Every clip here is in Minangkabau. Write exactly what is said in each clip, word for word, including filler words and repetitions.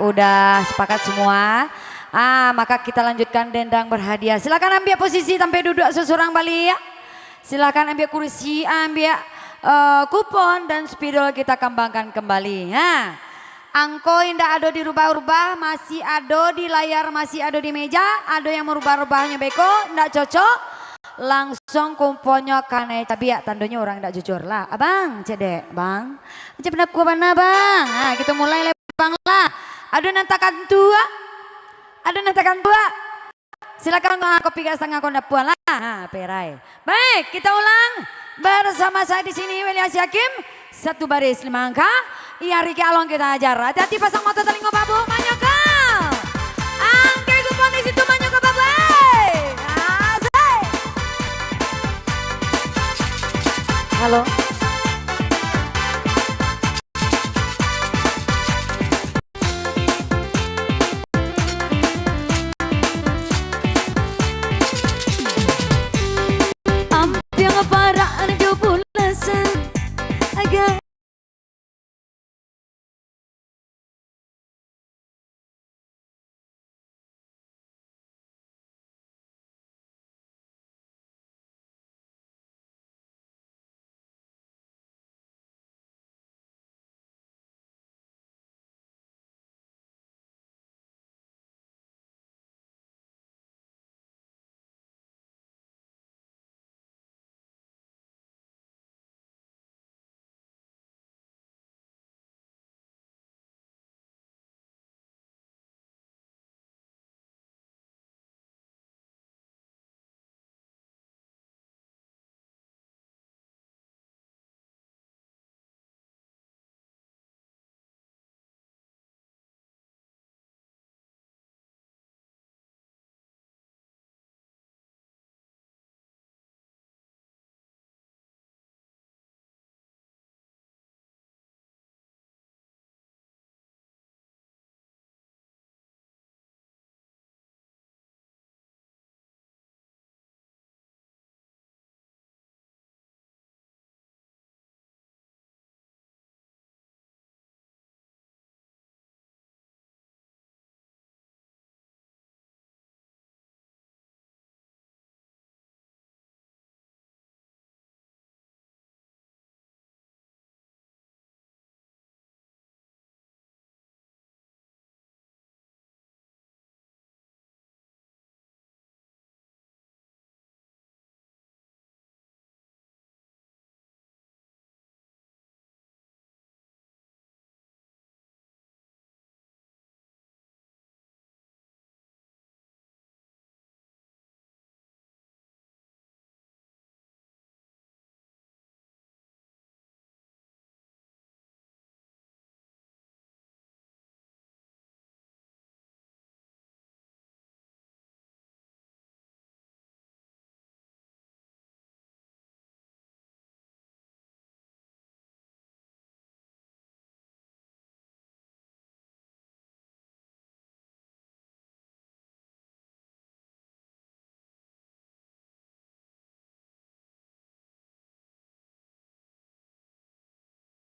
udah sepakat semua, ah, maka kita lanjutkan dendang berhadiah. Silakan ambiak posisi tampek duduak surang-surang baliak. Silakan ambiak kursi, ambiak, eh, kupon dan spidol kita kembangkan kembali. Ha. Angko indak ado dirubah-rubah, masih ado di layar, masih ado di meja, ado yang merubah-rubahnyo beko, indak cocok, langsuang kuponnyo kanai cabiak, tandonyo urang indak jujur lah. Abang, cek dek, Bang. Macam bana kuah bana, Bang. Ha, kita mulai lah, Bang lah. Ado nan takantua? Ado nan takantua? Silakan, ah, kopi ka satangah ko ndak puas lah. Ha, perai. Baik, kita ulang. Bersama saya di sini, Weli Haji Hakim. Satu baris lima angka. Iya, Riki Along kita ajar. Hati-hati pasang mata telingo babu, manyokal. Angke kupon di situ, manyokal babu. Asik. Halo. Ampiang parak jo bulasan, agak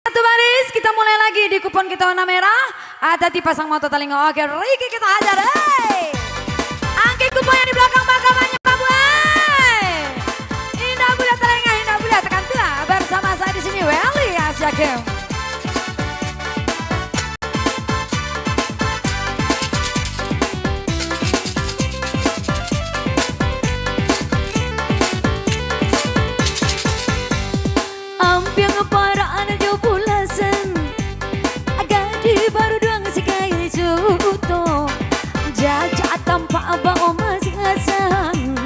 Satu baris, kita mulai lagi di kupon kita warna merah. Hati-hati pasang motor telinga. Oke, Riki kita hajar. Hei! Angke kupon yang di belakang bakal banyak, Babu, hei! Indak buliah talengah, indak buliah takantua. Bersama saya di sini, Weli Haji Hakim. Ampiang paraan jo bulasan, gadih baruduang sikai juto. Jajak tampak baomas gasan,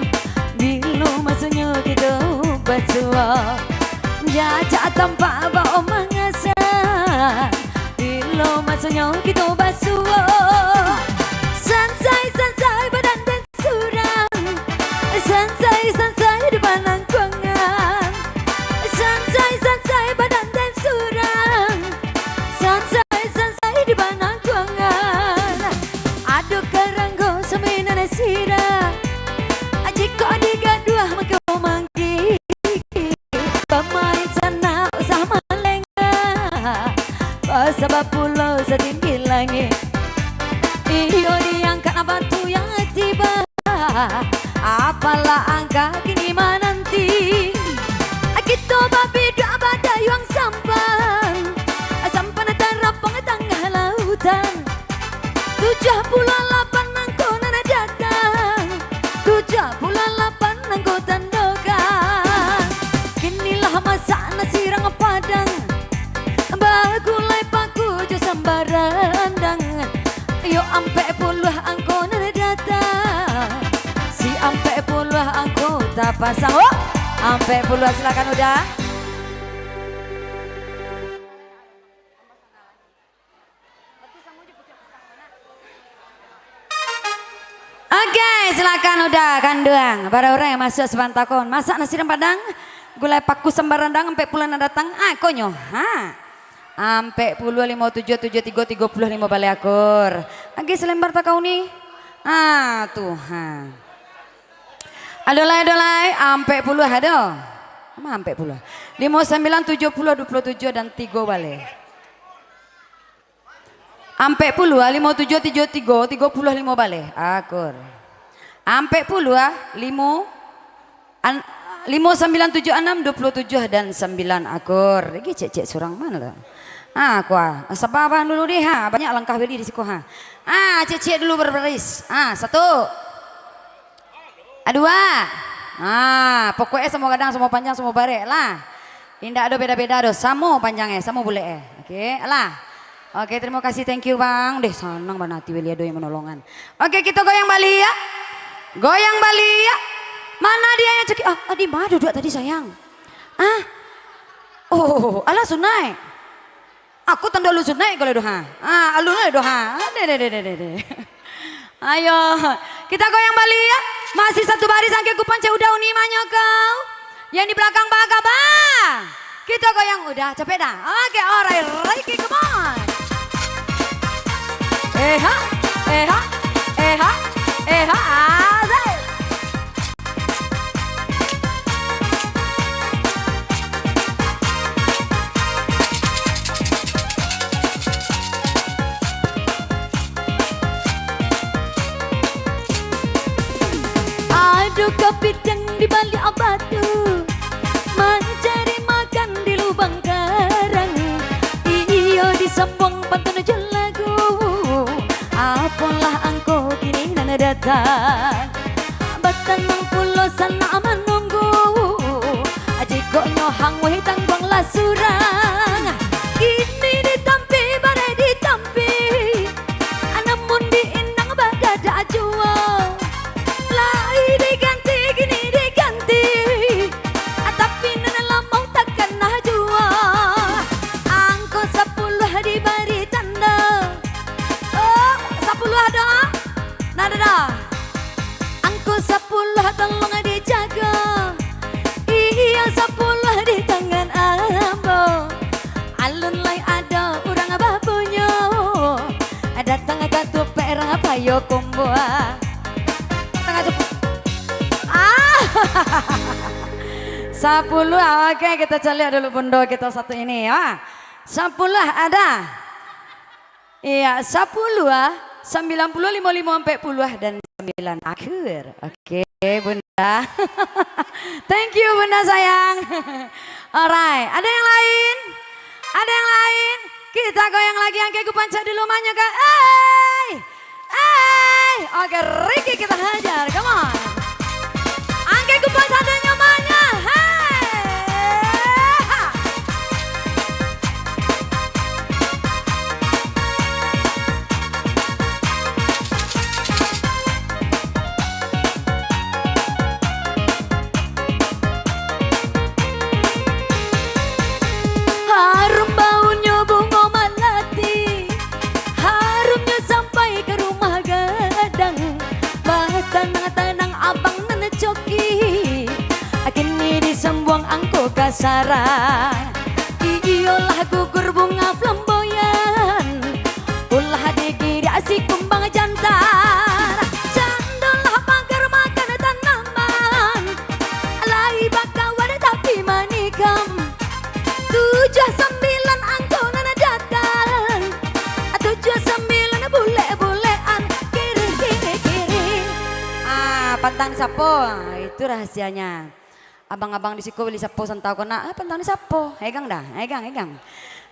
bilo masonyo kito basuo. Jajak tampak baomas gasan, bilo masonyo kito basuo. Sansai-sansai badan den surang, sansai-sansai di panangkuangan, sansai-sansai badan den surang, sansai-sansai di panangkuangan. Ado karanggo saminan sira, jikok digaduah mako manggigik. Pamain sanak usah malengah, basabab pulau satinggi langik. Apalah angka kini mananti. Kito babiduak badayuang sampan, sampan tarapang tangah lautan. Tujuah puluah lapan nangko nan datang, tujuah puluah lapan nangko tandokan. Kinilah masak nasi rang padang, bagulai paku jo samba randang. Yo ampek puluah angko nan datang, si ampek puluah angko tapasang. Oh, ampek puluah, silakan Uda. Oke, silakan Uda, Kanduang. Para urang yang masuak sabantakon, masak nasi rang padang, gulai paku samba randang, ampek puluah nan datang, ah, konyo. Ha. Ampek puluah, limo tujuah, tujuah tigo, tigo puluah limo baleh akur. Oke, salembar takau ni. Ah, Tuhan. Ado lai, ado lai, ampek puluah ado. Ma ampek puluah. Limo sambilan, tujuah puluah, duo puluah tujuah, dan tigo baleh. Ampek puluah, limo tujuah, tujuah tigo, tigo puluah limo baleh. Akur. Ampek puluah, limo, an-, limo sambilan, tujuah anam, duo puluah tujuah, dan sambilan akur. Lagi cek-cek surang ma lah. Ah, kua. Saba abang dulu deh, ha. Banyak langkah beli di siko, ha. Ah, cek-cek dulu berbaris. Ah, satu. Adua. Ah, pokoknyo samo gadang, samo panjang, samo barek lah. Indak ado beda-beda doh. Samo panjang eh, samo bulek eh. Oke, alah. Oke, terima kasih, thank you, Bang. Deh, sanang bana ati weli ado yang manolongan. Oke, kito goyang baliak. Goyang baliak. Mana dia yang cekik? Ah, ah, di ma duduak tadi, sayang? Ah? Oh, alah, Sunai. Aku tando alun Sunai kalau doh, ha. Ah, alun lai doh, ha. Deh, deh, deh, deh, deh, deh. Ayo, kita goyang baliak. Masih satu baris, angke kupancet Uda, uni manyo kau. Yang di belakang bagabah. Kita goyang Uda, capek dah. Oke, alright, Ricky, come on. Eh, ha, eh, ha, eh, ha, eh, ha, asik. Ado kapitiang di baliak batu, mancari makan di lubang karang. Iyo disambuang pantun jo lagu, apolah angko kini nan datang. Batanang pulo sanak manunggu, jikoknyo hanguih tangguanglah surang. Kini ditampi, bareh ditampi, namun diinang badadak juo. Lai diganti, kini diganti, tapi nan lamo takana juo. Angko sapuluah dibari tando. Oh, sapuluah doh. Nah, dah, dah. Angko sapuluah tolong dijago. Iyo, sapuluah di tangan ambo. Alun lai ado urang bapunyo, datang ka tupek rang payo kumbua. Tangah cukup. Ah. Sapuluah, oke, kita caliak dulu bundo kita satu ini, ya. Sapuluah ada. Iya, sapuluah, sambilan puluah, limo limo, ampek puluah, dan sambilan akhir. Oke, Bunda. Thank you, Bunda sayang. Alright, ada yang lain? Ada yang lain? Kita goyang lagi, angke kupancet dulu manyo ka. Eh! Eh! Oke, Ricky kita hajar. Come on. Angke kupancet nyamanyo. Hei! Ha! Harum baunyo bungo malati, harumnyo sampai ka rumah gadang. Batanang-tanang abang nan coki, kini disambuang angko ka sara. Iyolah gugur bunga flamboyan, ulah digiriak si kumbang jantan. Candolah pagar makan tanaman, lai bakawan tapi manikam. Tujuah sambilan angko nan datang, tujuah sambilan bulek-bulekan, kiri, kiri, kiri. Ah, Pantang di sapo? Ah, itu rahasianya. Abang-abang di siko bali sapo santau ko nak. Ah, pantang di sapo? Egang dah, egang, egang.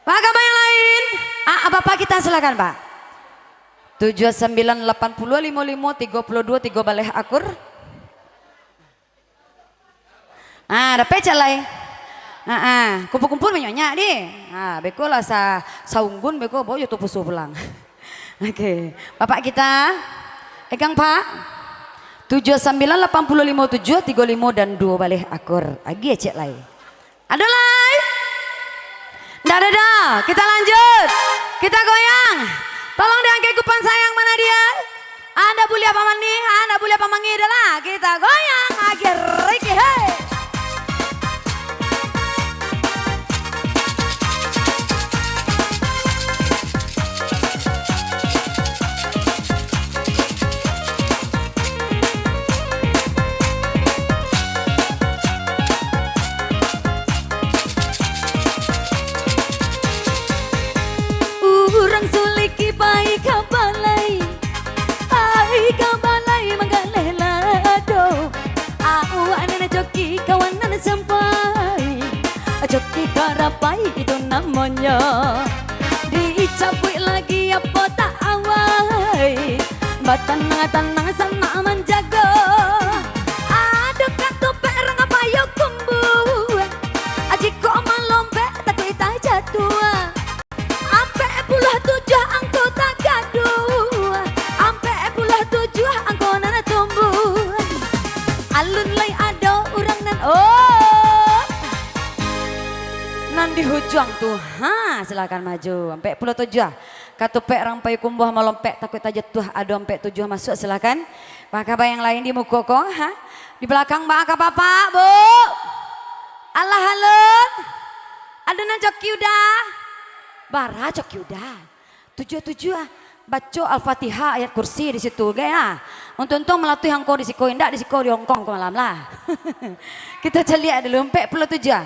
Pak, kabar yang lain? Ah, Bapak kita silakan, Pak. Tujuh sembilan lapan puluh limo limo tigo puluh dua tigo baleh akur. Ah, dapek cak lai. Ah, ah. Kumpul-kumpul banyak-banyak di. Ah, beko lah sa-, saunggun beko, bawa jo tu pusuh pulang. Oke. Bapak kita, egang, Pak. Tujuh sembilan lapan puluh limo tujuh tigo limo dan duo baleh akur. Agiah cek lai. Ado lai? Ndak ado doh. Kita lanjut. Kita goyang. Tolong diangkat kupan sayang, mana dia? Anda buliah pamangi, anda buliah pamangi dah lah. Kita goyang. Agiah riki, hei. Urang suliki pai ka balai, pai ka balai manggaleh lado. Awak nan coki kawan nan sampai, coki karapai itu namonyo. Dicabuik lagi apo tak awai, batanang-tanang sanak manjago. Ado katupek rang payo kumbu, jikok malompek takuik tajatuah. Ampek puluah tujuah angko tagaduah, ampek puluah tujuah angko nan tumbuah. Alun lai ado urang nan, oh, nan di ujuang tu. Ha, silakan maju. Ampek puluah tujuah. Katupek rang payo kumbu malompek takuik tajatuah. Ado ampek tujuah masuak, silakan. Maka yang lain di muko ko, ha? Di balakang baa ka bapak, Bu? Alah alun. Ado nan coki udah? Bara coki udah? Tujuah-tujuah. Baco Al-Fatihah, Ayat Kursi di situ, ge, ah. Untung-untung malatuih angko di siko, indak di siko di Hongkong ko malam lah. Kita caliak dulu, ampek puluah tujuah.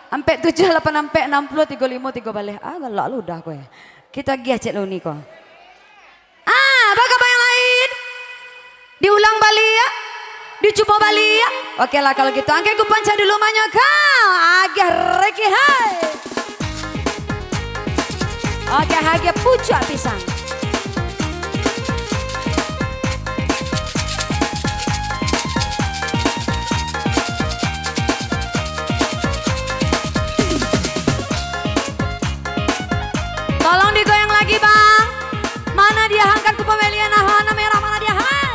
Ampek tujuah, lapan ampek, anam puluah, tigo limo, tigo baleh. Ah, galak lu udah ko, eh. Kita agiah cek lu ni ko. Ah, baa ka yang lain? Diulang baliak, dicubo baliak. Oke lah kalau gitu, angkek kupanca dulu manyokal. Agiah reki, hai. Oke, agiah pucuak pisang. Tolong digoyang lagi, Bang. Mana dia, angkat ku pambalian, ah, warna merah mana dia, hai?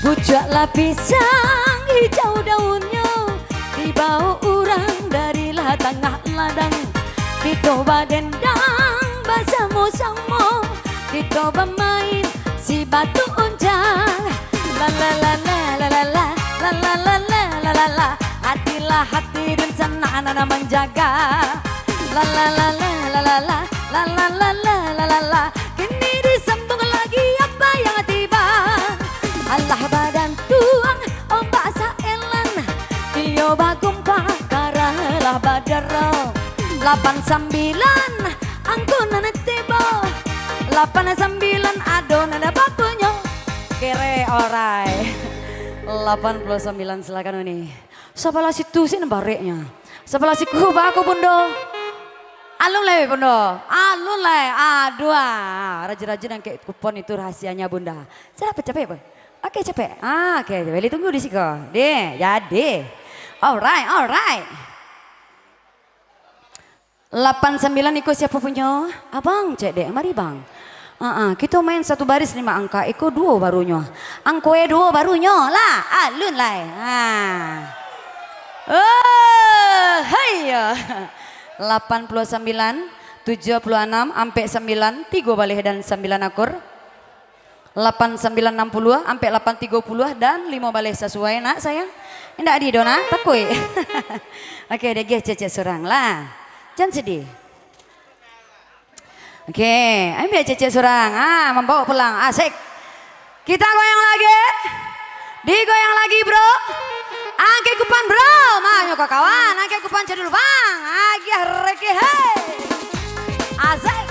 Pucuaklah pisang hijau daunnyo, dibaok urang darilah tangah ladang. Kito badendang basamo-samo, kito bamain si batu uncang. La la la la, la la la, la la la la, la la la. Hatilah hati dunsanak nan manjaga. La la la la, la la la, la la la la, la la la. Kini disambuang lagi apa yang tibo. Alah badantuang ombak saelan, iyo bagumpa karalah badaro. Lapan sambilan angko nan tibo. Lapan sambilan ado nan bapunyo. Kere orai. Lapan puluah sambilan, silakan Uni. Sabalah situ sih nan bareknyo. Sabalah siku baa ko, Bundo? Alun lai, Bundo. Alun lai. Aduh, ah. Rajin-rajin angkek kupon itu rahasianya, Bunda. Sudah, capek, capek, Bu. Oke, capek. Ah, oke, bali tunggu di siko. Deh, jadi. Alright, alright. Lapan sambilan iko siapo punyo? Abang, cek dek. Mari, Bang. Ah, ah, kito main satu baris lima angka. Iko duo barunyo. Angko e duo barunyo lah. Alun lai. Ha. Oh, hai yo. Lapan puluah sambilan, tujuah puluah anam, ampek sambilan, tigo baleh dan sambilan akur. Lapan sambilan anam puluah, ampek lapan tigo puluah, dan limo baleh sasuai, nak, sayang? Indak adi doh, nak? Takuik? Oke, diagiah cek-cek surang lah. Jan sedih. Oke, ambiak cek-cek surang. Ah, mambaok pulang. Asik. Kita goyang lagi. Digoyang lagi, bro. Angkek kupan, bro. Manyo ka kawan. Angkek kupan cek dulu, Bang. Agiah reki, hei. Asik.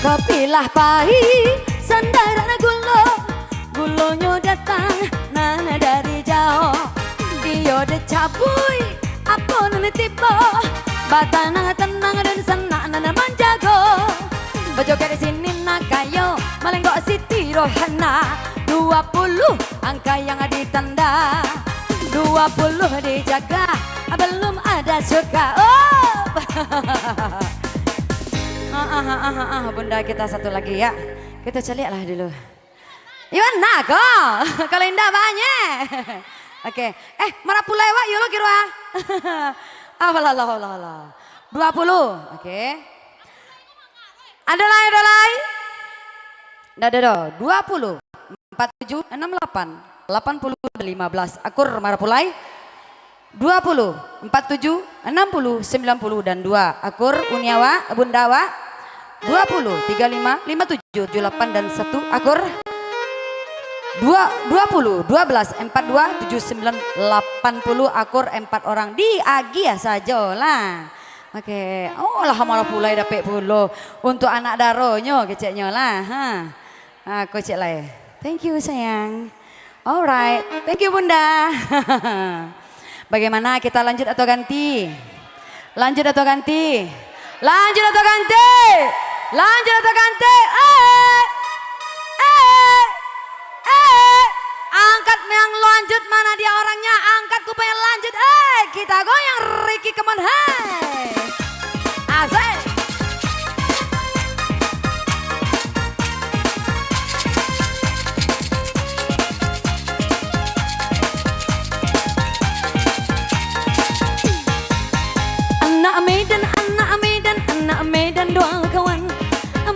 Kopi lah pahik, sandaran gulo, gulonyo datang nan dari jauah. Iyo dicabui, apo nan tibo, batanang-tanang dan sanak nan manjago. Bajoget di sini nak kayo, malenggok Siti Rohana. Dua puluh angka yang ditanda, dua puluh dijaga, belum ada suka. Oh! Ah, ah, ah, ah, ah, Bunda, kita satu lagi ya. Kita caliak lah dulu. Iwan nak ko? Kalau indak banyak. Oke. Eh, marapulai wak, yo lo kiro ah. Alah, alah, alah, alah. Dua puluh. Oke. Ada lai, ada lai? Ndak ada doh. Dua puluh. Empat tujuh, enam lapan, delapan puluh, lima belas. Akur marapulai. Dua puluh, empat tujuh, enam puluh, sembilan puluh, dan dua. Akur uni awak, bunda awak. Dua puluh, tiga lima, lima tujuh, tujuh lapan, dan satu. Akur. Dua, dua puluh, dua belas, empat dua, tujuh sembilan, lapan puluh. Akur empat orang. Diagiah sajolah. Oke. Oh, lah marapulai dapek pulo. Untuk anak daronyo keceknyo lah. Ha. Ah, kocek lai. Thank you, sayang. Alright. Thank you, Bunda. Bagaimana, kita lanjut atau ganti? Lanjut atau ganti? Lanjut atau ganti? Lanjut atau ganti? Eh! Eh! Eh! Angkat yang lanjut, mana dia orangnya? Angkat kupon yang lanjut. Eh, kita goyang Ricky, come on, hey! Asik! Anak Medan, anak Medan, anak Medan doa kawan.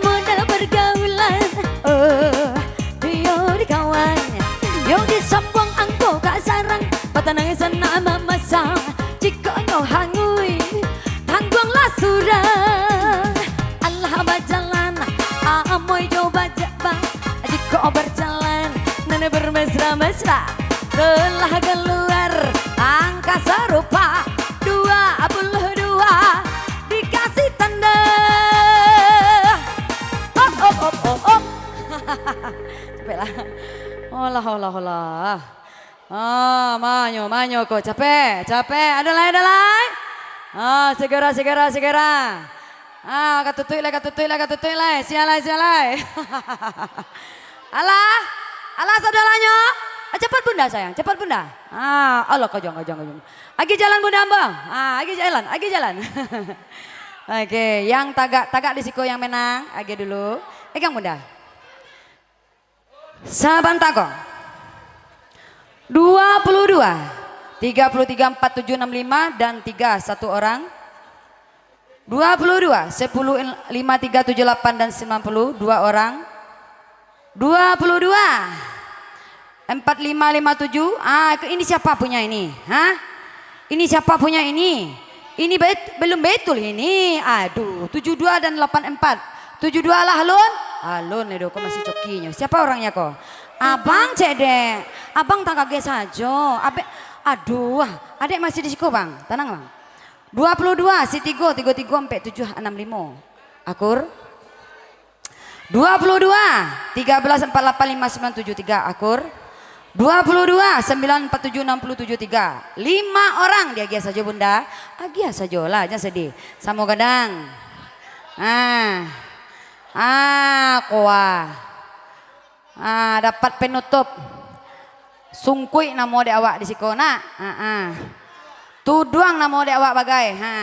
Modal pergaulan, oh, yo di kawan. Yo di Sambuang angko ka sarang, batanang sanak mamasak. Jikok nyo hangui, tangguanglah surang. Alah bajalan, amoi jo bajak bang. Jikok berjalan, nan bermesra-mesra, telah keluar angka sarupa. Dua puluh dua dikasih tanda. Op, op, op, op, op. Capek lah. Olah, olah, olah. Ah, manyo, manyo ko. Capek, capek. Ada lai, ada lai? Ah, segera, segera, segera. Ah, ka tutuik lai, ka tutuik lai, ka tutuik lai. Sia lai, sia lai. Alah, alah saudalanyo. Ah, cepat Bunda sayang, cepat Bunda. Ah, alah kajang, kajang, kajang. Agi jalan Bunda ambo. Ah, agi jalan, agi jalan. Oke, yang tagak, tagak di siko yang menang. Agi dulu. Pegang Bunda. Sabanta ko. Dua puluh dua, tiga puluh tiga, empat tujuh, enam lima, dan tiga satu orang. Dua puluh dua, sepuluh, lima tiga, tujuh lapan, dan sembilan puluh, dua orang. Dua puluh dua, empat lima, lima tujuh. Ah, ini siapa punya ini? Hah? Ini siapa punya ini? Ini bet-, belum betul ini. Aduh, tujuh dua dan lapan empat. Tujuh dua lah, alun? Alun, aduh, kok masih cokinyo. Siapa orangnya ko? Abang, cek dek. Abang tangkageh sajo. Abek, aduh, adek masih di siko, Bang. Tenang, Bang. Dua puluh dua, si tigo, tigo tigo, ampek tujuh, anam limo. Akur. Dua puluh dua, tiga belas, empat lapan, lima sembilan, tujuh tiga, akur. Dua puluh dua, sembilan empat tujuh, enam puluh tujuh tiga. Lima orang diagiah sajo, Bunda. Agiah sajolah, jan sedih. Samo gadang. Ah. Ah, kuah. Ah, dapat penutup. Sungkuik namo dek awak di siko, nak. Ah, ah. Tuduang namo dek awak bagai. Ha.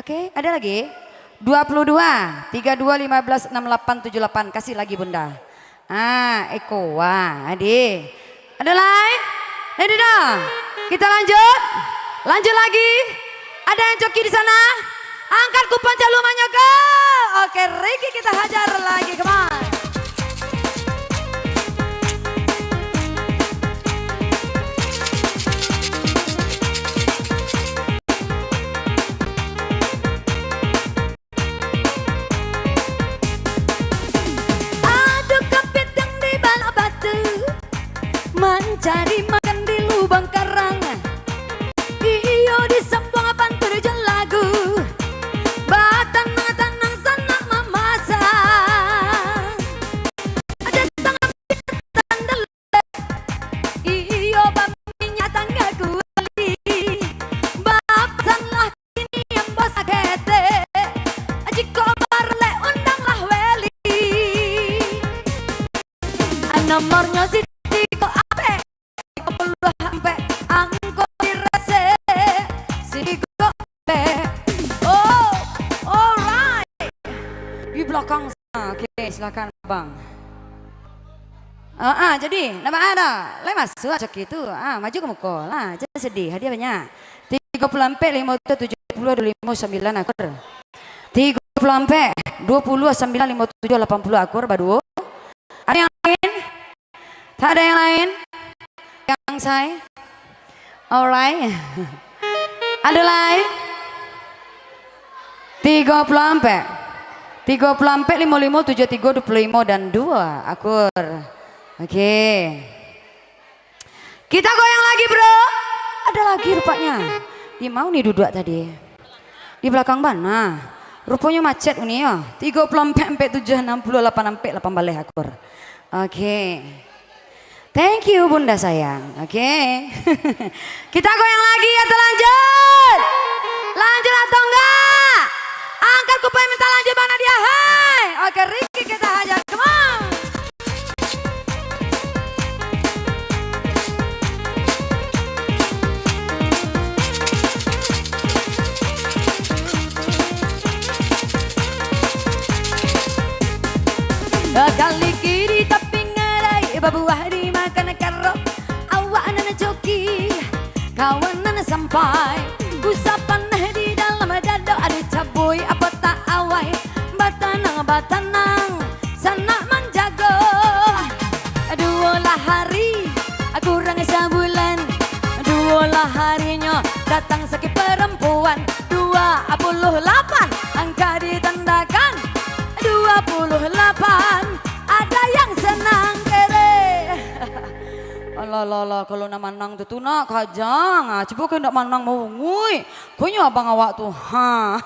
Oke, ada lagi? Dua puluh dua, tiga dua, lima belas, enam lapan, tujuh lapan. Kasih lagi, Bunda. Ah, eko, wah, adi. Ada lai? Ini dah. Kita lanjut. Lanjut lagi. Ada yang coki di sana? Angkat kupon calumanyo ko. Oke, Ricky, kita hajar lagi. Come on. Ado kapitang di balak batu, mancari makan di lubang karang. Iyo disambuang pantur jo lagu, batanang-tanang sanak mamasak. Nomornyo si tigo ampek, tigo puluah ampek, angko direse, si tigo ampek. Oh, alright. Di belakang sana. Oke, silakan, Bang. Ah, ah, jadi, ndak baa doh. Lai masuak coki tu. Ah, maju ka muko lah. Jan sadiah, hadiah banyak. Tigo puluah ampek, limo tujuah, tujuah puluah, duo limo sambilan akur. Tigo puluah ampek, duo puluah sambilan, limo tujuah, lapan puluah akur, baduo. Ado yang lain? Tak ada yang lain? Yang saya? Alright. Ado lai? Tigo puluah ampek. Tigo puluah ampek, limo limo, tujuah tigo, duo puluah limo, dan duo akur. Oke. Kita goyang lagi, bro. Ada lagi rupanya. Di ma uni duduak tadi? Di balakang bana. Ruponyo macet uni yo. Tigo puluah ampek, ampek tujuah, anam puluah, lapan ampek, lapan baleh akur. Oke. Thank you, Bunda sayang. Oke. Kita goyang lagi atau lanjut? Lanjut atau enggak? Angkat kupon minta lanjut, mana dia, hai? Oke, Ricky kita hajar. Come on. Bakaliki di tapi ngarai, babuah dimakan karo. Awak nan coki, kawan nan sampai. Usah paneh di dalam dado, ado cabui apo tak awai. Batanang, batanang, sanak manjago. Duo lah hari, kurang sabulan. Duo lah harinyo, datang sakik parampuan. Dua puluh lapan, angka ditandakan. Dua puluh lapan, ada yang senang kere. Alah, alah, alah, kalau nak manang tu, tu nak kajang. Ah, cubo ka ndak manang mau ngui. Konyo abang awak tu. Ha.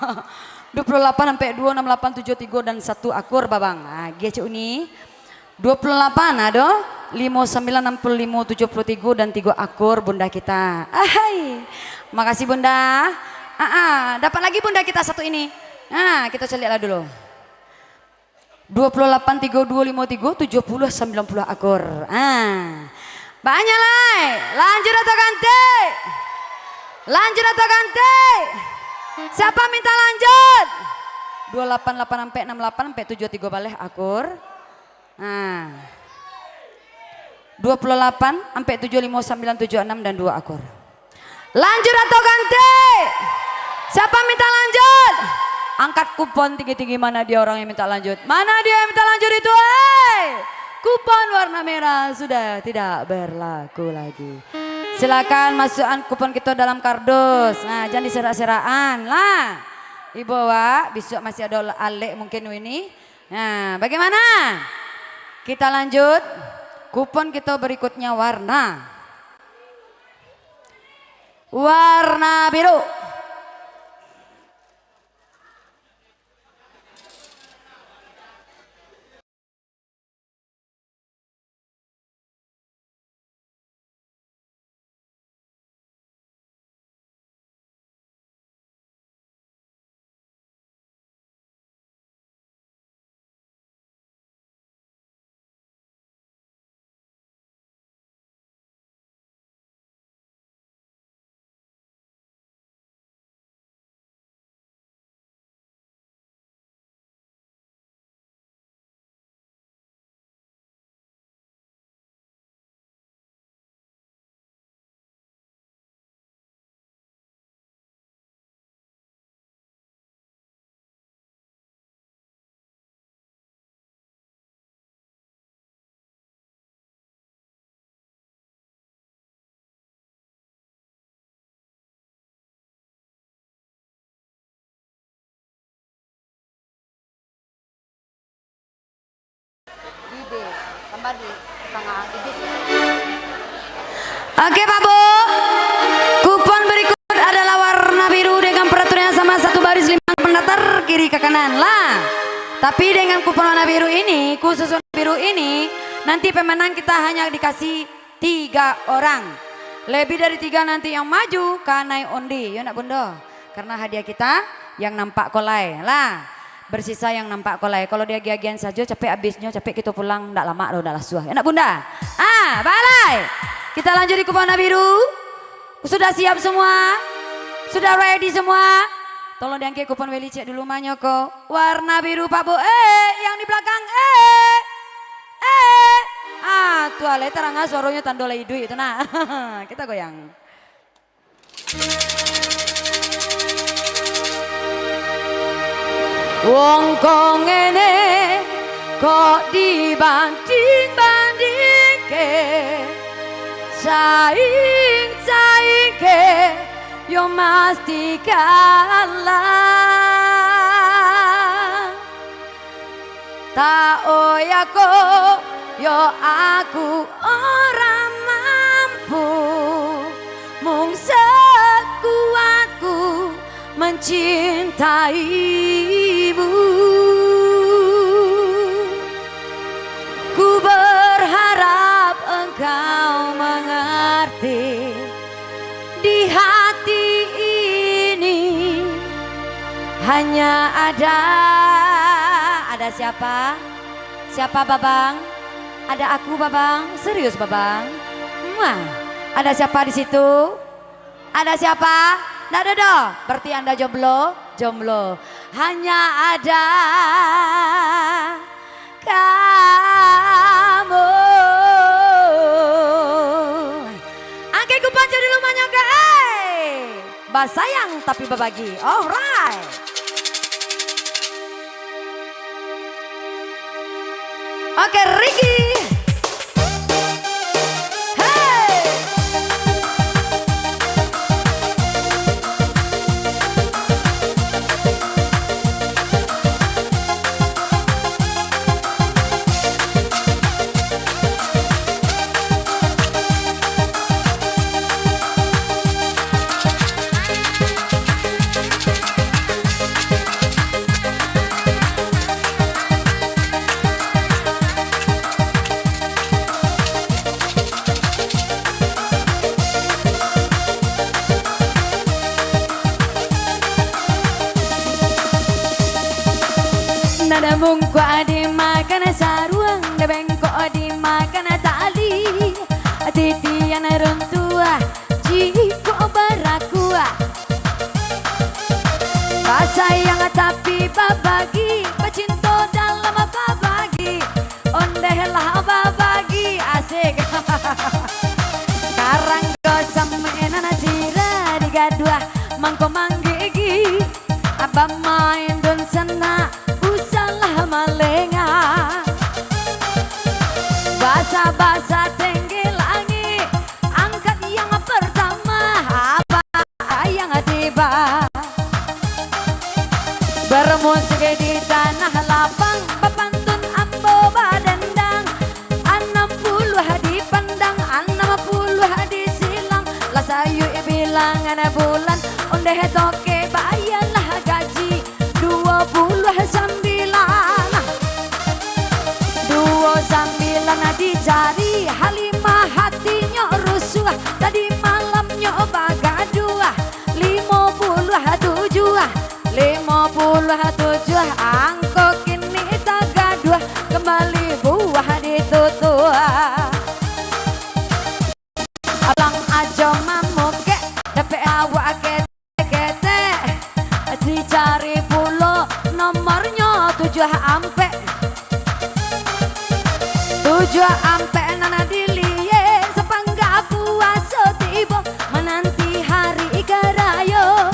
Dua puluh lapan ampek duo, anam lapan, tujuah tigo, dan satu akur, Babang. Ah, agiah cek uni. Dua puluh lapan ado, limo sambilan, anam puluah limo, tujuah puluah tigo, dan tigo akur, Bunda kita. Ahai. Makasih, Bunda. Ah, ah, dapat lagi Bunda kita satu ini. Ah, kita caliaklah dulu. Dua puluh lapan, tigo duo, limo tigo, tujuah puluah, sambilan puluah akur. Ah. Banyak lai. Lanjut atau ganti? Lanjut atau ganti? Siapa minta lanjut? Dua lapan lapan ampek enam lapan ampek tujuah tigo baleh akur. Ah. Dua puluh lapan ampek tujuah limo sambilan tujuah anam dan dua akur. Lanjut atau ganti? Siapa minta lanjut? Angkat kupon tinggi-tinggi, mana dia orang yang minta lanjut? Mana dia yang minta lanjut itu, hei? Kupon warna merah sudah tidak berlaku lagi. Silakan masukkan kupon kita dalam kardus. Nah, jangan diserak-serakan lah. Ibu awak, besok masih ada alek mungkin ini. Nah, bagaimana? Kita lanjut. Kupon kita berikutnya warna Warna biru. Ide, tambah di tengah, ide sih. Oke, Pak Bu. Kupon berikut adalah warna biru dengan peraturan yang sama, satu baris lima pendatar kiri ke kanan lah. Tapi dengan kupon warna biru ini, khusus warna biru ini, nanti pemenang kita hanya dikasih tiga orang. Lebih dari tiga nanti yang maju ka naik undi, yo nak Bunda? Karena hadiah kita yang nampak ko lai lah. Bersisa yang nampak ko lai. Kalau diagiah-agiahan sajo, capek abisnyo, capek kito pulang, ndak lamak doh, ndak lasuah. Yo ndak, Bunda? Ah, balai. Kita lanjut di kupon warna biru. Sudah siap semua? Sudah ready semua? Tolong diangkek kupon Weli cek dulu, manyo ko. Warna biru, Pak Bu. Eh, yang di belakang. Eh. Eh. Ah, tu alai tarang ah suaronyo tando lai iduik tu nah. Kita goyang. Wong ko ngene, kok dibanding-bandingke, saing-saingke, yo masti kalah. Tak oya ko, yo aku orang mampu, mung sakuatku mencintaimu. Ku berharap engkau mengerti. Di hati ini hanya ada, ada siapa? Siapa, Babang? Ada aku, Babang. Serius, Babang? Muah. Ada siapa di situ? Ada siapa? Ndak ada doh. Berarti Anda jomblo? Jomblo. Hanya ada kamu. Angkek kupon cek dulu, manyo ko, eh. Basayang tapi babagi. Alright. Oke, Ricky. Hey. Nada bungkuak dimakan saruang, nada bengkok dimakan tali. Titian runtuah jikok barakuah. Basayang tapi babagi, bacinto dalam babagi. Ondeh lah babagi, asik. Karanggo samenan sira digaduah, mangko manggigi. Abah main dunsanak, usahlah malengah. Basa-basa tinggi langik, angkat yang pertama. Abah Ayang tiba. Bermusik di tanah lapang, bapantun ambo badendang. Anam puluah dipandang, anam puluah disilang. Lah sayuik bilangan bulan, ondeh toke bayalah gaji. Duo puluah sambilan. Duo sambilan dicari, Halimah hatinyo rusuah. Tadi malamnyo bagaduah. Limo puluah tujuah, limo puluah tujuah, angko kini tagaduah, kambali buah ditutuah. Abang Ajo mamukek, dapek awak ketek-ketek, dicari pulo nomornyo tujuah ampek. Tujuah ampek nan diliek, sapangga puaso tibo, mananti hari iko rayo.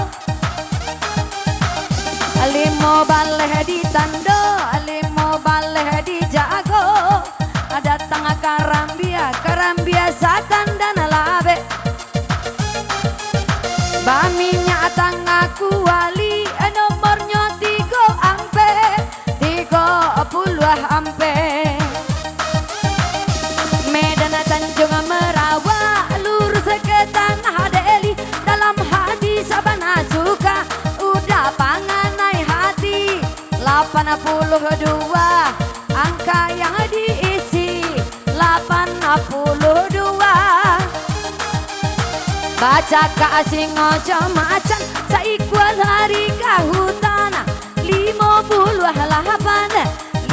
Limo baleh ditando, limo baleh dijago, datang karambia, karambia satandan labek. Baminyak tangah kuali, nomornyo tigo ampek, tigo puluah ampek. Medan Tanjung Merawa, lurus ka Tanah Deli, dalam hati sabana suka, udah panganai hati. Lapan puluh dua, angka yang diisi, lapan puluh dua. Bacakak singo jo macan, saikua lari ka hutan. Limo puluah lapan,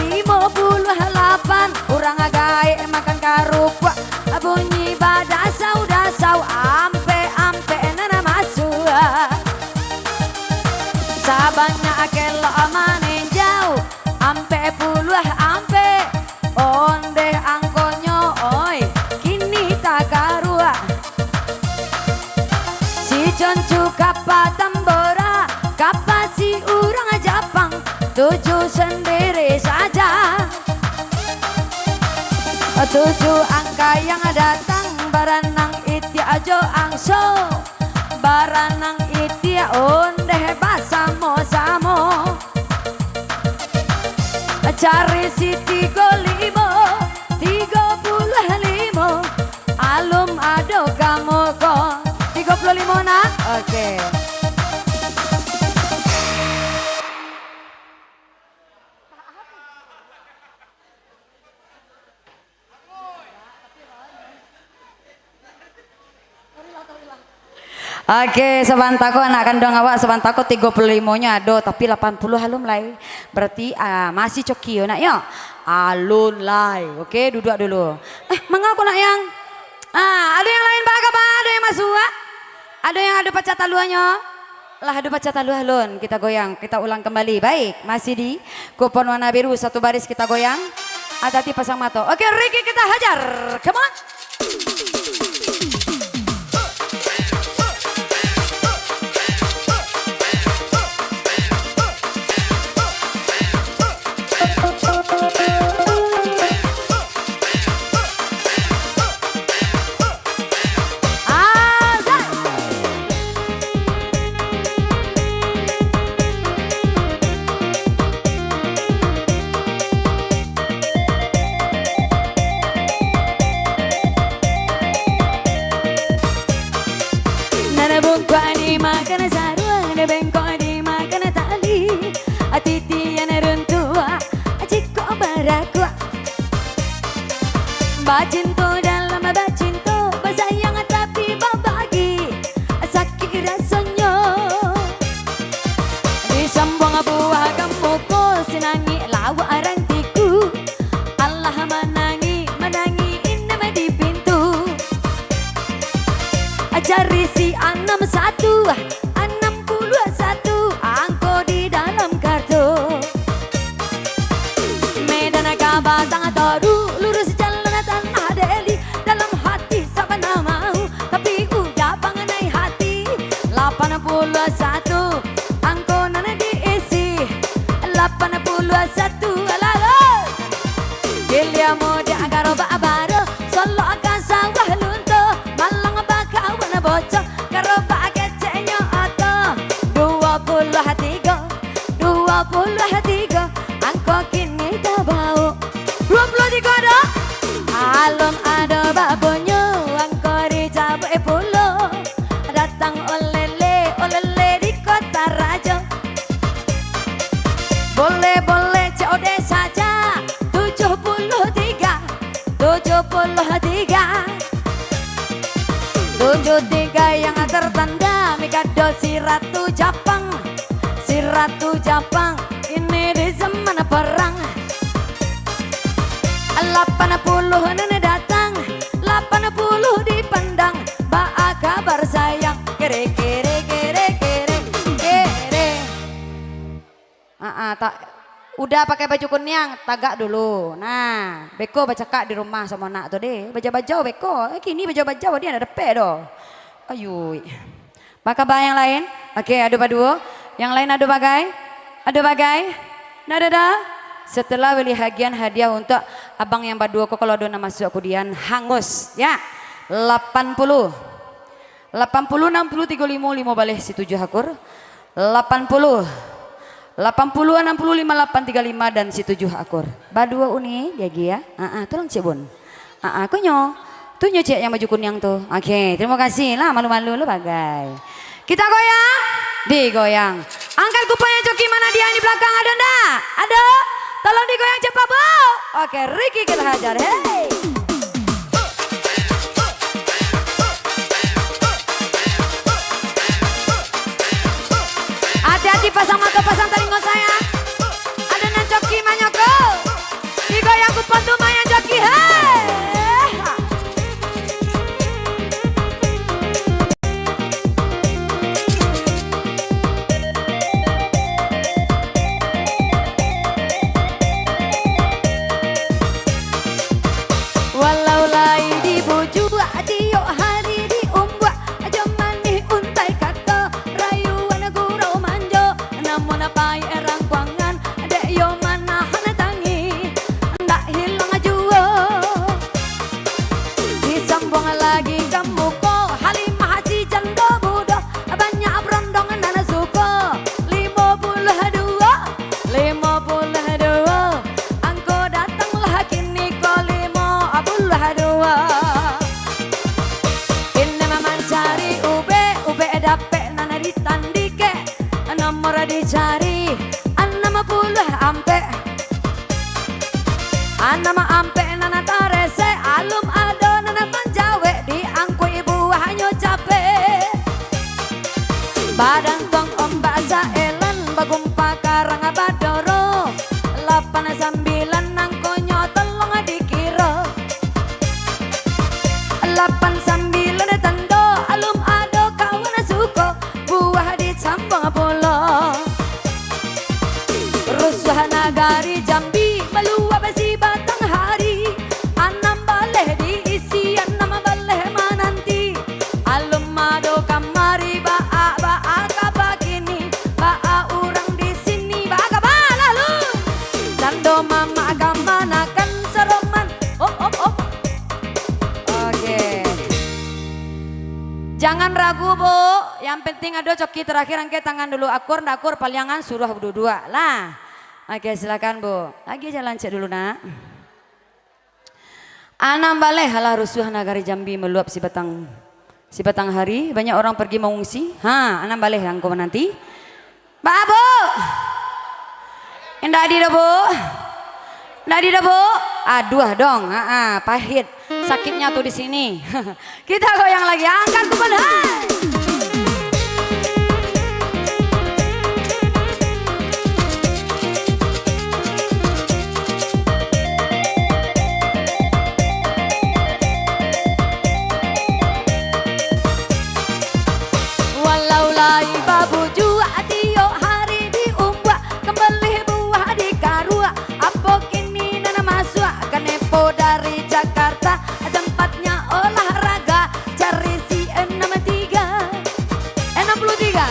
limo puluah lapan, urang gaek makan karupuak, bunyi badasau-dasau, ampek-ampek nan masuak. Sabanyak kelok maninjau, ampek puluah ampek, ondeh angkonyo, oi, kini takaruak. Si Concu kapa tambora, kapa si urang Japang, tuju sandiri saja. Tuju angka yang datang, baranang itiak jo angso, baranang itiak ondeh basamo-samo. Cari si tigo limo, tigo puluah limo, alun ado kamo ko. Tigo puluah limo nak? Oke. Oke, sabanta ko anak kanduang awak, sabanta ko tigo puluah limo nyo ado, tapi lapan puluah alun lai. Berarti, ah, masih coki yo, nak, yo? Alun lai. Oke, duduak dulu. Eh, manga ko, nak, yang? Ah, ado yang lain, ba kaba? Ado yang masuak? Ado yang ado pacah taluahnyo? Lah, ado pacah taluah alun. Kita goyang, kita ulang kembali. Baik, masih di kupon warna biru, satu baris kita goyang. Hati-hati pasang mato. Oke, Ricky, kita hajar. Come on. Nan bungkuak dimakan saruang, nan bengkok dimakan tali. Titian runtuah, jikok barakuak. Bacinto dalam bacinto, basayang tapi babagi, sakik rasonyo. Disambuang buah gamuko, sinangik lawak rantiku. Alah manangih, manangih inam di pintu. Jari si anam satu, anam puluah satu, angko di dalam kartu. Medan ka Batang Toru, lurus jalan Tanah Deli, dalam hati sabana mau, tapi udah banganai hati. Lapan puluah satu, angko nan diisi, lapan puluah satu, alah, alah. Dilia mudiak garobak baro, solok ka sawah lunto, malang bakawan boco, garobak keceknyo oto. Duo puluah tigo, duo puluah tigo, angko kini tabao. Duo puluah tigo ado? Alun ado babunyo, angko dicabuik pulo. Datang olele, olele di Kota Rajo. Boleh, boleh, C O D saja. Tujuh puluh tiga, tujuh puluh tiga. Tujuh tiga yang tertanda, Mikado si Ratu Japang. Si Ratu Japang, ini di zaman perang. Lapan puluh nan datang, lapan puluh dipandang. Baa kabar sayang? Kere, kere, kere, kere, kere. Ah, ah, tak, udah pakai baju kuniang, tagak dulu. Nah, beko bacakak di rumah samo anak tu deh. Bajau-bajau beko. Eh, kini bajau-bajau dia nak dapek doh. Ayui. Apa kabar yang lain? Oke, ado baduo. Yang lain ado bagai? Ado bagai? Ndak ado dah? Setelah beli hagian hadiah untuk abang yang baduo ko, kalau ado nan masuak kudian, hangus, ya. Lapan puluh. Lapan puluh, anam puluh, tigo limo, limo baleh si tujuh akur. Lapan puluh. Lapan puluh, anam puluh, lima lapan, tiga lima, dan si tujuh akur. Baduo uni, diagi ya. Ah, ah, tolong Cik Bun. Ah, ah, konyo. Tu nyo ciek yang baju kuniang tu. Oke, terima kasih lah, malu-malu lo bagai. Kita goyang, digoyang. Angkat kupon yang coki mana dia yang di belakang, ado ndak? Ado? Tolong digoyang cepat, Bu. Oke, Ricky kita hajar. Hei. Hati-hati pasang mata, pasang talingo sayang. Anam ampek nan taresek, alun ado nan manjawek, diangkuik buahnyo capek. Badantuang ombak saelan, bagumpa karang badoro. Lapan sambilan nangkonyo tolong dikiro. Lapan sambilan tando, alun ado kawan suko, buah disambuang pulo. Rusuah nagari Jambi, maluap sibatang hari. Anam baleh diisi, anam baleh mananti. Alun ado kamari, baa, baa ka bakini, baa urang di sini, baa ka baa lalu. Tando mamak kamanakan saroman. Op, op, op. Oke. Jangan ragu, Bu. Yang penting ado coki terakhir, angke tangan dulu. Akur ndak akur, paliangan suruah dua-dua lah. Oke, silakan, Bu. Lagi jalan cek dulu, Nak. Anam baleh, alah rusuah nagari Jambi maluap sibatang, sibatang hari, banyak orang pergi mengungsi. Ha, anam baleh angko mananti. Ba, Bu? Indak adi doh, Bu? Indak adi doh, Bu? Aduah dong, ha, ha, pahit. Sakitnya tuh di sini. Kita goyang lagi, angkat kupon, hai! Walau lai babujuak tiok hari diumbuak, kambalih buah dikaruak, apo kini nan masuak, kanepo dari Jakarta, tempatnya olahraga, cari si enam tiga. Enam puluh tiga.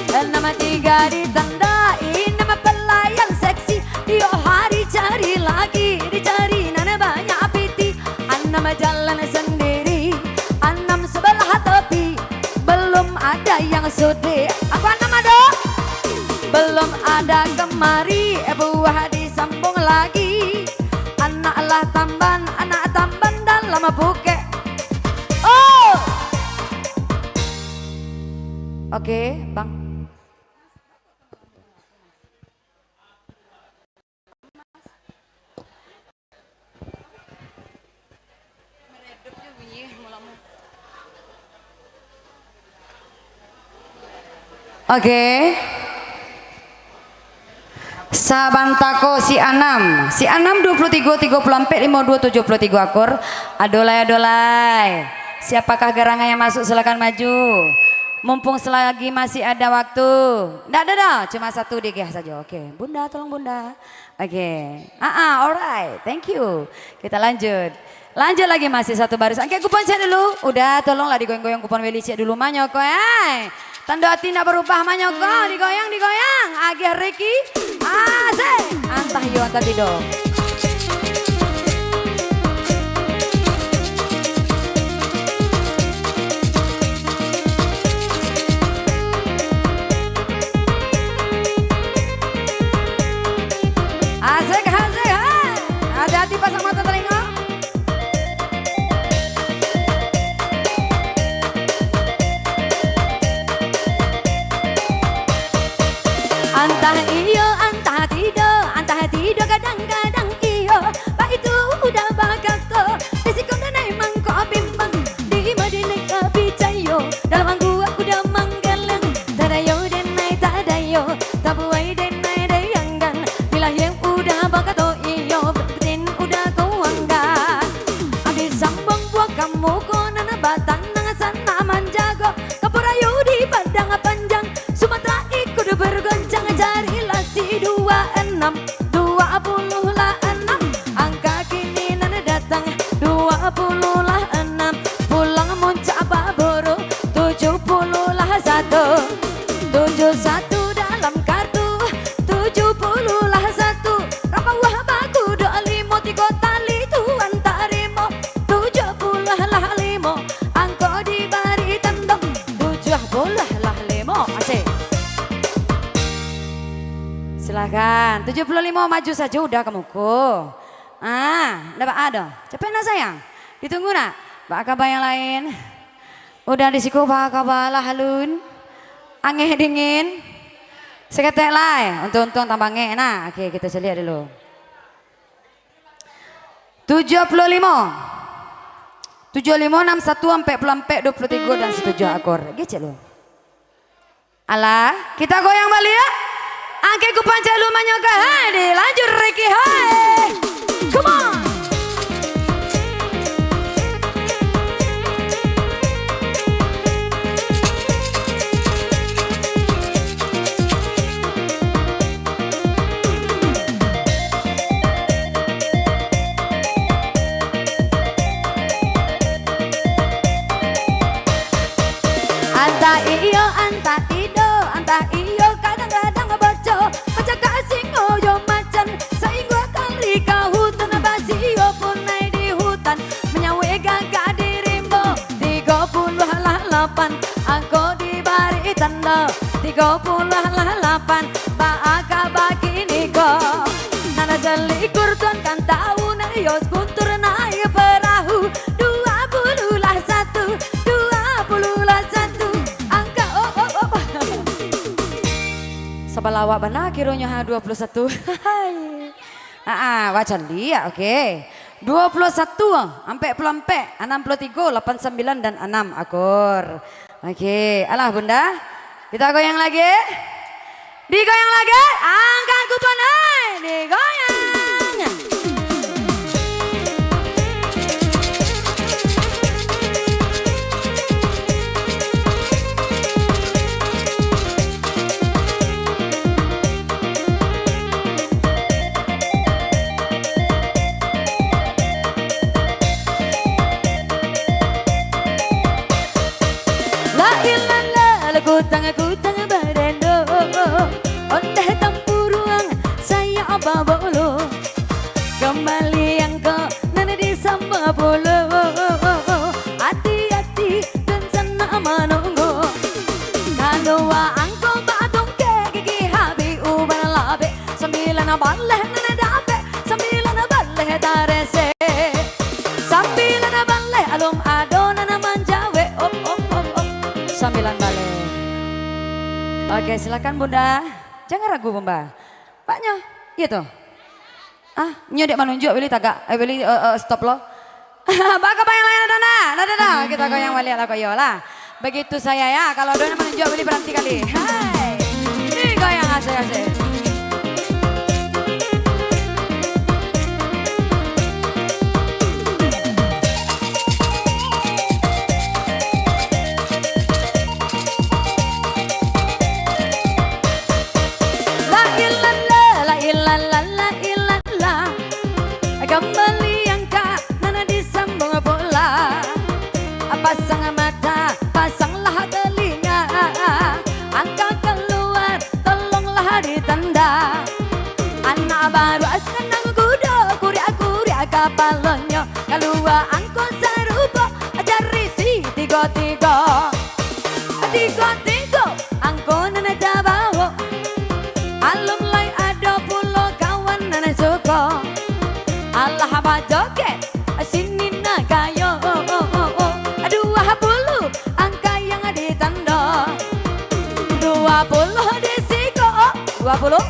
Enam tiga ditandai nama pelayan seksi, tiok hari cari lagi, dicari nan banyak piti. Anam jalan sendiri, anam sebelah tepi, belum ada yang sudi. Aku anam ado, belum ada kemari, buah disambung lagi. Anak lah tamban, anak tamban dalam pukek. Oh! Oke, Bang. Oke. Sabanta ko si Anam. Si Anam dua puluh tigo, tigo puluh ampek, limo duo, tujuh puluh tigo akur. Adolai, adolai. Siapakah garang yang masuk, silakan maju. Mumpung selagi masih ada waktu. Ndak ada dah, cuma satu diagiah saja. Oke, Bunda, tolong Bunda. Oke. Ah, ah, alright. Thank you. Kita lanjut. Lanjut lagi, masih satu baris. Angkek kupon cek dulu. Udah, tolonglah digoyang-goyang kupon weli cek dulu, manyoko, ai. Tando ati ndak barubah, manyoko. Digoyang, digoyang. Agiah reki. Asik. Antah iyo, antah tidak. Asik, asik, hai. Hati-hati pasang mata telinga. Antah iyo, antah tidak, antah tidak, kadang-kadang iyo. Baitu udah bakato, di siko nan emang ko bimbang, di Madinah ka picayo, dalam angguak udah manggaleng, tadayo denai tadayo, tabuai denai dayangkan, bila yang udah bakato iyo, batin udah kauangkan. Abih sambung buah kamu ko nan batanang sanak manjago, kapurayo di padang panjang, Sumatera ikut bergoncang, carilah si dua enam, dua puluh lah enam, angka kini nan datang, dua puluh lah enam, pulang muncak baburu, tujuh puluh lah satu, tujuh satu dalam kartu, tujuh puluh lah satu, rapawah bagudok limo, tigo tali tuan tarimo, tujuh puluh lah limo, angko dibari tandong, tujuh puluh lah limo. Asik. Silahkan. Tujuh puluh limo maju saja udah ka muko. Ah, ndak baa doh. Capek nak sayang? Ditunggu nak? Baa kaba yang lain? Udah di siko baa kaba lah alun? Angeh dingin? Saketek lai. Untung-untung tambah angeh nah. Oke, kita caliak dulu. Tujuah puluah limo. Tujuah limo, anam satu, ampek puluah ampek, duo puluah tigo, dan satujuah akor. Kecek lu. Alah, kita goyang baliak. Angkek kupang cak lumanyo ka, hai, dilanjut Ricky, hai. Come on. Antah iyo, antah ido, antah iyo, kadang-kadang boco, bacakak singo jo macan, sainggo kali ka hutan, basio punai di hutan, manyauik gagak di rimbo, tigo puluah lah lapan, angko dibari tando, tigo puluah lah lapan, baa ka bakini ko? Nan salikur tuan kan tau, nan iyo guntur naiak perahu, duo puluah lah satu, duo puluah lah satu, angka, oh, oh, oh. Sabalawak bana kironyo, ha, duo puluah satu. Hai. Ah, ah, wah, caliak, oke. Duo puluah satu, ampek puluah ampek, anam puluah tigo, lapan sambilan, dan anam akor. Oke, alah, Bunda. Kita goyang lagi. Digoyang lagi, angkat kupon, hai, digoyang. La ilaha, kutang-kutang badendo, ondeh tampuruang sayak babolo. Kambali angko nan disamba pulo, ati-ati dan sanak manunggu. Kalua angko batungkek gigi habih uban labek. Sambilan baleh nan dapek, sambilan baleh tarese. Sambilan baleh alun ado nan manjawek. Op, op, op, op. Sambilan baleh. Oke, silakan Bunda. Jangan ragu, Bunda. Paknyo, iyo tu. Ah, nyo dek manunjuak, Willy tagak. Eh, Willy, eh, eh, stop lo. Baka bayang lain ado ndak? Ndak ado dah. Kita goyang baliak lah, koyo lah. Begitu saya ya, kalau ado nan manunjuak, Willy baranti kali. Hai. Ih, goyang asik-asik. La ilallah, la ilallah, la ilallah. Kambali angka nan disambung bola. Pasang mata, pasanglah telinga. Angka kaluar, tolonglah ditanda. Anak baru sanang kudo, kuriak-kuriak kapalonyo. Kalua angko sarupo, jarisi tigo-tigo. Tigo-tigo, angko nan tabao. Alun lai ado pulo kawan nan suko. Alah bajoget, sini nan kayo. Duo puluah angka yang ditando. Duo puluah di siko. Duo puluah.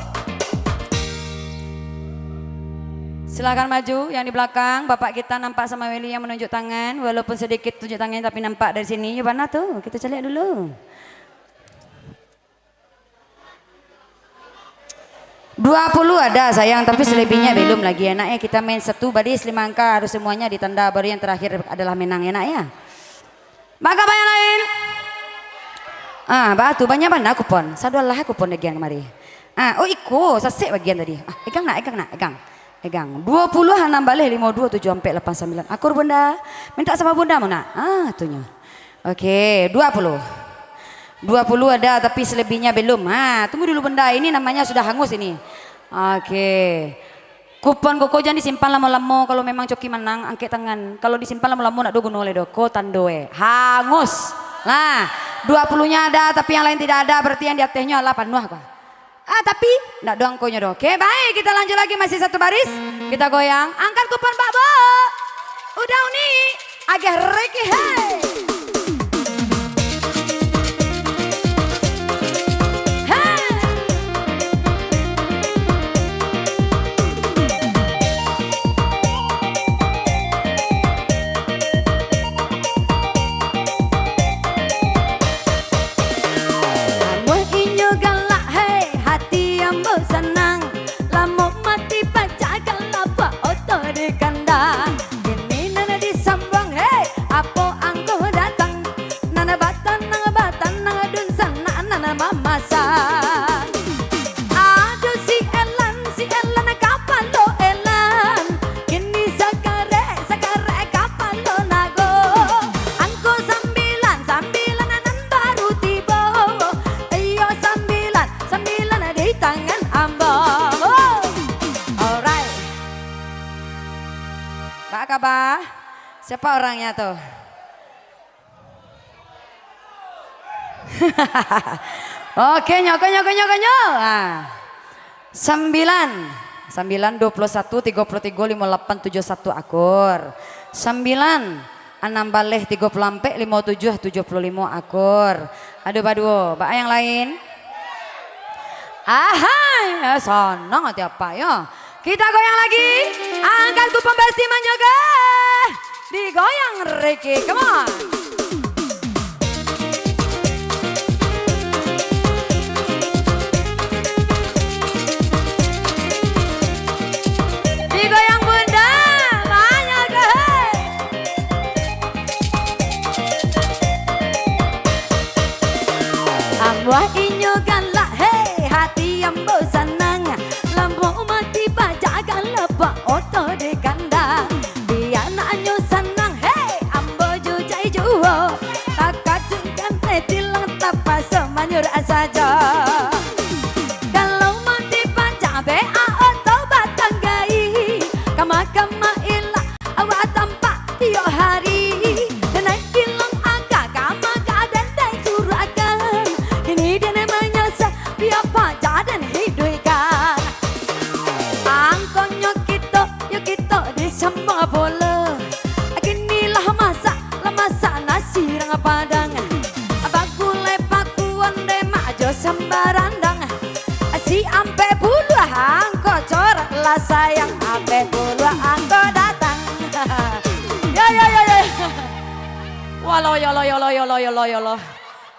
Silakan maju, yang di belakang, Bapak kita nampak sama Willy yang menunjuk tangan, walaupun sedikit tunjuk tangannya tapi nampak dari sini. Yo, bana tu, kita caliak dulu. Duo puluah ada, sayang, tapi selebihnya belum lagi. Enak ya, kita main satu baris lima angka, harus semuanya ditanda, baru yang terakhir adalah menang, enak ya? Maka banyak lain. Ah, bah tu, banyak bana kupon. Sadolah kupon dagian kamari. Ah, oh, iko, sasek bagian tadi. Ah, egang nak, egang nak, egang. Egang. Duo puluah anam baleh limo duo tujuah ampek lapan sambilan. Akur Bunda. Minta sama Bunda mau nak? Ah, tunyo. Oke, duo puluah. Duo puluah ada, tapi selebihnya belum. Ha, tunggu dulu Bunda. Ini namanya sudah hangus ini. Oke. Kupon koko jan disimpan lamo-lamo, kalau memang Coki manang, angkek tangan. Kalau disimpan lamo-lamo, ndak do guno lai do. Ko tando e. Hangus. Nah, duo puluahnya ada, tapi yang lain tidak ada, berarti yang di atasnya alah panuah ko. Ah, tapi ndak do angkonyo do. Oke, baik, kita lanjut lagi, masih satu baris. Kita goyang, angkat kupon, Pak, Bu. Udah uni, agak reki, hei. Hei. di kandang. Kini nan disambuang, hei, apo angku datang. Nan batanang-batanang dunsanak nan mamasak. Aduh si Elan, si Elan kapalo Elan. Kini sakarek, sakarek kapalo nago. Angku sambilan, sambilan nan baru tibo. Iyo sambilan, sambilan di tangan ambo. Oh. Alright. Apa kabar? Siapa orangnya tuh? Oke, nyoko, nyoko, nyoko, nyoko. Ah. Sambilan. Sambilan, dua puluh satu, tigo puluh tigo, limo lapan, tujuh satu akur. Sambilan, anam baleh, tigo puluh ampek, limo tujuh, tujuh puluh limo akur. Aduh, baduo. Baa yang lain? Ahai, ya, sanang ati apak, yo. Kita goyang lagi. Angkat kupon besti manjoget. Digoyang Ricky, come on. Digoyang Bunda, manjoget. Amuah inyo galak, hei, hati ambo sanang. Lampu mati pajak galak, oto di kandang. Bia naknyo sanang, hei, ambo jujai juo. Takadun kami tilang tapaso manyuruak sajo. Kalau mati pajak, bea oto batanggai. Kama-kama ilak awak tampak tiok hari. Denai kilang aka, kama ka den tai suruahkan. Kini den manyasa, bia pajak den hiduikan. Angkonyo kito, yo kito di sambah pulo. Kini lah masak, lah masak nasi rang padang. Bagulai pakuan demak jo sambah randang. Si ampek puluah angko corak lah sayang, ampek puluah angko datang. Yo, yo, yo, yo. Walo, yolo, yolo, yolo, yolo, yolo.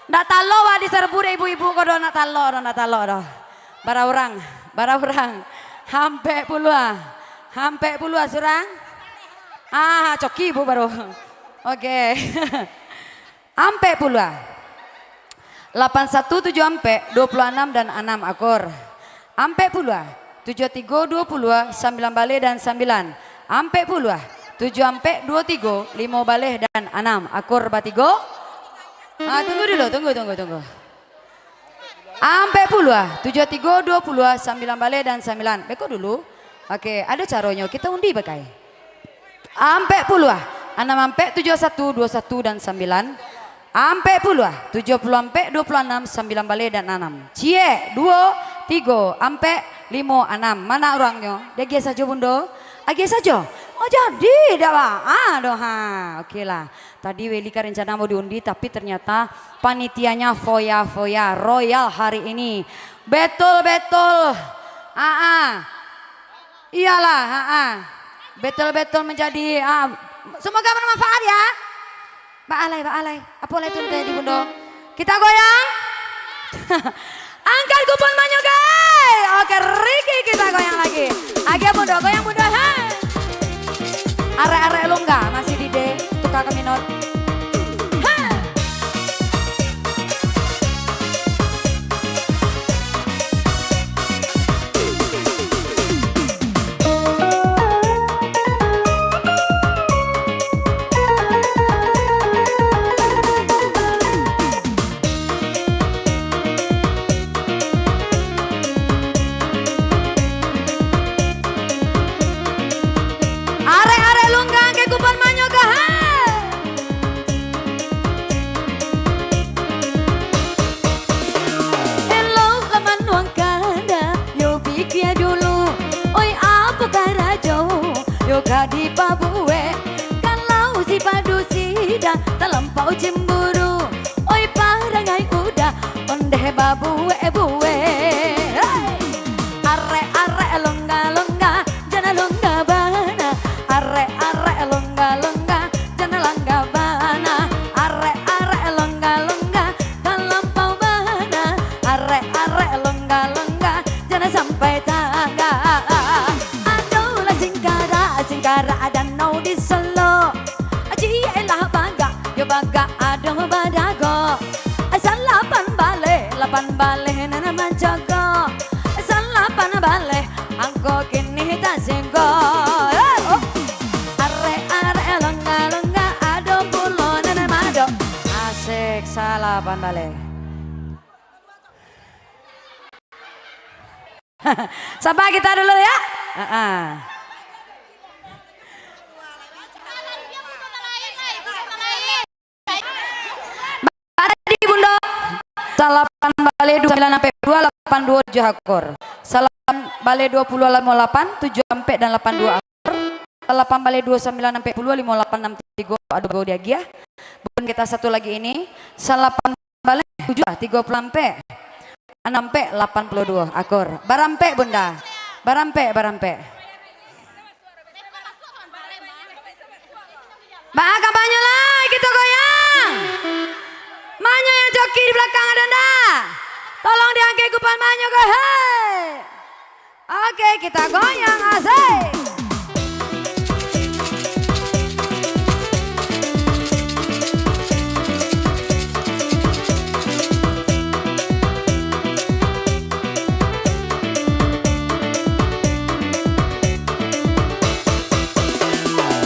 Ndak talok wak diserbu dek ibu-ibu ko doh, ndak talok doh, ndak talok doh. Bara urang, bara urang. Ampek puluah. Ampek puluah surang. Ah, coki ibu baru. Oke. Ampek puluah. Lapan satu tujuh ampek, dua puluh anam dan anam akur. Ampek puluah. Tujuah tigo dua puluah, sambilan baleh dan sambilan. Ampek puluah. Tujuah ampek dua tigo, limo baleh dan anam. Akur batigo. Ah, tunggu dulu, tunggu, tunggu, tunggu. Ampek puluah, tujuah tigo dua puluah, sambilan baleh dan sambilan. Beko dulu. Oke, ado caronyo, kito undi bagai. Ampek puluah, anam ampek, tujuah satu, dua satu, dan sambilan. Ampek puluah, tujuah puluah ampek, dua puluah anam, sambilan baleh, dan anam. Ciek, duo, tigo, ampek, limo, anam. Mana urangnyo? Diagiah sajo, Bundo? Agiah sajo? Oh, jadi, dak ba-, ah, doh, ha. Oke lah. Tadi Weli ka rencana mau diundi, tapi ternyata panitianya foya-foya royal hari ini. Betul-betul. Aa. Iyalah, aa. Betul-betul menjadi, ah, semoga bermanfaat ya. Baalai, baalai. Apo lai tu tadi, Bundo? Kita goyang. Angkat kupon manyogai. Oke, Ricky, kita goyang lagi. Agiah Bundo, goyang Bundo, ha. Arek-arek lungga masih di D, tukar ke minor. Ha. Arek-arek lungga angke kupon manyogai, ha. Elok lah manuang kanda, yo pikia dulu. Oi, apo karajo yo ka dipabuek? Kalau si padusi dah talampau cemburu. Oi, parangai udah ondeh babuek-buek. Hei! Arek-arek longga-longga, jan longga bana. Arek-arek longga-longga, jan longga bana. Arek-arek longga-longga, talampau bana. Arek-arek longga-longga, jan sampai tagak. Adolah singkarak, sing Karak danau di Solo, ciek lah bagak, yo bagak adoh badago. Salapan baleh, lapan baleh nan manjago. Salapan baleh, angko kini tasinggo. Eh, oh. Arek-arek longga-longga, ado pulo nan mado. Asik, salapan baleh. Saba kita dulu ya. Heeh. Tadi Bunda, salapan baleh duo sambilan ampek duo, lapan duo tujuah akur. Salapan baleh duo puluah limo lapan, tujuah ampek dan lapan duo akur. Salapan baleh duo sambilan ampek puluah, limo lapan anam tigo, aduh, diagiah. Bun kita satu lagi ini, salapan baleh tujuah tigo puluah ampek, anam ampek lapan puluah duo akur. Barampek, Bunda. Barampek, barampek. Baa ka banyo lai, kito goyang. Manyo yang coki di balakang ado ndak? Tolong diangkek kupan manyo ko, hei. Oke, kita goyang, asik.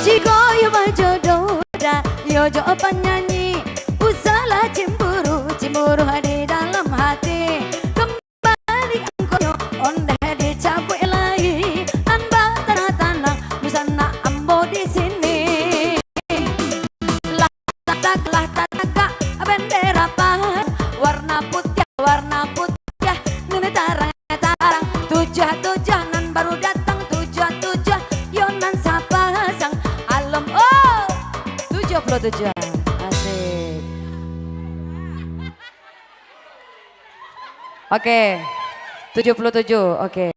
Jikok iyo bajodoh, dah iyo jo panyanyi, usahlah cemburu, cemburu di dalam hati. Baliak angkonyo, ondeh dicabuik lai, nan batanang-tanang, dunsanak ambo di sini. Lah, lah, lah, tatagak bendera pahang, warna putiah, warna putiah, nan tarang, tarang, tujuah, tujuah, nan baru datang, tujuah, tujuah, yo nan sapasang, alom, oh, tujuah puluah tujuah, asik. Oke. Tujuah puluah tujuah, oke.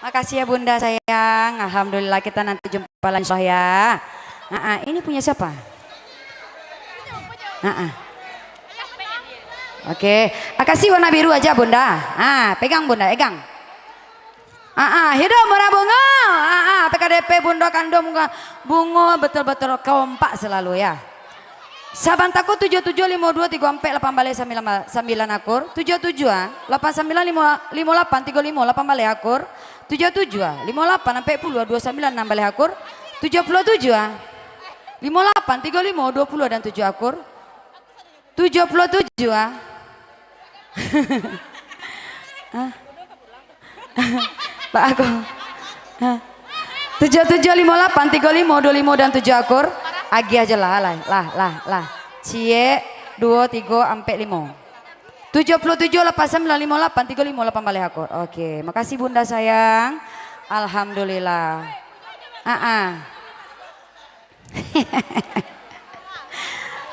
Makasih ya Bunda sayang. Alhamdulillah, kita nanti jumpa lagi, insya Allah, ya. Ah, ah, ini punya siapa? Ah, ah. Oke. Ah, kasih warna biru aja Bunda. Ah, pegang Bunda, pegang. Ah, ah, hidup murah bungo. Ah, ah, P K D P Bunda Kanduang Bungo, betul-betul kompak selalu ya. Saban tako tujuah tujuah limo duo tigo ampek lapan baleh sambilan, sambilan akur. Tujuah tujuah, lapan sambilan limo, limo lapan tigo limo lapan baleh akur. Tujuah tujuah, limo lapan ampek puluah duo sambilan anam baleh akur. Tujuah puluah tujuah, limo lapan tigo limo duo puluah dan tujuah akur. Tujuah puluah tujuah, ah. Hah? Pak Agung. Hah? Tujuah tujuah limo lapan tigo limo duo limo dan tujuah akur. Agiah je lah, lah, lah, lah, lah. Ciek, duo, tigo, ampek, limo. Tujuah puluah tujuah, lapan sambilan limo lapan tigo limo lapan baleh akur. Oke, makasih Bunda sayang. Alhamdulillah. Ah, ah.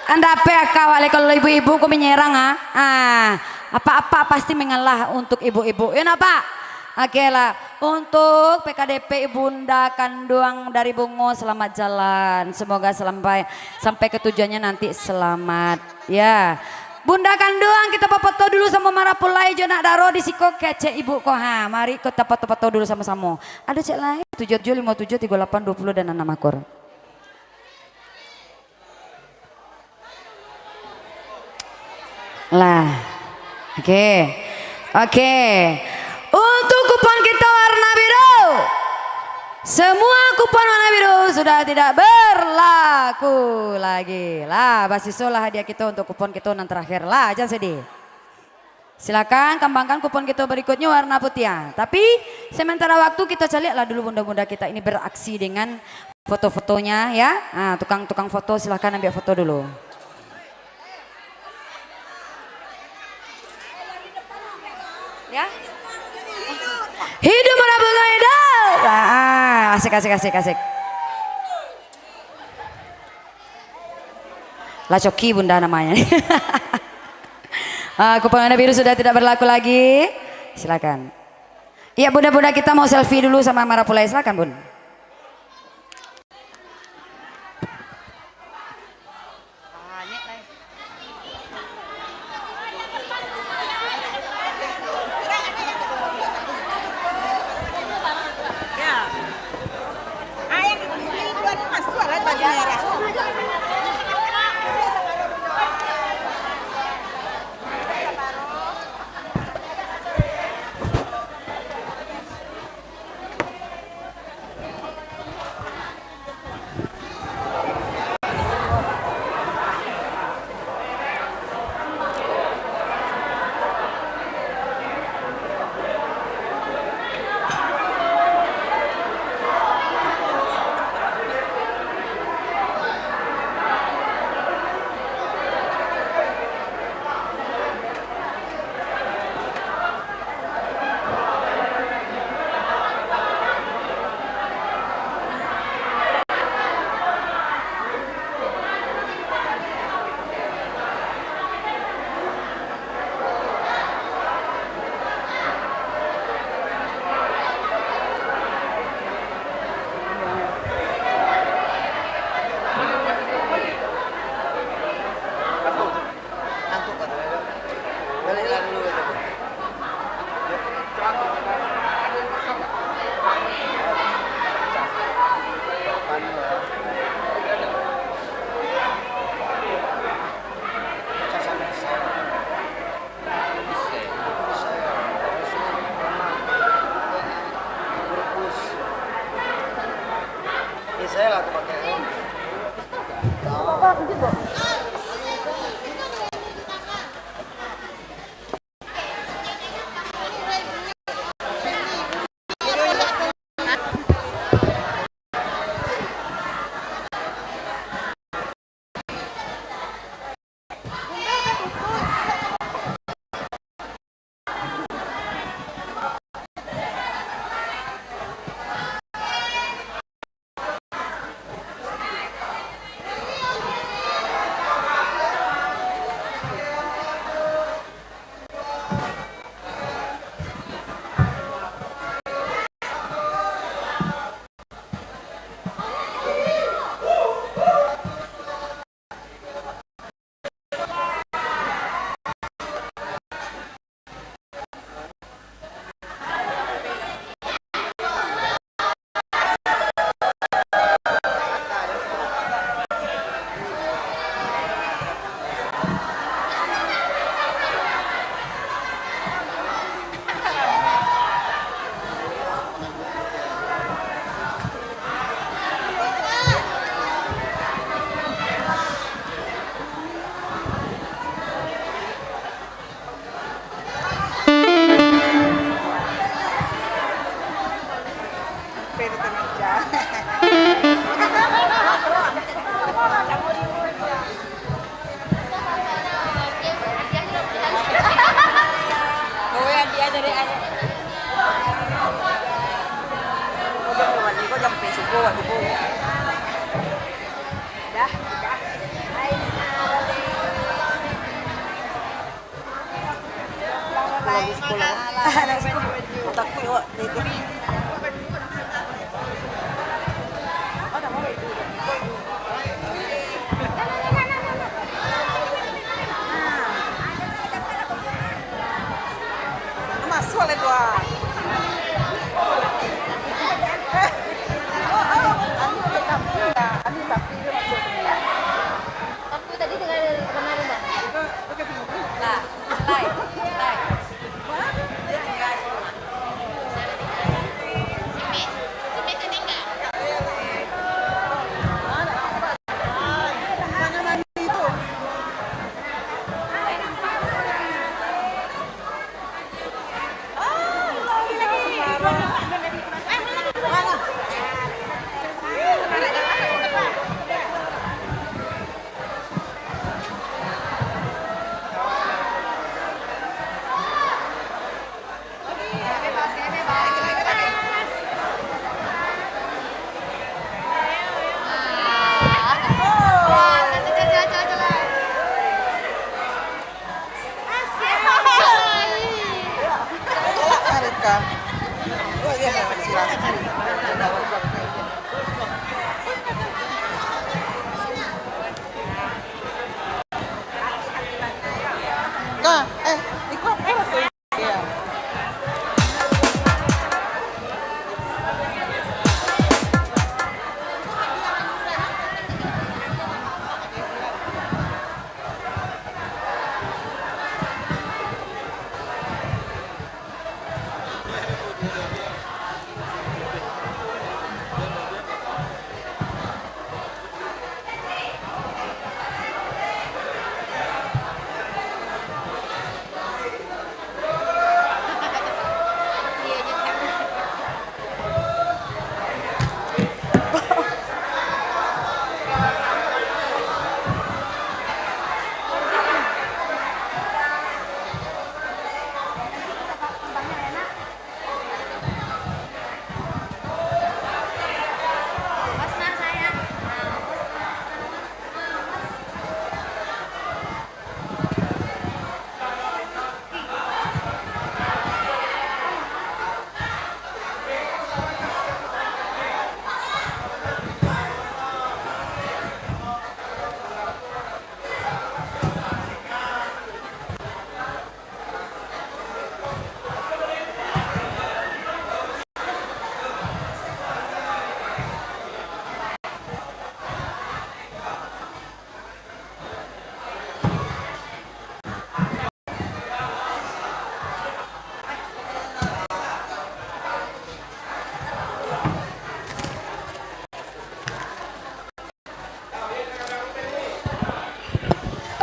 Anda ape akal wale kalau ibu-ibu ko menyerang, ah? Ah, apak-apak pasti mengalah untuk ibu-ibu. Yo ndak, Pak? Oke lah. Untuk P K D P Bunda Kanduang dari Bungo, selamat jalan. Semoga sampai, sampai ke tujuannya nanti selamat. Ya. Bunda Kanduang, kita foto dulu samo Marapulai jo nak daro di siko kecek ibu ko. Ha, mari kita foto-foto dulu samo-samo. Ado cek lain, tujuah tujuah limo tujuah tigo lapan duo puluah dan anam akur. Lah. Oke. Oke. Untuk kupon kita warna biru. Semua kupon warna biru sudah tidak berlaku lagi. Lah, basiso lah hadiah kita untuk kupon kita nan terakhir. Lah, jangan sedih. Silakan kembangkan kupon kita berikutnya warna putih, ya. Tapi sementara waktu kita caliaklah dulu bunda-bunda kita ini beraksi dengan foto-fotonya, ya. Ah, tukang-tukang foto, silakan ambil foto dulu. Ya. Hidup murah bungo hidup. Ah, asik, asik, asik, asik. Lah coki bunda namanya. Ah, kupon warna biru sudah tidak berlaku lagi. Silakan. Iya, bunda-bunda kita mau selfie dulu sama Marapulai. Silakan, Bun. Dah, dah. Pulang sekolah. Takuik awak. Masuk lah tu. Anu tapi, anu tapi dia masuk. Aku tadi dengar kemarin dah. Lah, mulai, mulai.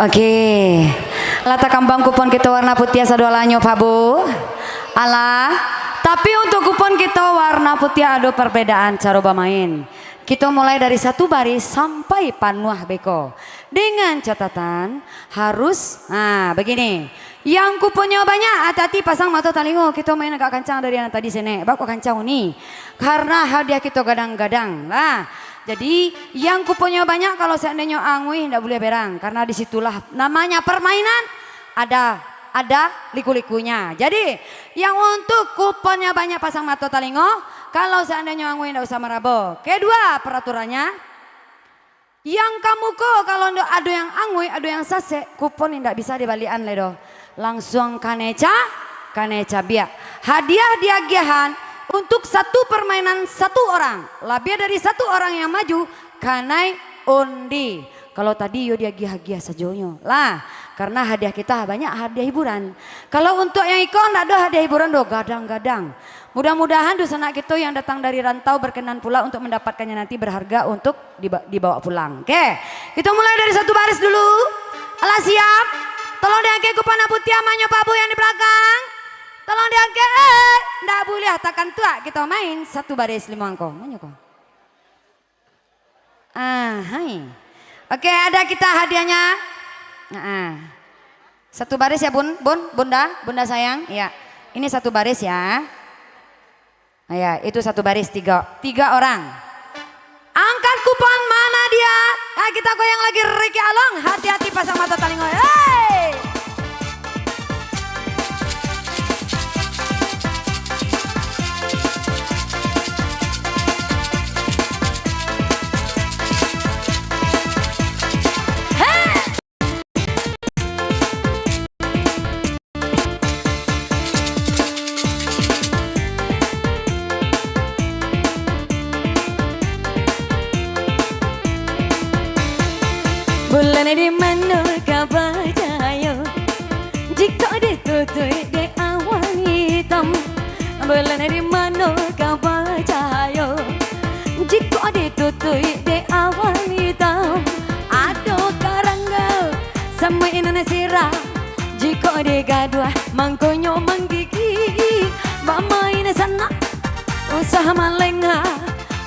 Oke. Lah takambang kupon kito warna putiah sadoalahnyo, Pak Bu. Alah, tapi untuk kupon kito warna putiah ado parbedaan caro bamain. Kito mulai dari satu baris sampai panuah beko. Dengan catatan harus, nah, begini. Yang kuponnyo banyak, hati-hati pasang mato talingo. Kito main agak kancang dari yang tadi, Senek. Bako kancang ni. Karena hadiah kito gadang-gadang. Nah, jadi, yang kuponnyo banyak, kalau seandainyo anguih, ndak buliah berang, karena di situlah namanya permainan, ada, ada liku-likunya. Jadi, yang untuk kuponnyo banyak, pasang mato talingo, kalau seandainyo anguih, ndak usah marabo. Kedua, peraturannya, yang kamuko, kalau ndak ado yang anguih, ado yang sasek, kupon indak bisa dibaliakan lai doh. Langsuang kanai ca-, kanai cabiak. Hadiah diagiahan untuk satu permainan satu orang. Labiah dari satu orang yang maju, kanai undi. Kalau tadi yo diagiah-agiah sajonyo lah, karena hadiah kita banyak hadiah hiburan. Kalau untuk yang iko ndak ado hadiah hiburan doh, gadang-gadang. Mudah-mudahan dunsanak kito yang datang dari rantau berkenan pula untuk mendapatkannya nanti berharga untuk diba-, dibawa pulang. Oke, kita mulai dari satu baris dulu. Alah siap? Tolong diangkat kupon putiah amanyo Pak Bu yang di belakang. Tolong diangkat. Eh, ndak buliah takan tuak. Kita main satu baris limo angko. Manyo ko? Ah, hai. Oke, ada kita hadiahnya. Nah, ah. Satu baris ya, Bun, Bun, Bunda, Bunda sayang. Ya. Ini satu baris ya. Ya, itu satu baris tiga, tiga orang. Angkat kupon, mana dia? Ah, kita goyang lagi Ricky Along. Hati-hati pasang mata talingo. Hei! Bulan di mano ka bacahayo, jikok ditutuik dek awan itam? Bulan di mano ka bacahayo, jikok ditutuik dek awan itam? Ado karangga, samuik nan sirah, jikok digaduah, mangkonyo manggigik. Bamain sanak, usah malengah,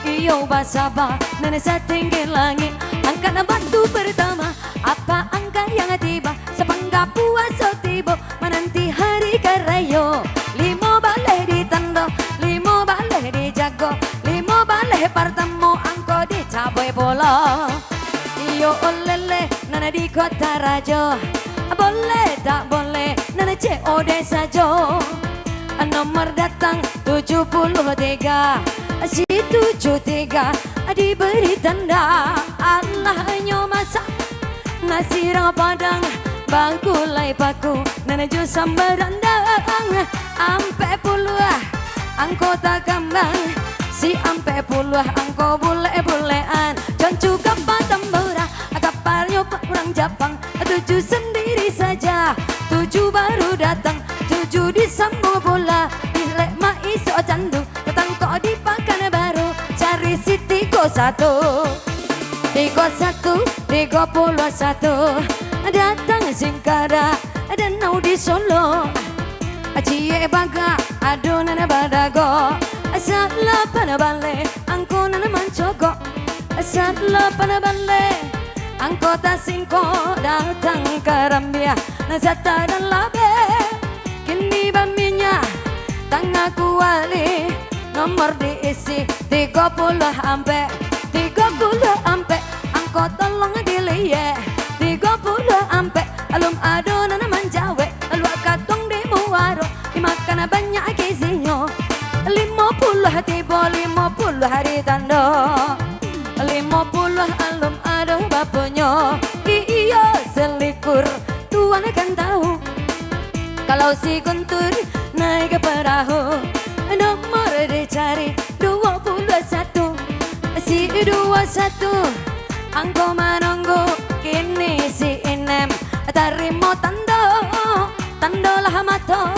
iyo basaba, nan satinggi langik. Angkat batu pertama, apa angka yang tiba? Sapangka puaso tibo, mananti hari karayo. Limo baleh ditando, limo baleh dijago, limo baleh partamo angko dicaboi pulo. Iyo olele nan di Kota Rajo, boleh tak boleh nan C O D sajo. Nomor datang tujuh puluh tiga, si tujuh tiga diberi tanda. Alah nyo masak nasi rang padang, bagulai paku, nan jo samba randang. Ampek puluah angko takambang, si ampek puluah angko bulek-bulekan. Concu kapal tambura, kapalnyo urang Japang. Tujuh sendiri saja, tujuh baru datang, tujuh disambung pula. Bilek maisok candu, tatangkok di Pakanbaru, cari si tigo satu. Tigo satu, tigo puluah satu, datang singkarak danau di Solo. Ciek bagak ado nan badago, salapan baleh angko nan mancogok. Salapan baleh angko tasingko, datang karambia nan satadan labeh. Kini baminyak tangah kuali, nomor diisi tigo puluah ampek. Tigo puluah ampek angko tolong diliek. Tigo puluah ampek alun ado nan manjawek. Lalu katuang di muaro, dimakan banyak gizinyo. Limo puluah tibo, limo puluah ditando. Limo puluah alun ado bapunyo. Iyo salikur, tuan kan tahu. Kalau si Guntur naik perahu, nomor dicari duo puluah satu. Si duo satu angko manunggu, kini si inem tarimo tando. Tandolah mato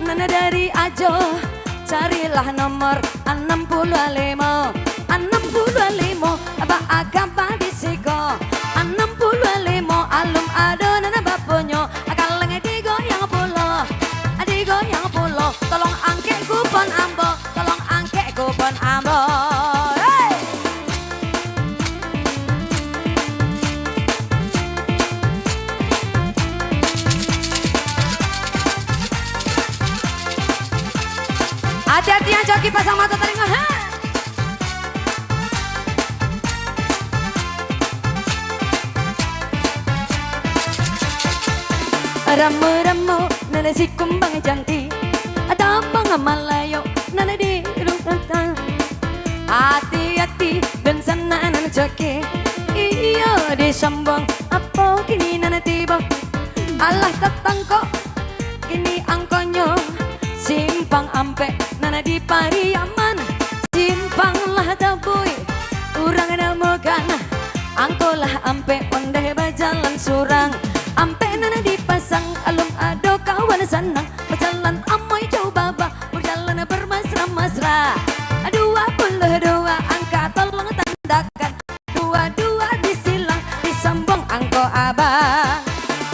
nan dari Ajo, carilah nomor anam puluah limo. Anam puluah limo, baa kaba di siko? Anam puluah limo alun ado Hati yang coki pasang mato talingo, ha. Ramo-ramo nan si kumbang cantik, tabang Malayu nan di Lutang. Ati-ati dan sanak nan coki, iyo disambuang, apo kini nan tibo. Alah tatangkok kini angkonyo, Simpang Ampek nan di Pariaman. Simpang lah tabuik urang namokan, angko lah ampek ondeh bajalan surang. Ampek nan dipasang alun ado kawan sanang, bajalan amuah jo baba, bajalan bermasra-masra. Dua puluh dua angka tolong tandakan, dua-dua disilang, disambuang angko abang.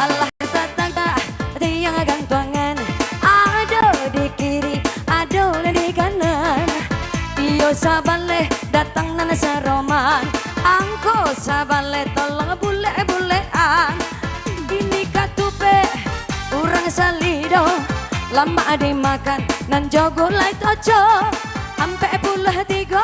Alah tatagak tiang gantuangan, ado di kiri, ado di kanan. Iyo sabaleh datang nan saroman, angko sabaleh tolong bulek-bulekan. Ini katupek urang Salido, lamak dimakan nan jo gulai toco. Ampek puluah tigo,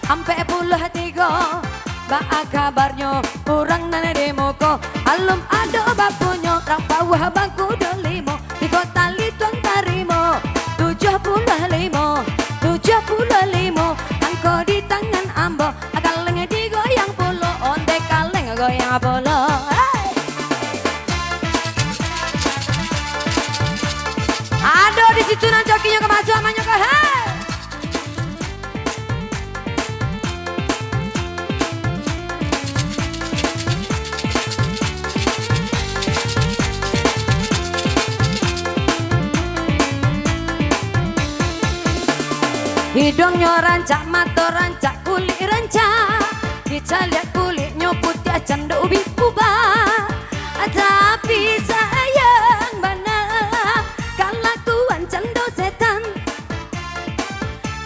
ampek puluah tigo. Baa kabarnyo urang nan di muko? Alun ado bapunyo, rang pauah bakudo limo, tigo tali tuang tarimo. Tujuah puluah limo, tujuah puluah limo, angko di tangan ambo. Kaleng digoyang pulo, ondeh kaleng goyang pulo. Hei! Ado di situ nan cokinyo ka masuak, amanyo ka, hei! Iduangnyo rancak, mato rancak, kulik rancak, dicaliak kuliknyo putiah cando ubi kuba. Tapi sayang bana, kalakuan cando setan.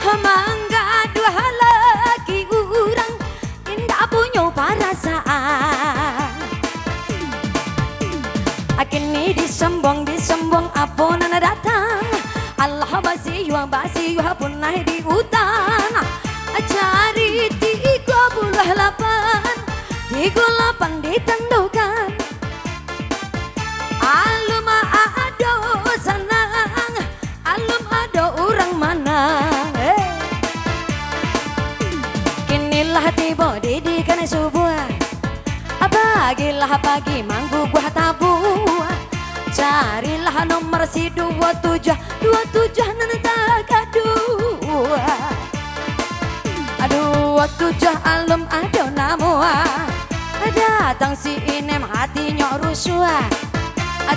Manggaduah laki urang, indak punyo parasaan. Kini disambuang, disambuang apo nan datang. Alah basiuah, basiuah punai di utan. Cari tigo puluah lapan, tigo lapan ditandokan. Alun ado sanang, alun ado urang manang, eh. Kini lah tibo didikan subuah, pagilah pagi mangguguah tabuah. Carilah nomor si duo tujuah, duo tujuah nan tagaduah. Duo tujuah alun ado namuah. Datang si Inem hatinyo rusuah.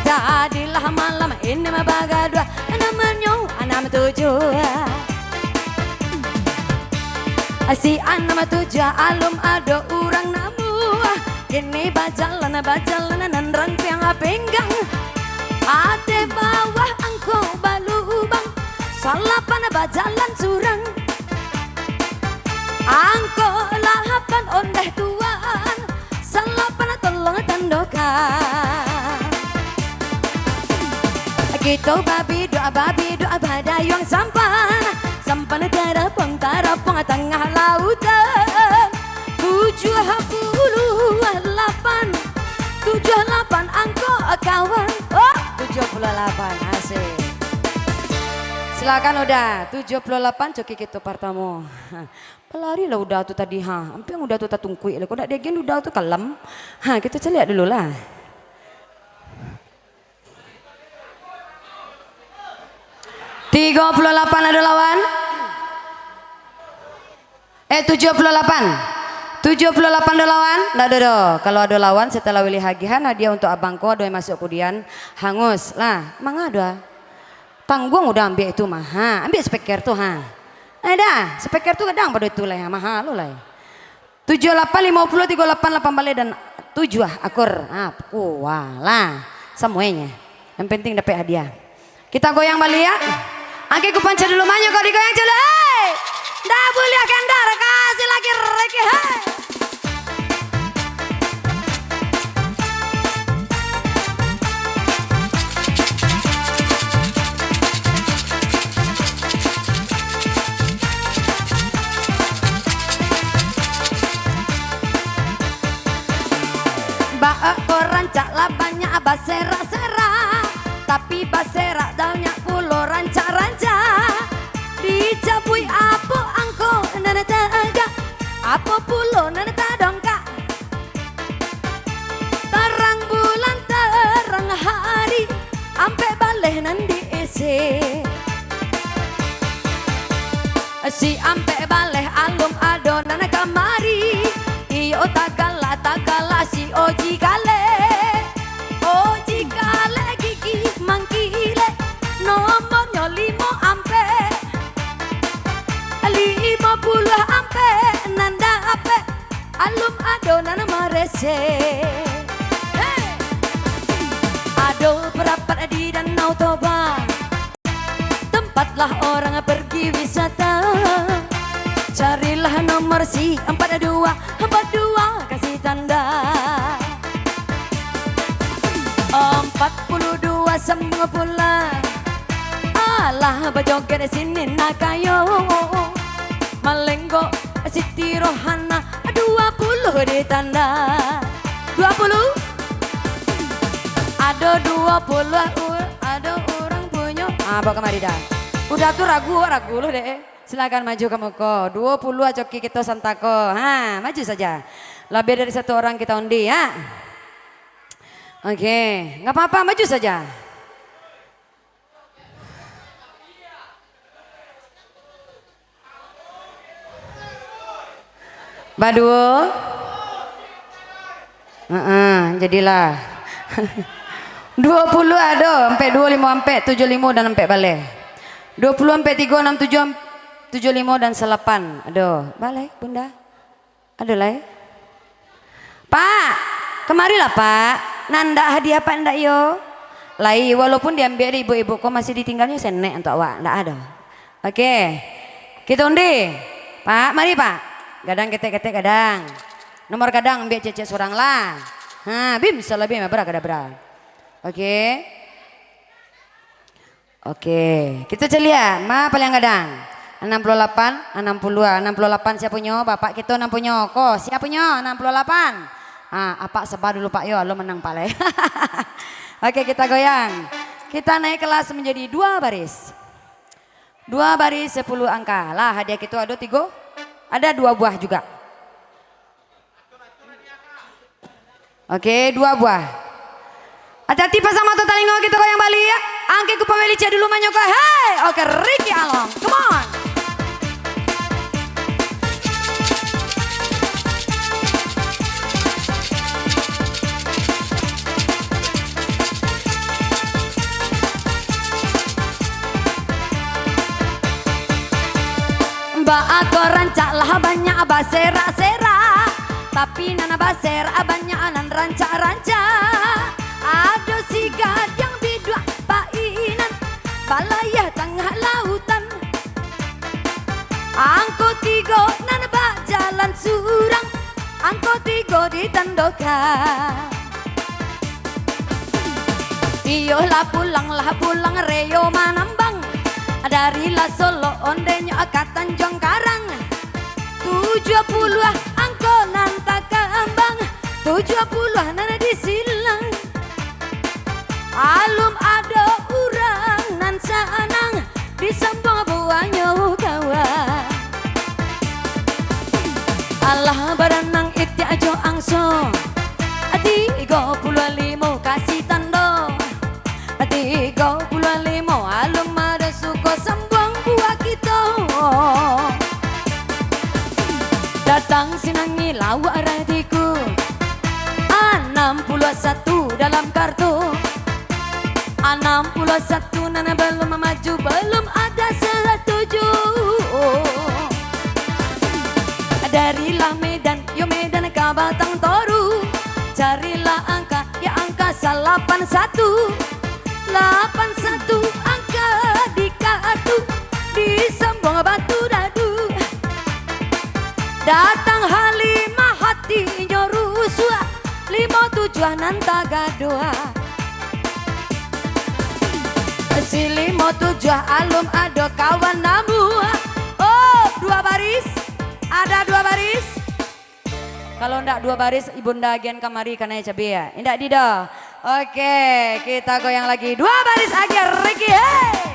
Tadilah malam Inem bagaduah, namonyo anam tujuah. Si anam tujuah alun ado urang namuah. Kini bajalan, bajalan nan rangkuang pinggang. Ateh bawah angko balubang, salapan bajalan surang. Angko lapan ondeh tuan, salapan tolong tandokan. Kito babiduak, babiduak badayuang sampan, sampan tarapung, tarapung tangah lautan. Tujuah puluah lapan, tujuah lapan angko kawan. Oh, tujuah puluah lapan, asik. Silakan Uda, tujuah puluah lapan coki kito partamo. Balari lah Uda tu tadi, ha. Ampia Uda tu tatungkuik lah. Kok dak diagian Uda tu kalam. Ha, kito caliak dulu lah. Tigo puluah lapan ado lawan? Eh, tujuah puluah lapan. Tujuah puluah lapan ado lawan? Ndak ado doh. Kalau ado lawan, setelah Willy hagihan hadiah untuk abang ko, ado yang masuk kudian, hangus lah. Manga ado? Tangguang Uda ambiak itu mah. Ha, ambiak speaker tu, ha. Eh, dah, speaker tu gadang pado itu lah, ha, mahal lo lah. Tujuah lapan, limo puluah, tigo lapan, lapan baleh, dan tujuah akur. Ha, kualah. Samuanya. Yang penting dapat hadiah. Kita goyang baliak. Angke ku panca dulu, manyo kau digoyang dulu. Hei! Ndak buliah kendar, kasih lagi reki, hei! Baserak-serak, tapi baserak banyak pulo rancak-rancak. Dicabuik apo angko nan tagak, apo pulo nan tadongkak. Tarang bulan, tarang hari, ampek baleh nan diisi. Si ampek baleh alun ado nan kamari. Iyo tagalak, tagalak si Oji Kalek. Oji Kalek gigi mangkilek. Nomornyo limo ampek. Limo puluah ampek nan dapek. Alun ado nan marese. Hei! Ado parapat di Danau Toba. Tempatlah orang pergi wisata. Carilah nomor si ampek duo, ampek duo kasih tanda. Ampek puluah duo sambung pulang. Alah bajoget sini nak kayo. Malenggok Siti Rohana, duo puluah ditanda. Duo puluah? Ado duo puluah, u-, ado urang punyo. Ah, bawa kamari dah. Udah tu ragu, ragu lu deh. Silakan maju ka muko. Duo puluah coki kito santako. Ha, maju saja. Labiah dari satu orang kita undi, ya. Oke, nggak apa-apa, maju saja. Baduo? Heeh, jadilah. Duo puluah ado, ampek duo limo ampek, tujuah limo dan ampek baleh. Duo puluah ampek tigo, anam tujuah, tujuah limo dan salapan. Ado, baleh, Bunda? Ado lai? Pak, kamarilah, Pak. Nan ndak hadiah, Pak, ndak yo? Lai, walaupun diambiak dek ibu-ibu ko, masih ditinggalnyo senek untuak awak. Ndak ado. Oke. Kito undi. Pak, mari, Pak. Gadang ketek-ketek gadang. Nomor gadang ambiak cek-cek surang lah. Ha, bim, salah bim, abrakadabra. Oke. Oke, kito caliak, ma paliang gadang? Anam puluah lapan, anam puluah, anam puluah lapan sia punyo? Bapak kito nan punyo. Ko, sia punyo? Anam puluah lapan. Ah, apak saba dulu, Pak, yo, alun manang, Pak, lai. Oke, kita goyang. Kita naik kelas menjadi dua baris. Dua baris sepuluh angka. Lah, hadiah kito ado tigo. Ada dua buah juga. Oke, dua buah. Hati-hati, pasang mato talingo, kito goyang baliak. Angke ku paweli cek dulu manyoko. Hei, oke, Ricky Along. Come on. Baa ko rancak lah banyak baserak-serak, tapi nan baserak banyak nan rancak-rancak. Ado si gadang biduak painan, balayah tangah lautan. Angko tigo nan bajalan surang, angko tigo ditandokan. Iyo lah pulang, lah pulang Rio manambang. Dari lah Solok ondenyo ka Tanjuang Karang. Tujuah puluah angko nan takambang, tujuah puluah nan disilang. Alun ado urang nan sanang disambuang buahnyo kawan. Alah baranang itiak jo angso, tigo puluah limo kasih tando. Tigo puluah limo alun mada suko sambuang buah kito. Datang sinangi lawak radiku. Anam puluah satu dalam kartu. Anam puluah satu nan balum maju, balum ada satuju. Dari lah Medan, yo Medan ka Batang Toru. Carilah angka, yo angka salapan satu. Lapan satu angka di kartu, disambuang batu dadu. Datang Halimah hatinyo rusuah, limo tujuah nan tagaduah. Si limo tujuah alun ado kawan namuah. Oh, dua baris? Ada dua baris? Kalau ndak dua baris, Ibunda agian kamari kanai cabe, ya? Indak di doh. Oke, kita goyang lagi. Dua baris akhir, Ricky, hei!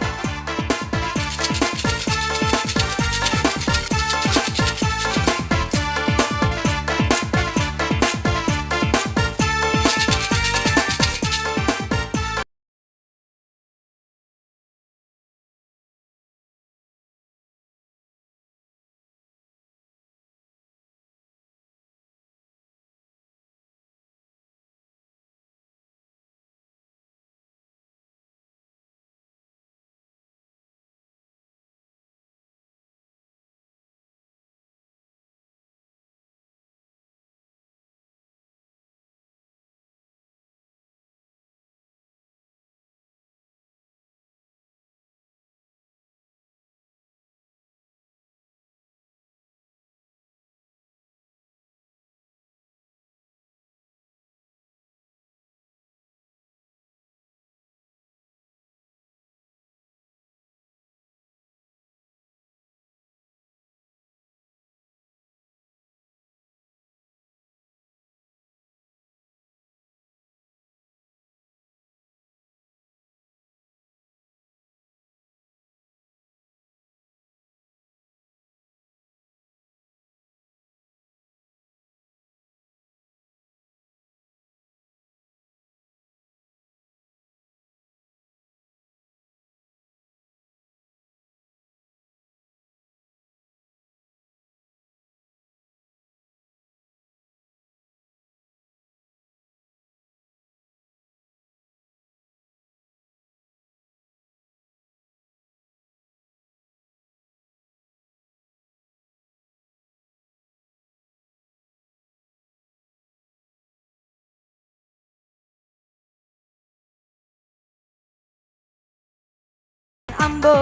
Ambo.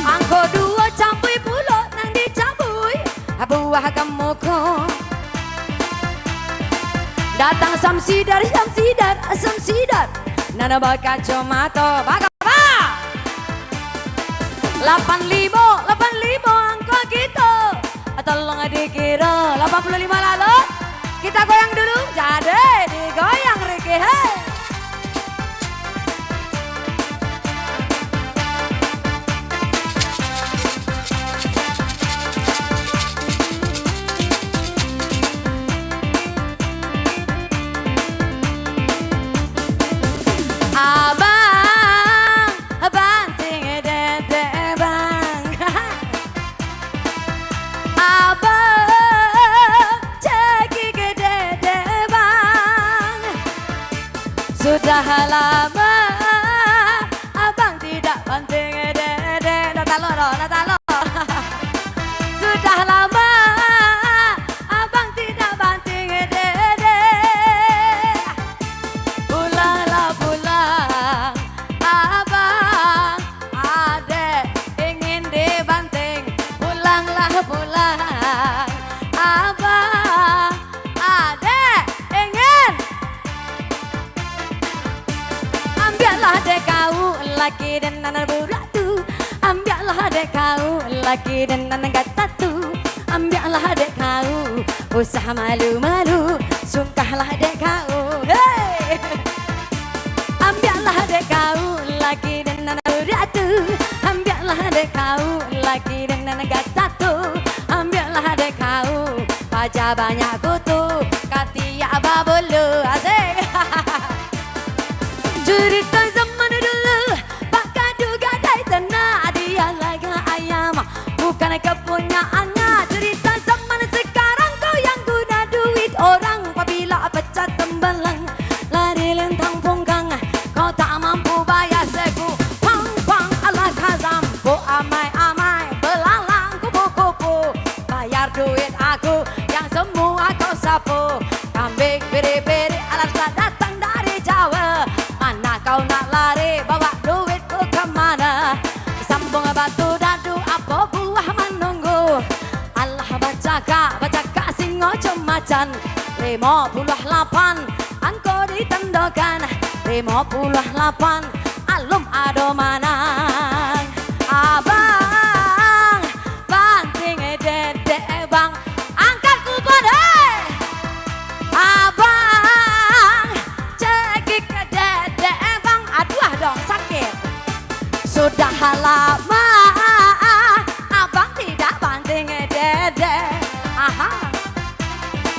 Angko duo cabuik pulo nan dicabuik buah gamuko. Datang Samsidar, Samsidar, Samsidar, nan bakacomato. Bagapa? Lapan limo, lapan limo angko kito. Tolong dikiro lapan puluh lima lalu. Kita goyang dulu. Jadi digoyang, Ricky, hei. Abang, banting dedek, Bang. Abang, cakik dedek, Bang. Sudah lama abang tidak banting dedek. Nak talok doh, nak talok. Sudah lama abang tidak banting dedek. Pulanglah pulang, abang. Adek ingin dibanting, pulanglah pulang. Abang, adek ingin. Ambiaklah dek kau laki den nan burak tu. Ambiaklah dek kau laki den nan gatal tu. Ambiaklah dek kau, usah malu-malu, sungkahlah dek kau. Hei! Ambiaklah dek kau laki den nan burak tu. Ambiaklah dek kau laki den nan gatal tu. Ambiaklah dek kau, paja banyak kutu, katiak babulu. Asik. Curito zaman dulu, Pak Kadu gadai tanak, dia laga ayam, bukan kepunyaannya. Curito zaman sekarang, kau yang guna duit orang, pabila pacah tembalang, lari lintang punggang, kau tak mampu bayar seku. Pang, pang, alah kazam, bu amai-amai, belalang kupu-kupu, bayar duit aku yang semua kau sapu. Kambing biri-biri alah datang dari Jawa. Mana kau nak lari, bawa duitku ke mana? Sambung batu dadu, apo buah manunggu? Alah bacakak, bacakak singo jo macan. Limo puluah lapan, angko ditandokan. Limo puluah lapan, alun ado manang. Abang, banting dedek, Bang. Angkat kupon, hei! Abang, Dek, aha.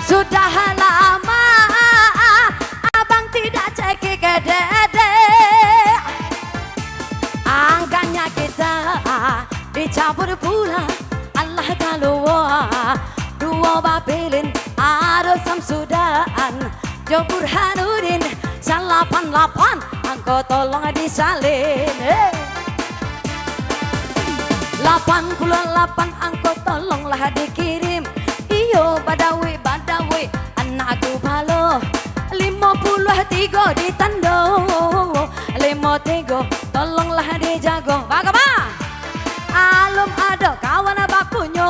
Sudah lama abang tidak cekik ke dedek. Angkanya kita dicampur pula. Alah kalua duo bapilin, ado Samsudan jo Burhanuddin. Salapan lapan angko tolong disalin. Hei. Lapan puluah lapan angko tolonglah dikirim. Iyo, badawik, badawik, anak gubalo. Limo puluah tigo ditando. Limo tigo tolonglah dijago. Bagaimana? Alun ado kawan bapunyo.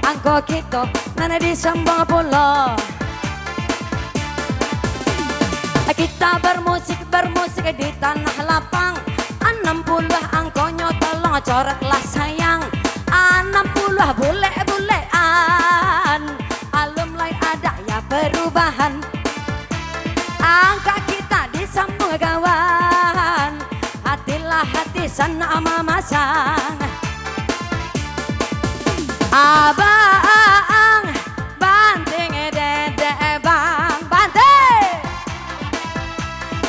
Angko kito nan disambuang pulo. Kita bermusik, bermusik di tanah lapang. Anam puluah angkonyo tolong coretlah sayang. Anam puluah bulek-bulekan. Alun lai ado ya perubahan. Angka kita disambuang kawan. Hatilah hati sanak mamasang. Abang, banting dedek bang, banting.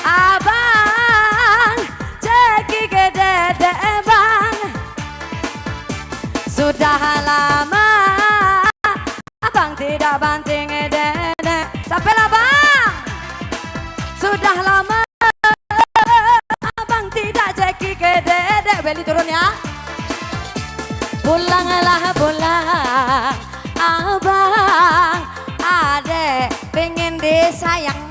Abang, cekik dedek bang. Sudah lama abang tidak banting dedek. Sampai lah, Bang. Sudah lama abang tidak cekik ke dedek. Beli turun ya. Pulanglah pulang, abang, adek pengen disayang.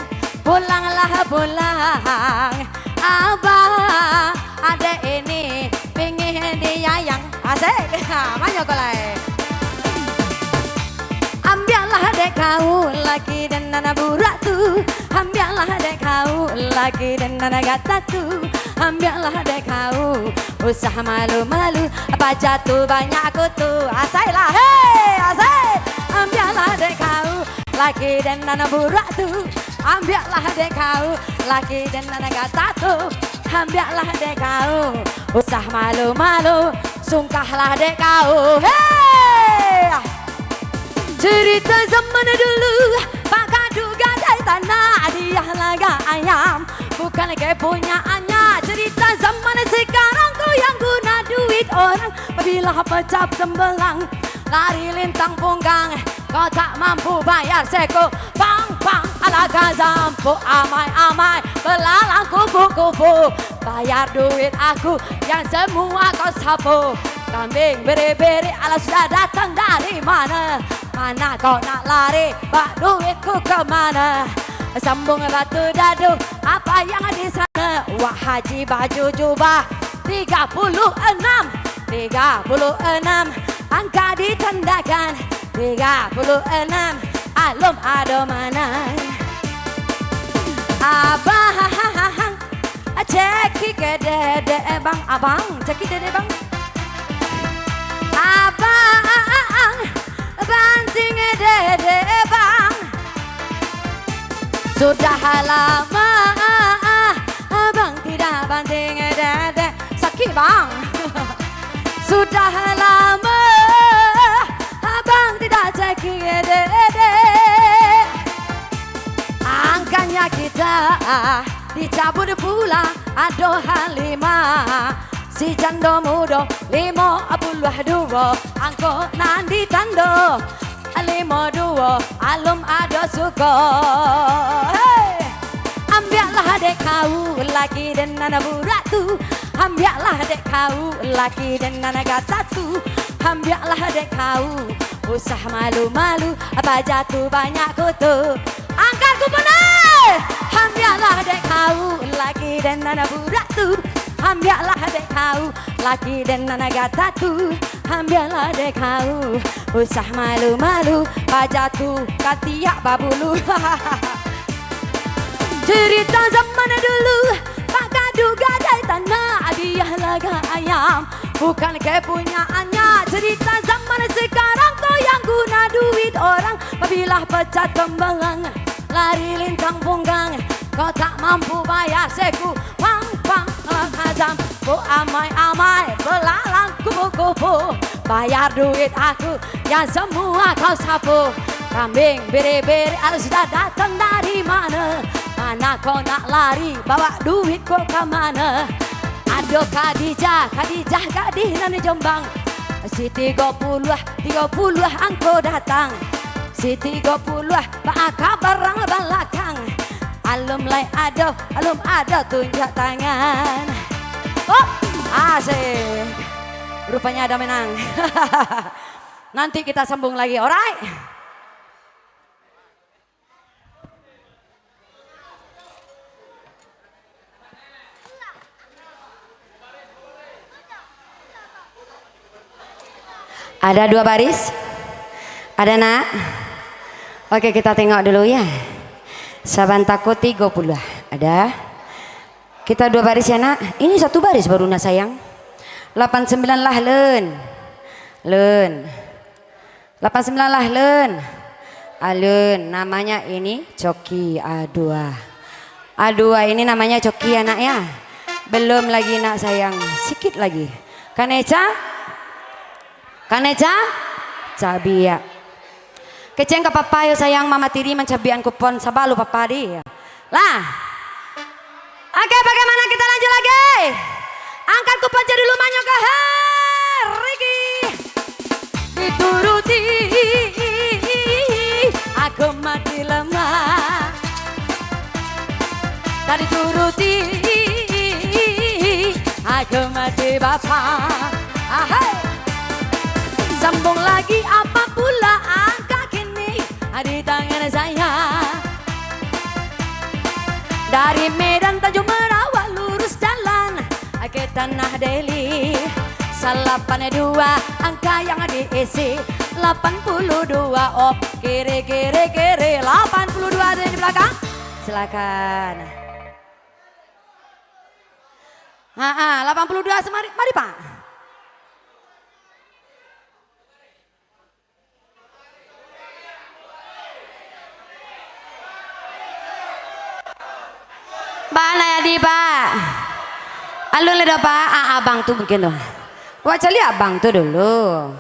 Pulanglah pulang, abang, adek ini pingin diayang. Asik. Manyo ko lai. Ambiaklah dek kau laki den nan burak tu. Ambiaklah dek kau laki den nan gata tu. Ambiaklah dek kau, usah malu-malu, paja tu banyak kutu. Asik lah, hei, asik. Ambiaklah dek kau laki den nan burak tu. Ambiaklah dek kau laki den nan gata tu. Ambiaklah dek kau, usah malu-malu, sungkahlah dek kau. Hei! Cerita zaman dulu, Pak Kadu gadai tanah, hadiah laga ayam, bukan kepunyaannya. Cerita zaman sekarang, kau yang guna duit orang, bila pecah tembelang, lari lintang punggang. Kau tak mampu bayar seko, pang, pang, alah ka zampuk, amai, amai, belalang kupu-kupu. Bayar duit aku yang semua kau sapu. Kambing biri-biri, alah sudah datang dari mana? Mana kau nak lari, bak duitku ke mana? Sambung batu dadu, apa yang di sana? Wak Haji baju jubah tiga puluh enam, tiga puluh enam, angka ditandakan. Tiga puluh enam, alun ado manang. Abang, cekik ke dedek bang, abang, cekik dedek bang. Abang, banting dedek bang. Sudah lama abang tidak banting dedek. Sakik, Bang. Sudah lama abang tidak cekik dedek. Angkanya kita dicabut pula, ado Halimah. Si jando mudo limo puluah duo, angko nan ditando. Limo duo, alun ado suko. Hei! Ambiaklah dek kau laki den nan burak tu. Ambiaklah dek kau laki den nan gata tu. Ambiaklah dek kau, usah malu-malu, paja tu banyak kutu. Angkat kupon, eh! Ambiaklah dek kau laki den nan burak tu. Ambiaklah dek kau laki den nan gata tu. Ambiaklah dek kau, usah malu-malu, paja tu katiak babulu. Cerita zaman dulu, Pak Kadu gadai tanah, hadiah laga ayam, bukan kepunyaannya. Cerita zaman sekarang, kau yang guna duit orang, bila pecah tembelang, lari lintang punggang. Kau tak mampu bayar seko, pang, pang, alah ka zampuk. Amai-amai, belalang kupu-kupu, bayar duit aku, yang semua kau sapu. Kambing biri-biri, alah sudah datang dari mana? Mana kau nak lari, bawa duit kau ka mana? Ado Khadijah, Khadijah gadih nan di Jombang. Siti tigo puluah, tigo puluah angko datang. Siti tigo puluah, baa kabar urang balakang? Alun lai ado, alun ado tunjuak tangan. Oh, asik. Rupanya ada menang. Nanti kita sambung lagi, alright? Ada dua baris? Ada, Nak? Oke, kita tengok dulu, ya. Sabanta ko tigo puluah. Ada? Kita dua baris, ya, Nak. Ini satu baris baru, nak sayang. Lapan sembilan lah, Lun. Lun. Lapan sembilan lah, Lun. Alun, namanya ini coki. Aduh, ah. Aduh, ah, ini namanya coki, ya, Nak, ya. Belum lagi, nak sayang. Sikit lagi. Kaneca? Kaneca? Cabiak. Keceng ka papa yo sayang, mama tiri mancabiakan kupon, saba lo papa di. Lah. Oke, bagaimana kita lanjut lagi? Angkat kupon jadi lumanya ke Riki. Dituruti, aku mati lemah. Tak dituruti, aku mati bapa. Ahai. Sambung lagi, apa pula angka kini di tangan saya. Dari Medan Tanjung Merawa lurus jalan ke Tanah Deli. Salapan dua angka yang diisi. Lapan puluh dua, op, kiri, kiri, kiri. Lapan puluh dua ada yang di belakang. Silakan. Ha, ha, lapan puluh dua, semari, mari, Pak. Bana jadi, Pak. Alun lai doh, Pak. Ah, abang tu mungkin tu. Wak caliak abang tu dulu.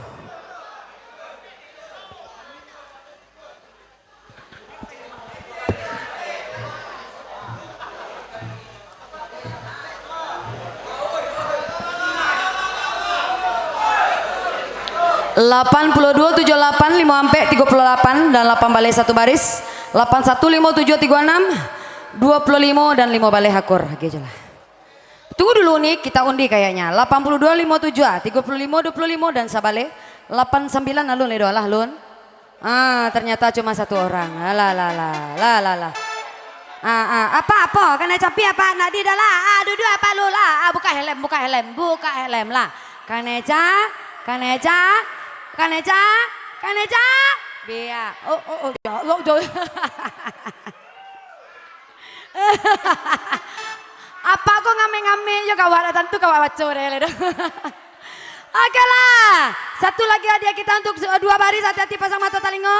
Lapan puluh dua tujuh lapan limo ampek tigo puluh lapan dan lapan baleh satu baris. Lapan satu limo tujuh tigo anam, dua puluh limo dan limo baleh akur. Oke, jelas. Tunggu dulu ni, kita undi kayaknya. Lapan puluh dua limo tujuh, ah, tiga puluh lima, dua puluh lima dan sabaleh. Lapan sambilan alun lai doh lah, Lun. Ah, ternyata cuma satu orang. Alah, lah, lah, lah, lah, lah. Ah, ah, apa, apa? Kanai capi apa? Nak di dah lah. Ah, duduk apa lu lah? Ah, buka helm, buka helm, buka helm lah. Kanai ca, kanai ca, kanai ca, kanai ca. Biak. Oh, oh, oh, jauh, jauh, jauh. Apa ko ngamek-ngamek jo kawak, dah tantu kawak baco deh, lai doh. Oke lah, satu lagi hadiah kita untuk dua baris, hati-hati pasang mato talingo.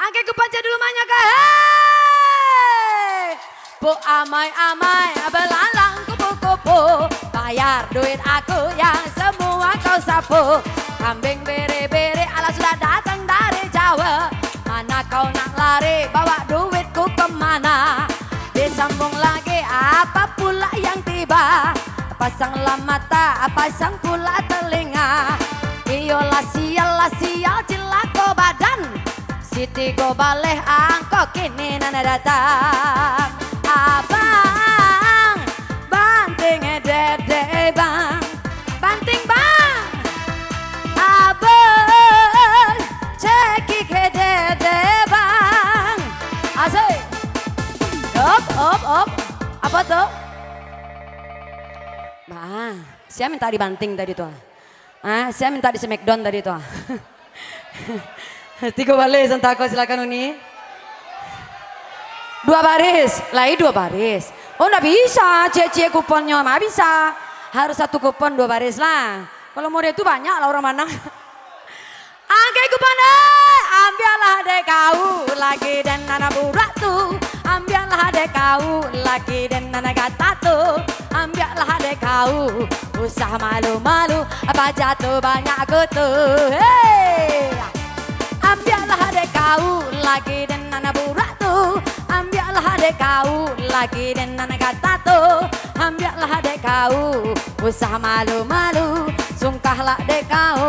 Angke kupon cek dulu, manyaka. Hei! Puk amai-amai, belalang kupu-kupu, bayar duit aku yang semua kau sapu. Kambing bere-bere, alah sudah datang dari Jawa. Mana kau nak lari, bawa duitku ke mana? Disambung lagi, apa pula yang tiba? Pasanglah mata, pasang pula telinga. Iyolah sial lah sial, cilako badan. Siti go baleh angko kini nan datang. Abang, banting dede bang. Banting bang. Abang, cekik dede bang. Asik. Op, op, op. Apa tu? Nah, siapa minta dibanting tadi tu? Ah, siapa minta di smackdown tadi tu? Tiga baleh santako, silakan Uni. Dua baris, lai dua baris. Oh, ndak bisa, ciek-ciek kuponnyo, mah bisa. Harus satu kupon dua baris lah. Kalau model tu banyak lah orang manang. Angke kupon, eh, ambialah dek kau lagi den anak burak tu. Ambialah dek kau lagi den anak gata tu. Ambiaklah dek kau, usah malu-malu, paja tu banyak kutu. Hei! Ambiaklah dek kau, laki den nan burak tu. Ambiaklah dek kau, laki den nan gata tu. Ambiaklah dek kau, usah malu-malu, sungkahlah dek kau.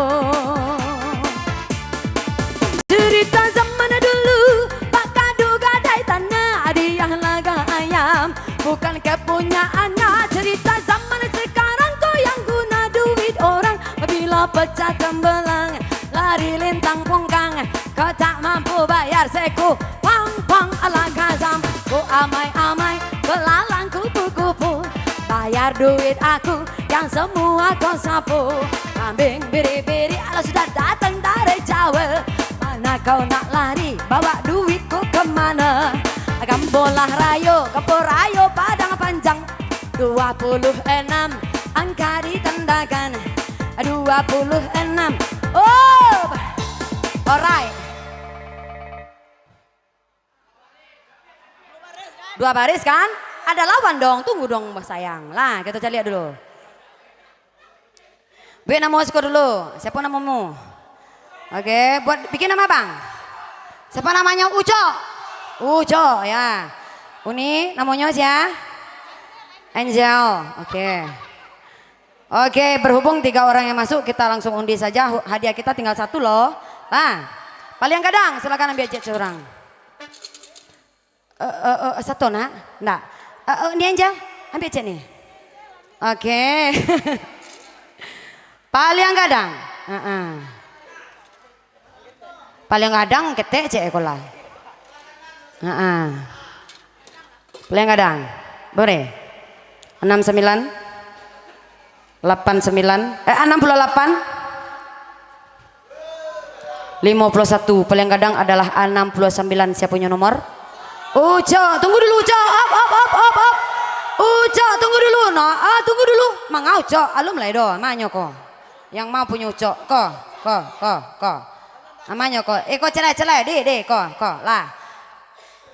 Cerita zaman dulu, Pak Kadu gadai tanah, hadiah laga ayam, bukan kepunyaannya. Cerita zaman sekarang, kau yang guna duit orang, bila pecah tembelang, lari lintang pungkang, kau tak mampu bayar seko, pang, pang, Alakazam, ku amai-amai, belalang kupu-kupu, bayar duit aku, yang semua kau sapu. Kambing biri-biri, alah sudah datang dari Jawa. Mana kau nak lari, bawa duit kau ke mana? Gambolah Rayo, Kampung Rayo Padang Panjang. Dua puluh enam angka ditandakan. Dua puluh enam. Oh! Alright. Dua baris kan? Ada lawan dong, tunggu dong, sayang. Lah, kita caliak dulu. Buek namo siko dulu. Siapa namamu? Oke, buat bikin nama, Bang. Siapa namanya? Ucok. Ucok, ya. Uni, namanya sia? Angel. Oke. Oke, berhubung tiga orang yang masuk, kita langsung undi saja. Hu-, hadiah kita tinggal satu loh. Nah, paling gadang, silakan ambil cek seorang. Eh, eh, eh, satu nak? Ndak. Eh, eh, ni Angel, ambil cek ni. Oke. Paling gadang. Heeh. Paling gadang ketek cek sekolah. Heeh. Paling gadang. Boleh. Enam sembilan, lapan sembilan, eh, enam puluh delapan, lima puluh satu. Paling gadang adalah enam puluh sembilan. Siapa punya nomor? Ucok, tunggu dulu, Ucok. Op, op, op, op, op. Ucok, tunggu dulu. No, ah, tunggu dulu. Manga Ucok, alun lai doh. Manyo ko. Yang ma punyo Ucok. Ko, ko, ko, ko. Amanyo ko. Eh, ko celai, celai. Di, di, ko, ko. Lah.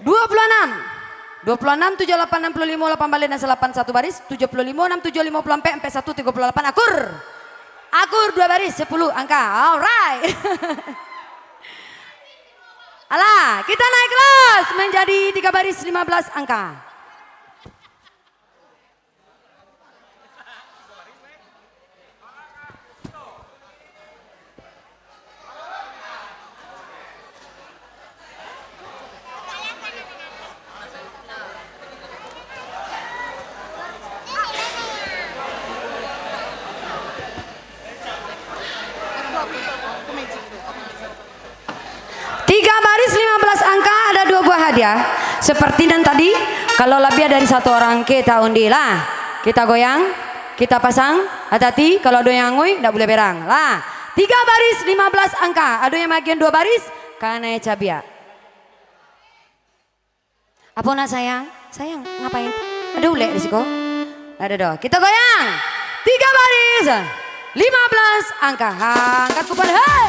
Dua puluh enam. Dua puluh enam, tujuh lapan, enam puluh lima, lapan balik, dan salapan satu baris. Tujuh puluh lima, enam tujuh, lima puluh empat, empat satu, tiga puluh lapan. Akur. Akur dua baris, sepuluh angka. Alright. Alah, kita naik kelas menjadi tiga baris, lima belas angka. Tiga baris lima belas angka, ada dua buah hadiah. Seperti nan tadi, kalau labiah dari satu orang, kita undi lah. Kita goyang, kita pasang, hati-hati, kalau ado yang angui, ndak buliah berang. Lah, tiga baris lima belas angka, ado yang magian dua baris, kanai cabiak. Apo nak sayang? Sayang, ngapain? Ada ulek di siko? Ada doh. Kita goyang. Tiga baris. Lima belas angka. Ha, angkat kupon. Hei!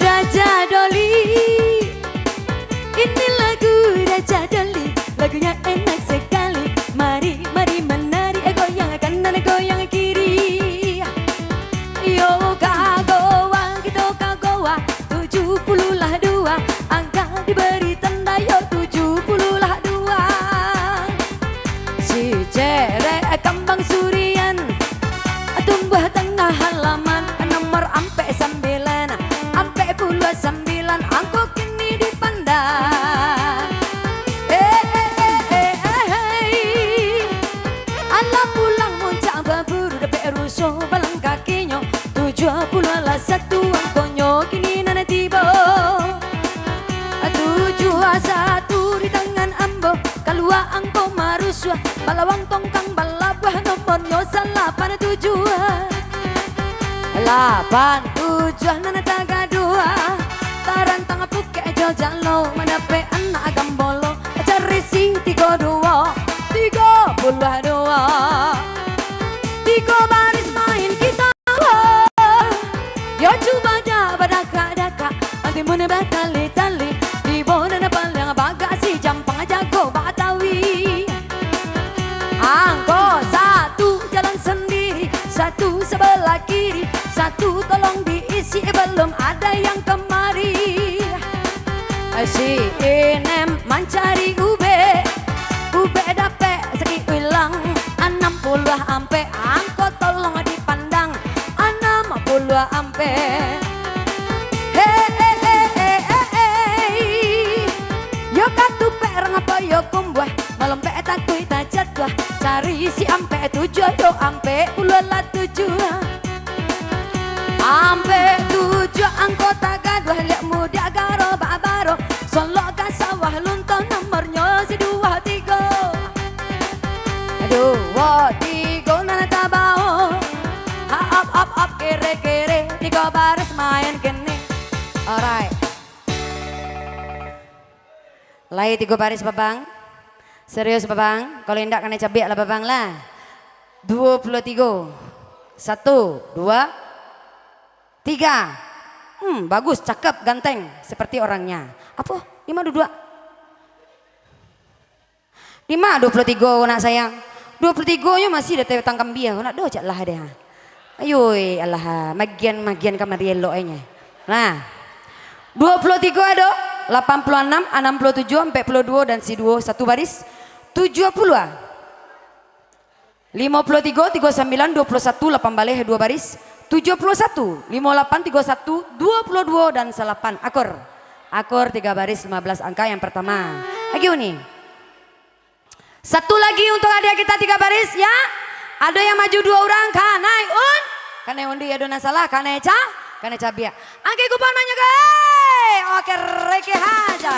Raja Doli, ini lagu Raja Doli, lagunya enak sekali. Mari, mari menari, eh, goyang kanan, goyang kiri. Yo ka goa, kito ka goa, tujuh puluh lah dua, angka diberi tanda yo tujuh puluh lah dua. Si cerek kambang surian, tumbuah tangah halaman, nomor ampek sambilan, ampek puluah sambilan, angko kini dipandang. Eh, eh, eh, eh, eh, hei. Alah pulang muncak baburu, dapek ruso balang kakinyo. Tujuah puluah lah satu angkonyo, kini nan tibo. Tujuah satu di tangan ambo, kalua angko marusuah, balawang tongkang balabuah, no Nomornyo salapan tujuah. Lapan tujuah nan tagaduah. Tarantang pukek jo jalo, mandapek anak gambolo. Carisi tigo duo, tigo puluah duo. Tigo baris main kita. Yo cubo dak badakak-dakak, timun batali-tali, tibo nan paliang bagak si jampang jago Batawi. Angko satu jalan sandiri, satu sabalah kiri, satu tolong diisi, balum ado yang kamari. Si Inem mancari ubek, ubek dapek sakik ilang, anam puluah ampek, angko tolong dipandang, anam puluah ampek. Hei, hei, hei, hei, hei. Yo katupek rang apo yo kumbuah, malompek takuik tajatuah, cari si ampek tujuah, yo ampek puluah lah tujuah. Ampek tujuah angko tagaduah, liak mudiak garo babaro, solok ka sawah lunto, nomornyo si duo tigo. Duo tigo nan tabao. Ha, op, op, op, kiri, kiri, tigo baris main kini. Alright. Lai tigo baris, Babang. Serius, Babang. Kalau indak, kanai cabiak lah, Babang, lah. Duo puluah tigo. Satu, dua, tiga. Hmm, bagus, cakep, ganteng. Seperti orangnya. Apo? Di ma duduak? Di ma duo puluah tigo, nak sayang? Duo puluah tigo nyo masih di ateh batang kambia, nak doh cak lah deh, ha. Ayoi, alah, ha. Magian-magian kamari elok e nyo. Nah. Duo puluah tigo ado, lapan puluah anam, anam puluah tujuah, ampek puluah duo, dan si duo satu baris. Tujuah puluah. Limo puluah tigo, tigo sambilan, duo puluah satu, lapan baleh, duo baris. Tujuah puluah satu, limo lapan, tigo satu, duo puluah duo, dan salapan. Akur. Akur tiga baris, lima belas angka yang pertama. Agiah uni. Satu lagi untuk hadiah kita tiga baris, ya. Ado yang maju duo urang, kanai un-, kanai undi, ado nan salah, kanai ca-, kanai cabiak. Angkek kupon manyagai. Oke, reke haja.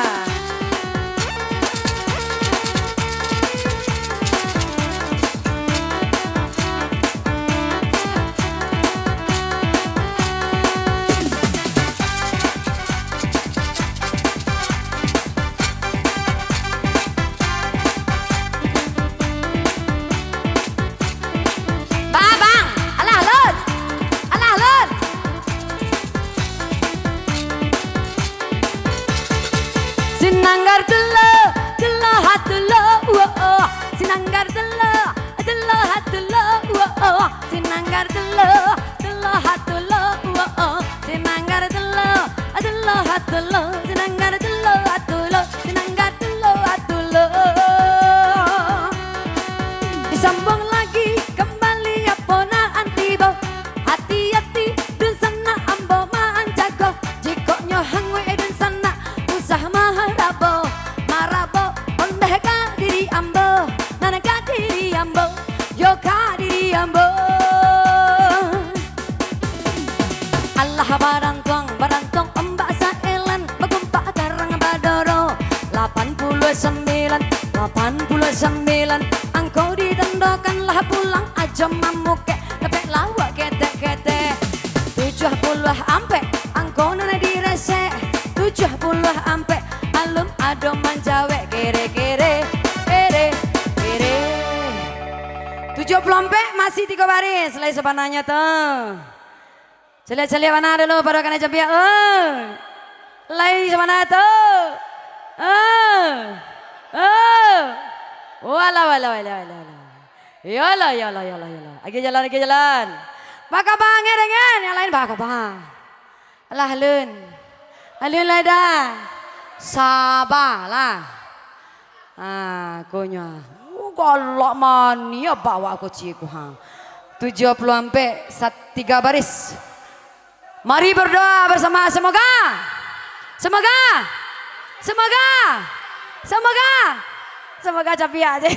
Babang, alah lun, alah lun. Sinanggar tulo, tulo ha tulo, wo, oh. Sinanggar tulo, tulo ha tulo, wo, oh. Sinanggar tulo, tulo ha tulo, wo, oh. Sinanggar tulo, tulo ha tulo, sinanggar tulo ha tulo, sinanggar tulo ha tulo. Disambung lagi kambali apo nan tibo. Ati-ati, dunsanak ambo manjago. Jikok nyo hanguik dunsanak, usah marabo. Marabo, ondeh ka diri ambo, nan ka diri ambo, yo ka diri ambo. Alah barantuang, barantuang ombak saelan, bagumpak karang badoro. Lapan puluah sambilan, lapan puluah sambilan, angko ditandokan lah pulang ajo mamukek, dapek lawak ketek-ketek. Tujuah puluah ampek, angko nan diresek. Tujuah puluah ampek, alun ado manjawek, kere-kere, kere-kere. Tujuah puluah ampek, masih tigo baris, lai sabananyo tu. Caliak-caliak bana dulu, baru kanai cabiak, eh. Lai sabananyo tu. Eh. Eh. Walah, walah, walah, walah, walah. Yolah, yolah, yolah, yolah. Agiah jalan, agiah jalan. Bakabang, ngen, ngen. Yang lain bakabang. Alah, alun. Alun lah dah. Sabalah. Ah, konyo. Oh, galak mania bawa ko ciku, ha. Tujuah puluah ampek, sat-, tiga baris. Mari berdoa bersama. Semoga. Semoga. Semoga. Semoga. Semoga cabiak je.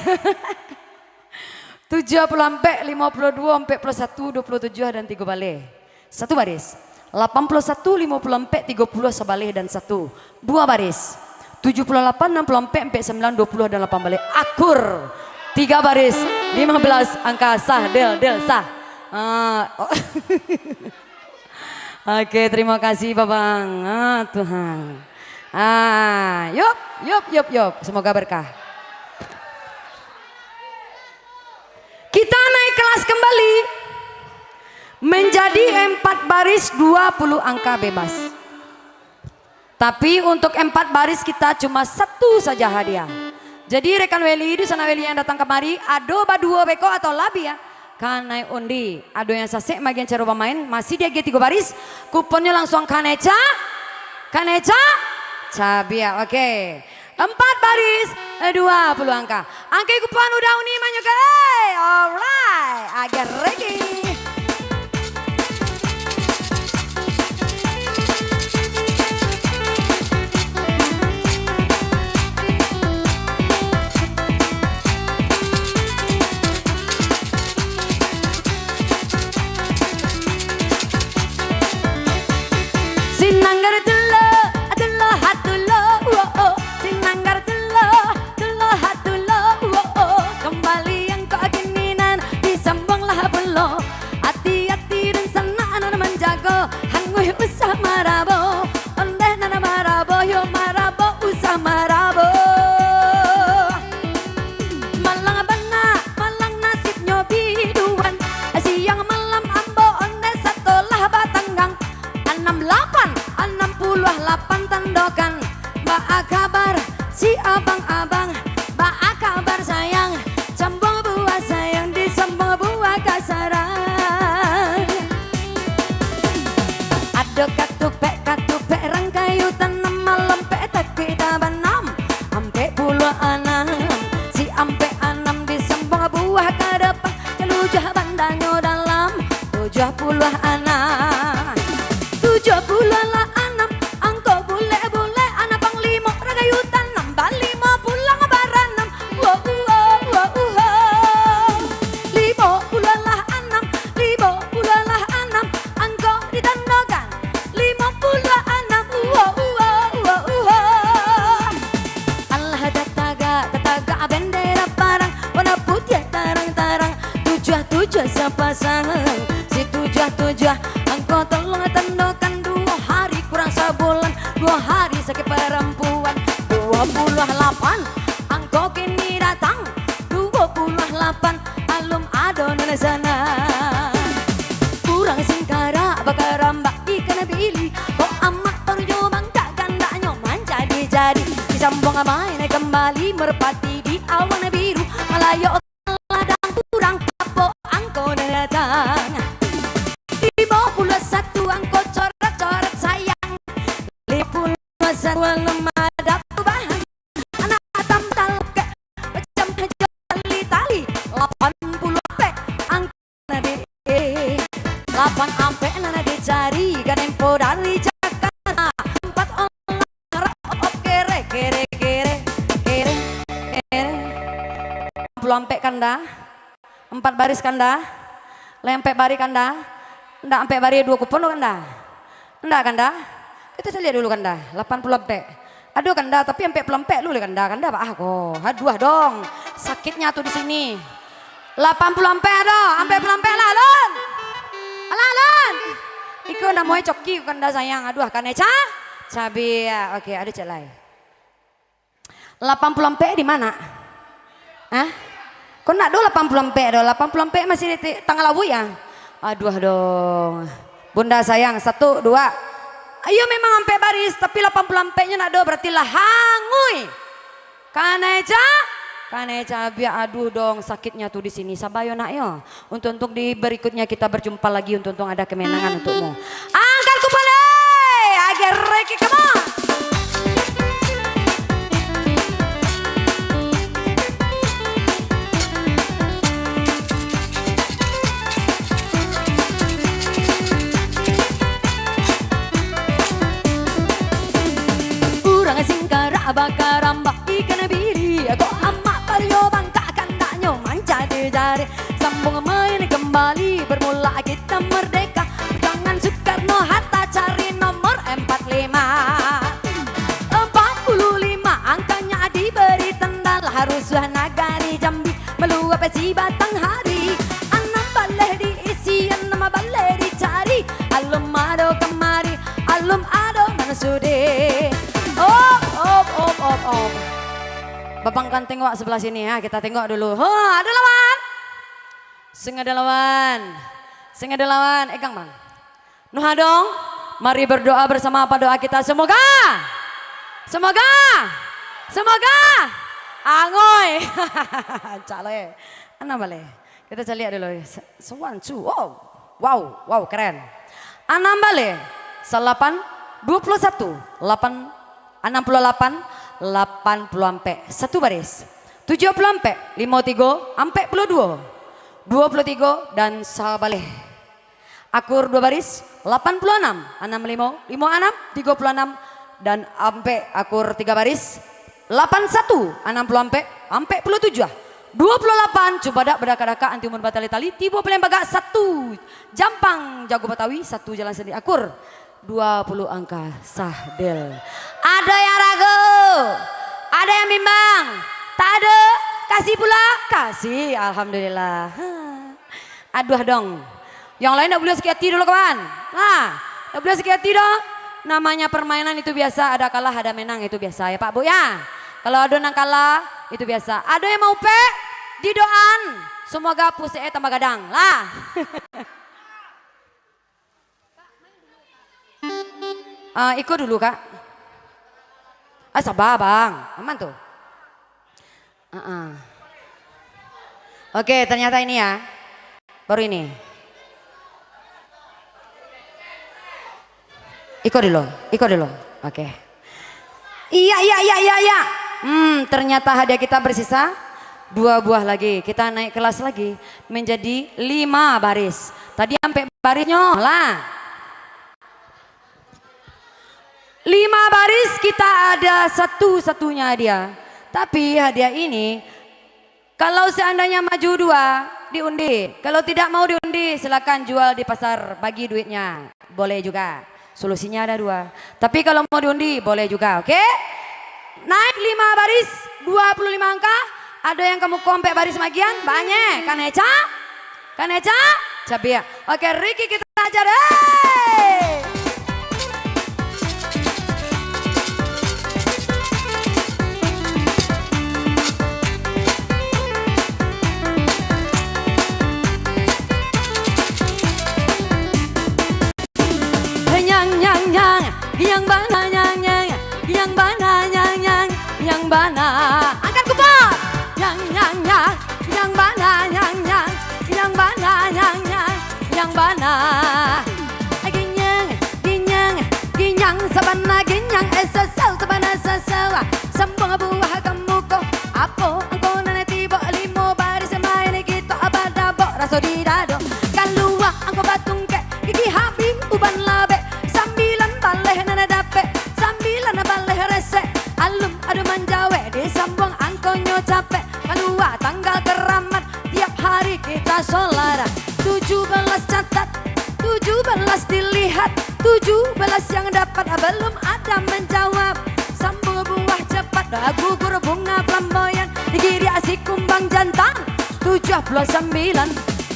Tujuah puluah ampek, limo puluah duo, ampek puluah satu, duo puluah tujuah, dan tigo baleh. Satu baris. Lapan puluah satu, limo puluah ampek, tigo puluah, sabaleh dan satu. Dua baris. Tujuah puluah lapan, anam puluah ampek, ampek sambilan, duo puluah, dan lapan baleh. Akur. Tiga baris, lima belas angka sah, del, del, sah. Ah, oh. Oke, terima kasih, Babang. Ah, Tuhan. Ah, yup, yup, yup, yup. Semoga berkah. Kita naik kelas kembali menjadi empat baris dua puluh angka bebas. Tapi untuk empat baris kita cuma satu saja hadiah. Jadi rekan Weli, di sana Weli yang datang kamari, ado baduo beko atau labiah, ka naik undi. Ado yang sasek magian caro bamain, masih diagiah tigo baris, kuponnyo langsuang ka naik ca-, ka naik ca-, cabiak. Oke. Empat baris, dua puluh angka. Angke kupon udah uni manyukai. Alright, agiah reki. Sinanggar tulo, tulo, ha tulo, wo, oh. Sinanggar tulo, tulo, ha tulo, wo, oh. Kambali angkok kini nan disambuanglah pulo. Ati-ati dunsanak nan manjago, hanguih usah marabo. Ondeh nan marabo, yo marabo, usah marabo. Malang bana, malang nasibnyo biduan. Siang malam ambo ondeh satolah batanggang. Anam lapan, anam puluah lapan tandokan. Baa kabar si abang-abang? Baa kabar sayang? Sambuang buah sayang, disambuang buah kasarang. Ado katupek-katupek rang kayu tanam, malam pek takuik tabanam. Ampek puluah anam, si ampek anam disambuang buah ka dapan, talujuah bandanyo dalam. Tujuah puluah anam, tujuah puluah lah anam, angko bulek-bulek, anak panglimo ragayu tanam, balimo pulang baranam. Wo, uwo, wo, uho. Limo puluah lah anam, limo puluah lah anam, angko ditandokan. Limo puluah anam, uwo, uwo, wo, uho. Alah tatagak, tatagak bendera parang, warna putiah tarang-tarang, tujuah-tujuah sapasang. Si tujuah-tujuah, angko tolong tandokan, duo hari kurang sabulan, duo hari sakik parampuan. Duo puluah lapan, angko kini datang, duo puluah lapan, alun ado nan di sana. Urang Singkarak bakarambak ikan bili, kok amak Parjo Bangkak kandaknyo manjadi-jadi. Disambuang main kambali merpati di awan biru, malayok ladang urang, apo angko nan datang. Limo puluah satu angko coret-coret sayang, limo puluah satu alun ado parubahan. Anak tam talokek macam tali-tali. Lapan puluah ampek angko nan di, lapan ampek nan dicari, ka nempo dari Jakarta. Empat orang oke, re, kere, kere, kere, kere. Lapan puluah ampek kanda. Empat baris kanda. Lai ampek baris kanda. Ndak ampek baris duo kupon tu kanda. Ndak kanda. Kita caliak dulu kanda. Lapan puluah ampek. Aduh kanda, tapi ampek puluah ampek dulu kanda. Kanda baa ko. Aduh dong. Sakitnya tu di sini. Lapan puluah ampek ado. Ampek puluah ampek lah, alun. Alah, alun. Iko namonyo coki kanda sayang. Aduh, kanai ca-, cabiak. Oke, ado cek lai. Lapan puluah ampek di mana? Hah? Kok ndak do lapan puluah ampek do? Lapan puluah ampek masih di ti-, tangah lauik ya? Aduh dong. Bunda sayang, satu, dua. Iyo memang ampek baris, tapi lapan puluah ampeknyo ndak do, berarti lah hanguih. Kanai ca-, kanai cabiak, aduh dong, sakitnya tu di sini. Sabar yo nak yo. Untuang-untuang di berikutnya kita berjumpa lagi, untuang-untuang ada kemenangan untukmu. Angkat kupon, eh! Agiah reki, come on! Urang Singkarak bakarambak ikan biri, kok amak Parjo Bangkak kandaknyo manjadi-jadi. Sambuang main kambali, bermula kita merdeka. Tangan Soekarno Hatta cari nomor empat lima. Empat puluh lima angkanya diberi tanda, lah rusuah nagari Jambi. Di batang hari, anam baleh diisi, anam baleh dicari. Alun ado kamari, alun ado mano sude. Op, op, op, op, op. Babang kan tengok sebelah sini ya, kita tengok dulu. Ho, ado lawan. Sing ado lawan. Sing ado lawan. Egang, Bang. Nuha dong, mari berdoa bersama apa doa kita. Semoga, semoga, semoga. Angoi. Cak le. Anam baleh. Kita caliak dulu. Se-, se-, one, two. Oh. Wow, wow, keren. Anam baleh. Salapan, dua puluh satu, lapan, anam puluh lapan, lapan puluh ampek. Satu baris. Tujuah puluh ampek, limo tigo, ampek puluh duo, duo puluh tigo, dan sabaleh. Akur dua baris, lapan puluh anam, anam limo, limo anam, tigo puluh anam, dan ampek akur tiga baris, lapan satu, anam puluh ampek, ampek puluh tujuah, duo puluh lapan, cubadak badakak-dakak, antimun batali-tali, tibo paliang bagak, satu jampang jago Batawi, satu jalan sandi akur, dua puluh angka sah del. Ado yang ragu? Ado yang bimbang? Tak ado? Kasih pula? Kasih, alhamdulillah. Aduh dong. Yang lain ndak buliah sakik hati dulu, kawan. Nah, ndak buliah sakik hati doh. Namanya permainan itu biasa, ada kalah, ada menang, itu biasa ya, Pak Bu, ya. Kalau ado nang kalah, itu biasa. Ado yang maupek, didoaan, semoga pusek e tambah gadang. Lah. Ah, iko dulu, Kak. Ah, sabar, Bang. Aman tu. Heeh. Oke, ternyata ini ya. Baru ini. Iko dulu, iko dulu. Oke. Iya, iya, iya, iya, iya. Hmm, ternyata hadiah kita bersisa dua buah lagi. Kita naik kelas lagi menjadi lima baris. Tadi ampek barisnyo lah. Lima baris kita ada satu-satunya hadiah. Tapi hadiah ini, kalau seandainya maju dua, diundi. Kalau tidak mau diundi, silakan jual di pasar, bagi duitnya. Boleh juga. Solusinya ada dua. Tapi kalau mau diundi, boleh juga, oke? Naik lima baris, dua puluh lima angka. Ado yang kamu kompek baris magian, banyak. Kan Eca? Kan Eca? Cabiak. Oke, Ricky kita ajar, hei! Nyang, nyang, nyang, yang bana, nyang, nyang, yang bana, nyang, nyang, yang bana. Angkat kupon. Nyang, nyang, nyang, yang bana, nyang, nyang, yang bana, nyang, nyang, yang bana. Ginyang, ginyang, ginyang sabana ginyang, eh, sasau sabana sasau. Sambuang buah kamuko, apo angko nan tibo, limo baris main kito badabok raso di dado. Kalua angko batungkek, gigi habih uban labek, sambilan baleh nan dapek, sambilan baleh resek, alun ado manjawek, disambuang angkonyo capek. Kalua tanggal karamat, tiap hari kita solat. Tujuh belas catat, tujuh belas dilihat, tujuh belas yang dapat, belum ada menjawab. Sambuang buah cepat, gugur bunga flamboyan, digiriak si kumbang jantan. Tujuah puluah sambilan,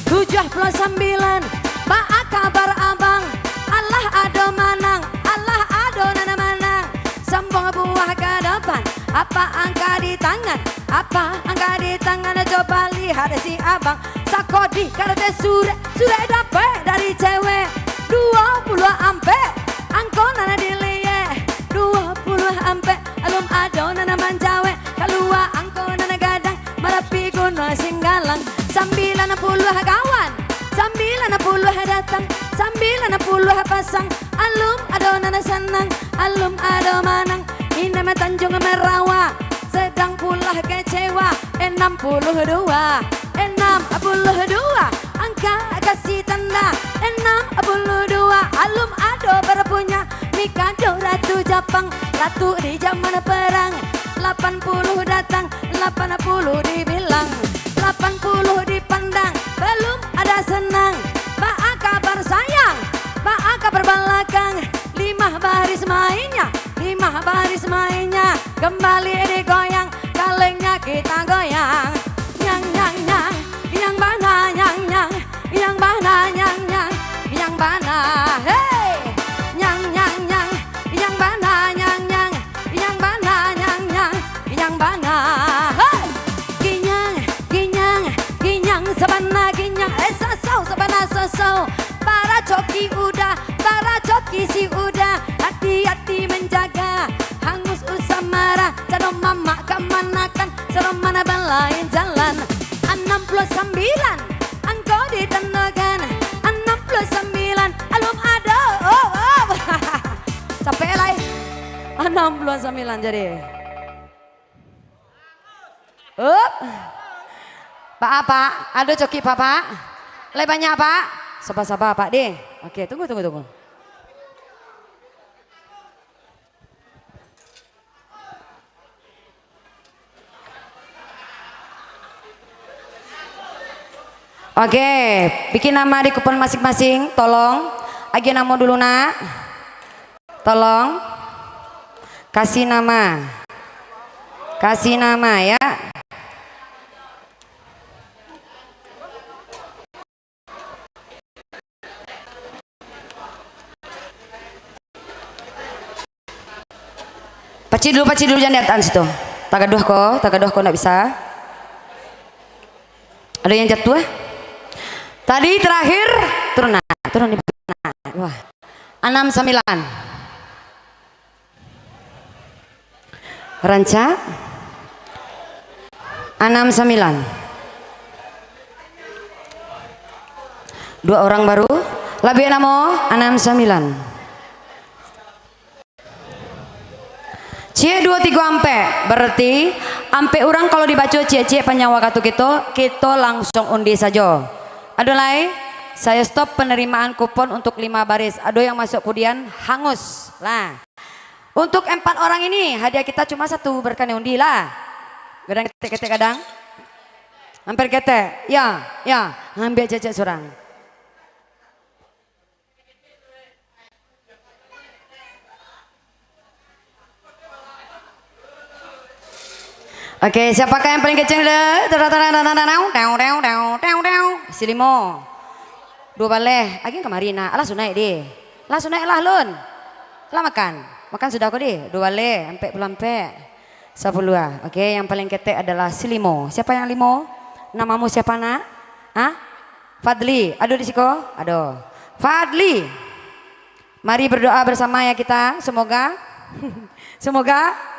tujuah puluah sambilan, baa kabar abang? Alah ado manang, alah ado nan manang. Sambuang buah ka dapan, apa angka di tangan? Apa angka di tangan? Coba lihat si abang. Sakodih karate surek, surek dapek dari cewek. Duo puluah ampek, angko nan diliek. Duo puluah ampek, alun ado nan manjawek. Kalua angko nan gadang, Marapi Gunuang Singgalang. Sambilan puluah kawan, sambilan puluah datang, sambilan puluah pasang. Alun ado nan sanang, alun ado manang. Inam Tanjung Merawa, sadang pulah kecewa. Enam puluah dua, enam puluah dua, angka kasih tanda. Enam puluah dua, alun ado barupunyo. Mikado Ratu Japang, ratu di zaman perang. Lapan puluah datang, lapan puluah dibilang, lapan puluah dipandang, balun ada sanang. Baa kabar sayang? Baa kabar balakang? Lima baris mainnya, lima baris mainnya. Kembali digoyang, kalengnya kita goyang. Nyang, nyang, nyang. Coki Uda, bara coki si Uda, hati-hati manjaga. Hangus usah marah, calo mamak kamanakan, calo mana balain jalan. Anam puluah sambilan, angko ditandakan. Anam puluah sambilan, alun ado, oh, oh. Capek lai. Anam puluah sambilan jadi. Up. Pak, Pak, ado coki, Pak, Pak? Lai banyak, Pak? Saba-saba, Pak, deh. Oke, tunggu, tunggu, tunggu. Oke, bikin nama di kupon masing-masing, tolong. Agiah namo dulu, nak. Tolong. Kasih nama. Kasih nama, ya. Pacik dulu, pacik dulu, jangan di ateh situ. Tagaduah ko, tagaduah ko, ndak bisa. Ado yang jatuah? Tadi terakhir, turun, nak, turun, nak. Wah. Anam sambilan. Rancak. Anam sambilan. Dua orang baru. Labiah namo, anam sambilan. Ciek, duo, tigo, ampek. Berarti, ampek urang kalau dibaco ciek-ciek panjang wakatu kito, kito langsuang undi sajo. Ado lai? Sayo stop penerimaan kupon untuk lima baris. Ado yang masuak kudian, hangus. Lah. Untuk empat orang ini, hadiah kita cuma satu, berkani undi lah. Gadang ketek-ketek gadang. Hampir ketek. Ya, ya. Ambiak ciek-ciek surang. Oke, siapakah yang paling kenceng dulu? Tadang, tadang, tadang, tadang, tadang, tadang, tadang, tadang, tadang. Si limo. Duo baleh. Agiah kamari, nak. Alah, sunaik, deh. Alah, sunaik lah, Lun. Alah, makan. Makan sudah ko, deh. Duo baleh. Ampek puluah ampek. Sapuluah. Oke, yang paling ketek adalah si limo. Siapa yang limo? Namamu siapa, nak? Hah? Fadli. Ado di siko? Ado. Fadli. Mari berdoa bersama ya kita. Semoga. Semoga.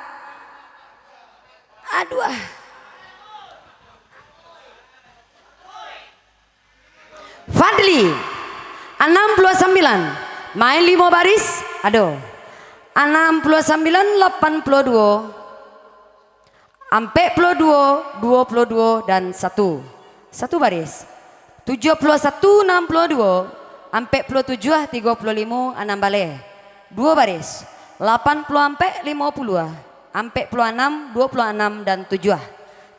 Aduh. Fadli, anam puluah sambilan, main limo baris, ado. Anam puluah sambilan, lapan puluah duo, ampek puluah duo, duo puluah duo, dan satu. Satu baris. Tujuah puluah satu, anam puluah duo, ampek puluah tujuah, tigo puluah limo, anam baleh. Duo baris. Lapan puluah ampek, limo puluah, ampek puluah anam, duo puluah anam, dan tujuah.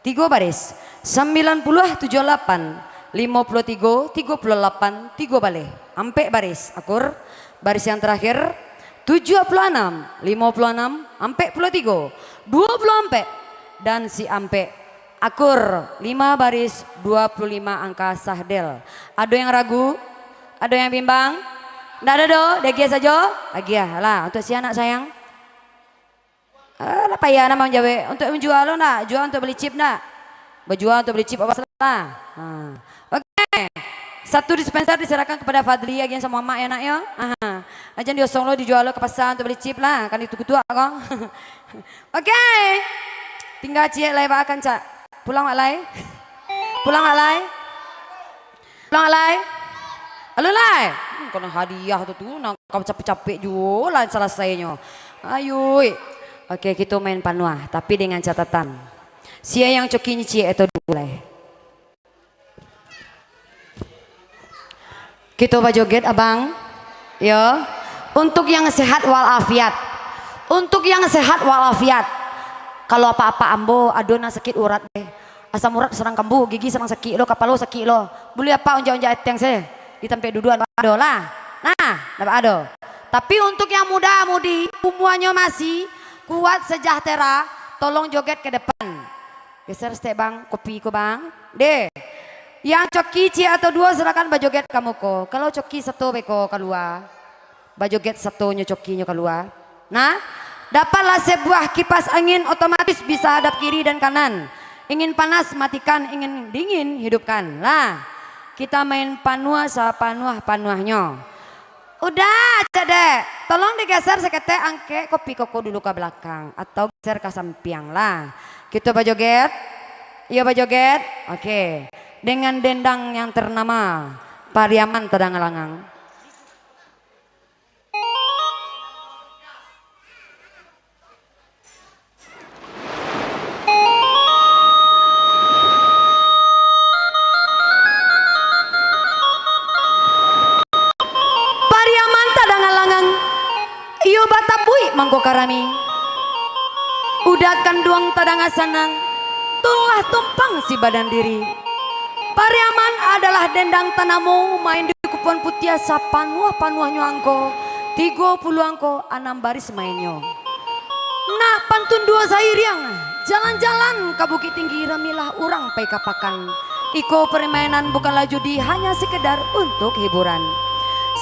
Tigo baris. Sambilan puluah, tujuah lapan, limo puluah tigo, tigo puluah lapan, tigo baleh. Ampek baris. Akur. Baris yang terakhir. Tujuah puluah anam, limo puluah anam, ampek puluah tigo, duo puluah ampek, dan si ampek. Akur, lima baris, dua puluh lima angka sahdel. Ado yang ragu? Ado yang bimbang? Ndak ado doh, diagiah sajo? Agiah lah, untuk si anak sayang. Ah, lah payah nak manjawek. Untuk manjua lo ndak? Jua untuk bali chip ndak? Bajua untuk bali chip, awas lah. Ha. Oke. Satu dispenser diserahkan kepada Fadli, agian samo amak ya, nak, yo. Aha. Ajan diosong lo, dijua lo ka pasa untuk bali chip lah, kan itu kutuak ko. Oke. Tingga ciek lai, baa kan, Cak? Pulang wak lai? Pulang wak lai? Pulang wak lai? Alun lai? Hmm, kena hadiah tu, tu, nang kau capek-capek juo lah selesainyo. Ayui. Oke, kito main panuah, tapi dengan catatan. Sia yang cokinyo ciek atau duo lai. Kito bajoget, Abang. Yo. Untuk yang sehat walafiat. Untuk yang sehat walafiat. Kalau apak-apak ambo ado nan sakik urat deh. Asam urat sarang kambuh, gigi sarang sakik lo, kapalo sakik lo. Buliah apak onjak-onjak ateng se. Di tampek duduak ndak ado lah. Nah, ndak ado. Tapi untuk yang muda-mudi, umuanyo masih kuat, sejahtera, tolong joget ke depan. Geser stek, Bang, kopi ko, Bang. Deh. Yang coki ciek atau duo, silakan bajoget ka muko. Kalau coki sato beko kalua, bajoget satonyo cokinyo kalua. Nah, dapatlah sebuah kipas angin, otomatis bisa hadap kiri dan kanan. Ingin panas, matikan, ingin dingin, hidupkan. Lah, kita main panuah sapanuah-panuahnyo. Udah, cek dek. Tolong digeser saketek, angkek kopi koko dulu ka balakang atau geser ka sampiang lah. Kito bajoget. Iyo, bajoget. Oke. Dengan dendang yang ternama Pariaman Tadanga Langang. Pariaman Tadanga Langang, iyo batabuik mangko karami. Uda kanduang Tadanga Sanang, tulah tumpang si badan diri. Pariaman adalah dendang tanamo, main di kupon putiah sapanuah-panuahnyo angko, tigo puluah angko, anam baris mainnyo. Nak pantun duo sairiang, jalan-jalan ka Bukittinggi, ramilah urang pai ka pakan. Iko permainan bukanlah judi, hanya sekedar untuk hiburan.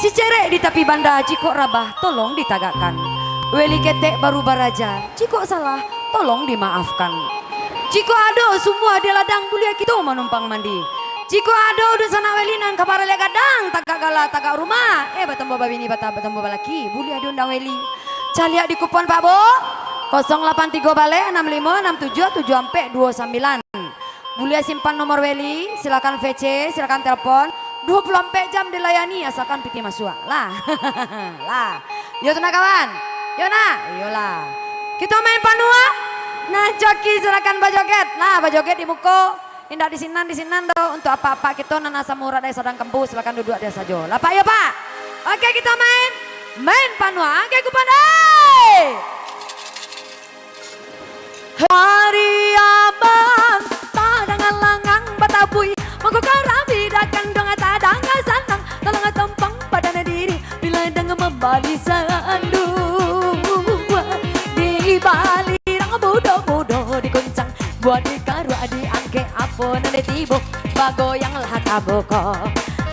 Si cerek di tapi banda, jikok rabah, tolong ditagakkan. Weli ketek baru baraja, jikok salah, tolong dimaafkan. Jikok ado sumuah di ladang, buliah kito manumpang mandi. Jikok ado dunsanak weli nan ka baraliak gadang, tagak gala, tagak rumah, eh, batambuah babini, bata-, batambuah balaki, buliah diundang weli. Caliak di kupon, Pak, Bu. Kosong lapan tigo baleh, anam limo, anam tujuah, tujuah ampek, duo sambilan. Buliah simpan nomor weli, silakan V C, silakan telepon. Duo puluah ampek jam dilayani, asalkan pitih masuak. Lah. Lah. Yo tu nah, kawan. Yo nah. Iyolah. Kito main panuah. Nah, joki silakan bajoget. Nah, bajoget di muko. Indak di sinan, di sinan doh. Untuk apak-apak kito nan asa murah dari Sadang Kembu, silakan duduak di sajo. Lah, Pak, yo, Pak. Oke, kito main. Main panuah. Oke, kupandai. Pariaman, Tadanga Langang batabuik, mangko karami, Uda kanduang Tadanga Sanang, tolong tumpang padan diri, bila danga mambali sanduang, di bali rang mudo-mudo diguncang, buah dikaruak diangkek, apo nan ditibo, bagoyanglah tabuko,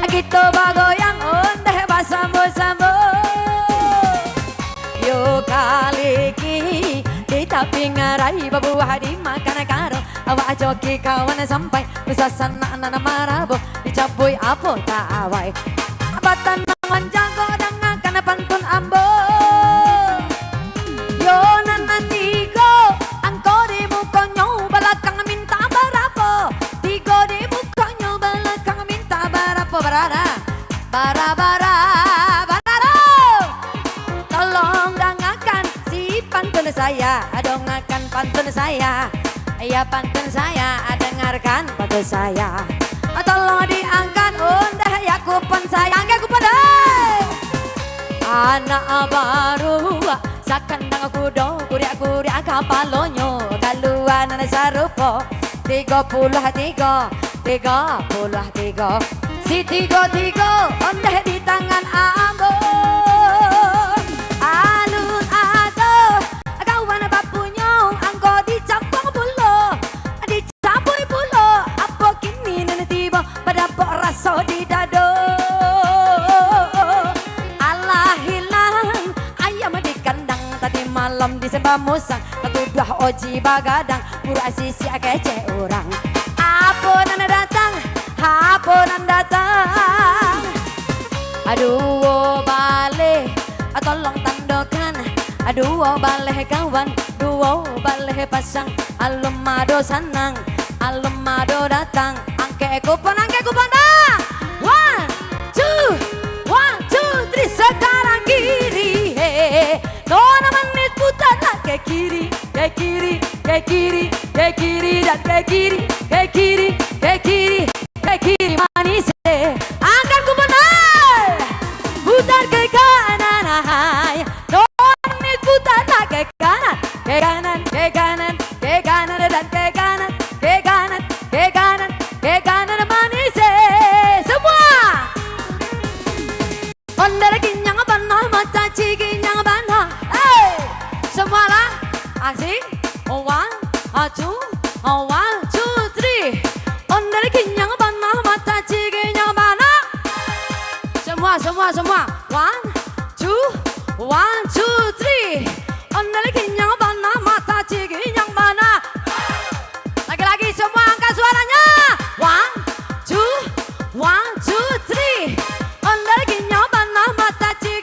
kito bagoyang ondeh basamo-samo. Yo kaliki di tapi ngarai, babuah dimakan karo, awak joki kawan sampai, sasanak nan marabo, dicabuik apo tak awai. Batanang manjago dangakan pantun ambo. Yo nan tigo, angko di mukonyo, balakang minta barapo? Tigo di mukonyo, balakang minta barapo? Barara. Bara, bara, bara. Tolong dangakan si pantun saya, dangakan pantun saya. Ya, pantun saya, dengarkan pantun saya. Tolong diangkat ondeh ya kupon saya. Angkat kupon, hei! Anak baru sakandang kudo, kuriak-kuriak kapalonyo, kalua nan sarupo. Tigo puluah tigo, tigo puluah tigo. Si tigo-tigo ondeh di tangan ambo. Alun ado kawan bapunyo, angko dicabuik pulo, dicabuik pulo. Apo kini nan tibo, badapok raso di dado. Alah hilang ayam di kandang, tadi malam disembah musang, tatuduah oji bagadang, buruak sisiak kecek urang. Apo nan datang, apo nan datang? Duo baleh, tolong tandokan. Duo baleh kawan, duo baleh pasang. Alun ado sanang, alun ado datang. Angkek kupon, angkek kupon dah. One, two, one, two, three. Sekarang kiri, he. Nona manis putar nak ke kiri, ke kiri, ke kiri, ke kiri, dan ke kiri, ke kiri, ke kiri, ke kiri manis, he. Angkat kupon, hai. Putar ke kanan, hai. Nona manis putar nak ke kanan, ke kanan, ke kanan, ke kanan, dan ke kanan, ke kanan, ke kanan, ke kanan manis, he. Semua. Ondeh kinyang bana, mato ciek kinyang bana. Hei! Semua lah. Aksi. One, two, one, two, three. Ondeh kinyang bana, mato ciek kinyang bana. Semua, semua, semua. One, two, one, two, three. Ondeh kinyang bana, mato ciek kinyang bana. Lagi-lagi, semua angkat suaranya. One, two, one, two, three. Ondeh kinyang bana, mato ciek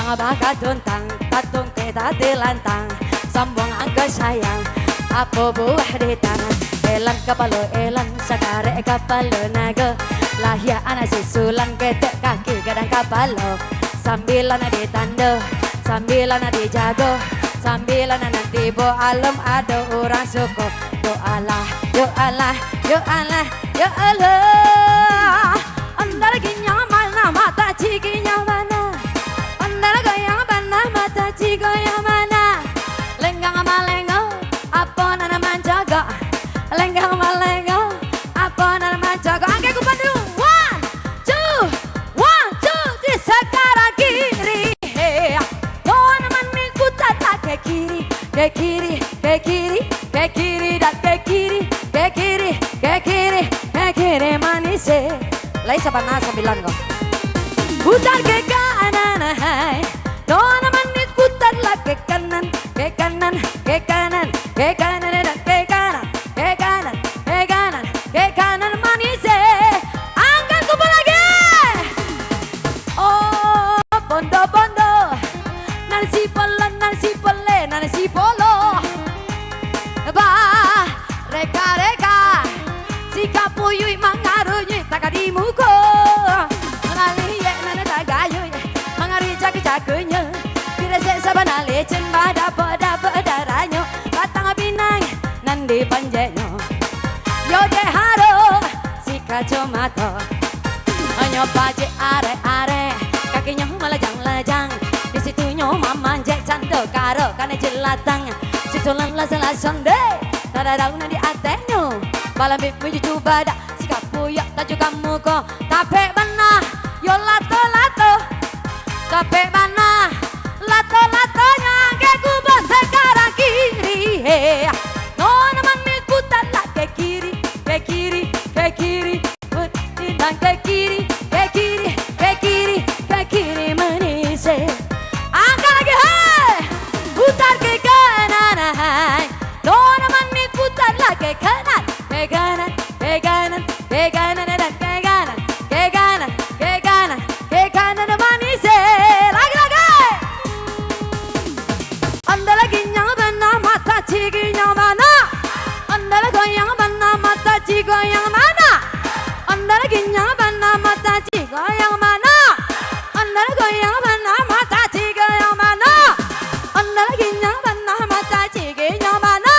Bakatuntang, tatungkek tatilantang, sambuang angko sayang, apo buah di tangan? Elan kapalo elan, sakarek kapalo nago, lahia anak sisulang, ketek kaki gadang kapalo, sambilan ditando, sambilan dijago, sambilan nanti bo alom ado urang suko. Yo Allah, yo Allah, yo Allah, yo Allah. Andal ginyang bana, mata ciginyang bana. Andal goyang bana, mata cigoyang bana. Lenggang malengo, apo nan manjago? Lenggang malengo, apo nan manjago? Angkek kupan dulu. One, two, one, two, three. Sekarang kiri, hey. Tanaman ni putar lah ke kiri, ke kiri, ke kiri, ke kiri, dah ke kiri, ke kiri, ke kiri, ke kiri manis, eh. Lai sabana sambilan ko. Putar ke kanan, hai. Tanaman ni putar lah ke kanan, ke kanan, ke kanan, ke kanan, dah ke kanan, ke kanan, ke kanan, ke kanan manis, eh. Angkat kumpul lagi. Oh, bondo-bondo. Nan si polo, nan si pele, nan si polo. Bah, reka-reka. Si kapuyuik mangarunyi taka di muko. Malaliek nan tagayuik, mangari jaku-jakunyo. Diresek sabana licin, badapek-dapek daranyo. Batang pinang nan dipanjeknyo. Yo dek haro, si kacomato. Hanyo pajik arek-arek, kakinyo malajang-lajang. Di situnyo mamanjek cando karo kanai jelatang. Sisulan lasan-lasan deh, tadadau nan di atehnyo. Balambik mujuju badak, si kapuyuik tajukan muko. Tapek bana, yo lato-lato. Tapek bana, lato-latonyo angkek kumpul sekarang kiri, he. Tanaman ni putar lah ke kiri, ke kiri, ke kiri. Putar ke kiri, ke kiri, ke kiri, ke kiri manis, eh. Angkat lagi, hai. Putar ke kanan, hai. Tanaman ni putar lah ke kanan, ke kanan, ke kanan, ke kanan, dan ke kanan, ke kanan, ke kanan, ke kanan manis, eh. Lagi, lagi. Andal ginyang bana, mata ciginyang bana. Andal goyang bana, mata cigoyang bana. Andal ginyang bana, mata cigoyang bana. Andal goyang bana, mata cigoyang bana. Andal ginyang bana, mata ciginyang bana.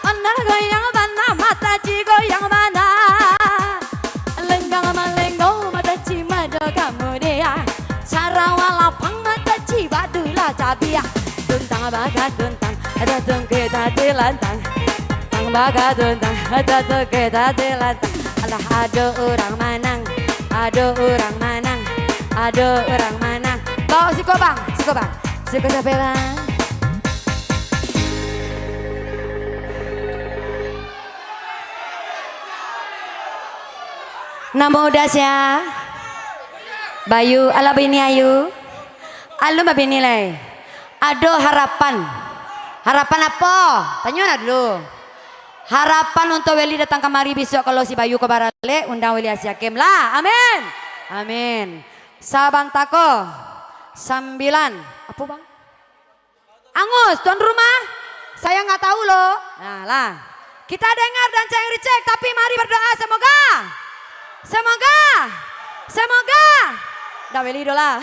Andal goyang bana, mata cigoyang bana. Lenggang malenggo, mata cimado kamudian. Sarawa lapang, mata cibadu lah cabiak. Tuntang bakatuntang, ada tungkek tati lantang. Tang bakatuntang, ada tungkek tati lantang. Alah, ado urang manang, ado urang manang, ado urang manang. Bawa siko, Bang, siko, Bang. Siko siapa, Bang? Namo udah sia? Bayu, alah bini ayu. Alun babini lai. Ado harapan. Harapan apo? Tanyo nak dulu. Harapan untuak Weli datang kamari bisuak, kalau si Bayu ko baralek, undang Weli Asiakem lah. Amin. Amin. Sabanta ko. Sambilan. Apo, Bang? Angus, tuan rumah, saya nggak tahu loh. Nah lah, kita dengar dan cek ricek, tapi mari berdoa semoga, semoga, semoga. Dah beli doh lah.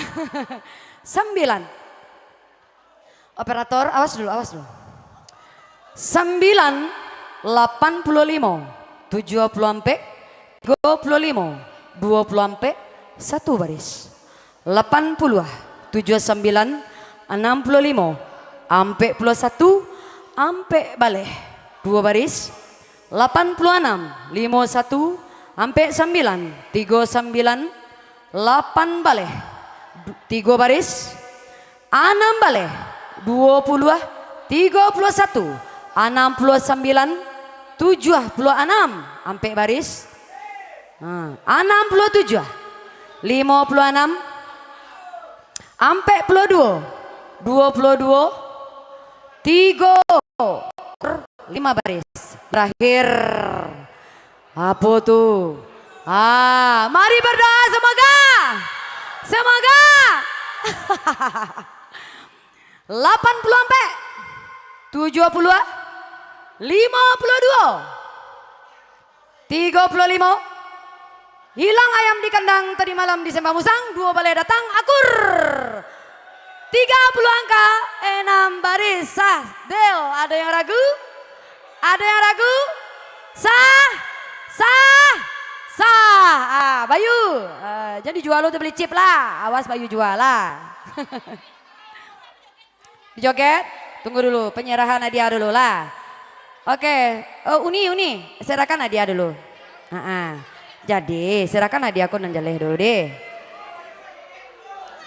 Sembilan. Operator, awas dulu, awas dulu. Sembilan, lapan puluh limo, tujuh puluh ampek, tigo puluh limo, duo puluh ampek, satu baris. Lapan puluah, tujuah sambilan, anam puluah limo, ampek puluah satu, ampek baleh, duo baris. Lapan puluah anam, limo satu, ampek sambilan, tigo sambilan, lapan baleh, du-, tigo baris. Anam baleh, duo puluah, tigo puluah satu, anam puluah sambilan, tujuah puluah anam, ampek baris. Ha, anam puluah tujuah, limo puluah anam, ampek puluah duo, duo puluah duo, tigo, lima baris. Berakhir. Apo tu? Ah, mari berdoa semoga, semoga, Lapan puluah ampek, tujuah puluah, limo puluah duo, tigo puluah limo. Hilang ayam di kandang, tadi malam di Sembah Musang, duo baleh datang, akur. Tiga puluh angka, enam baris, sah, deal. Ado yang ragu? Ado yang ragu? Sah, sah, sah. Ah, Bayu, ah, jan dijua lo tu, beli chip lah. Awas Bayu jua lah. Joget, tunggu dulu, penyerahan hadiah dulu lah. Oke, eh, Uni, Uni, serahkan hadiah dulu. Ha-ha. Jadi, serahkan hadiah ko nan jaleh dulu deh.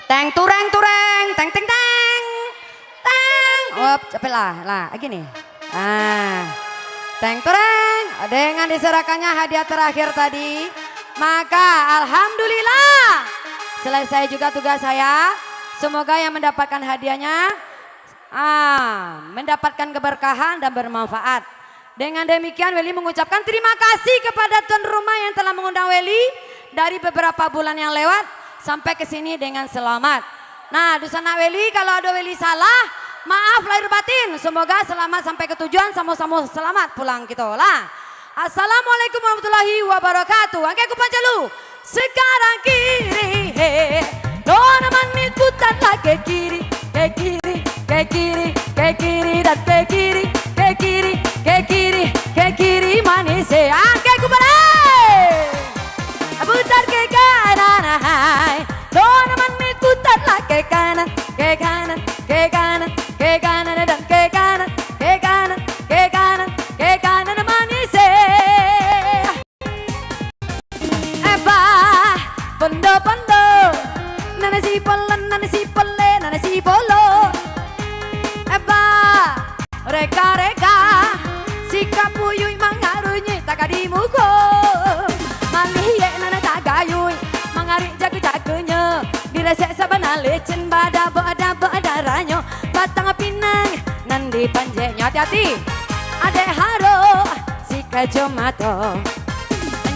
Teng tureng tureng, teng teng teng. Teng. Wop, capek lah. Lah, lagi nih. Ah. Teng tureng. Dengan diserahkannya hadiah terakhir tadi, maka alhamdulillah selesai juga tugas saya. Semoga yang mendapatkan hadiahnya, ah, mendapatkan keberkahan dan bermanfaat. Dengan demikian, Weli mengucapkan terima kasih kepada tuan rumah yang telah mengundang Weli dari beberapa bulan yang lewat sampai ke sini dengan selamat. Nah, dunsanak Weli, kalau ado Weli salah, maaf lahir batin. Semoga selamat sampai ke tujuan, samo-samo selamat pulang kito lah. Assalamualaikum warahmatullahi wabarakatuh. Angke kupan jalu. Sekarang kiri, he. Dona manis putarlah ke kiri, ke kiri, ke kiri, ke kiri dan ke kiri, ke kiri, ke kiri, ke kiri manis, he. Angke kupan, he. Putar ke kanan, hai. Dona manis putarlah ke kanan, ke kanan, ke kanan, ke kanan dan ke kanan, ke kanan, ke kanan, ke kanan manis, he. Eba, pondo-pondo, nan sipolo, nan sipole, nan sipolo. Eba, reka-reka, sikap buyuik mangarunyi taka di muko. Malihek nan tagayuik, mangarik jago-jagonyo. Diresek sabana licin, badabok-dabok darahnyo. Batang pinang nan dipanjeknyo. Hati-hati, adek haro si kacomato.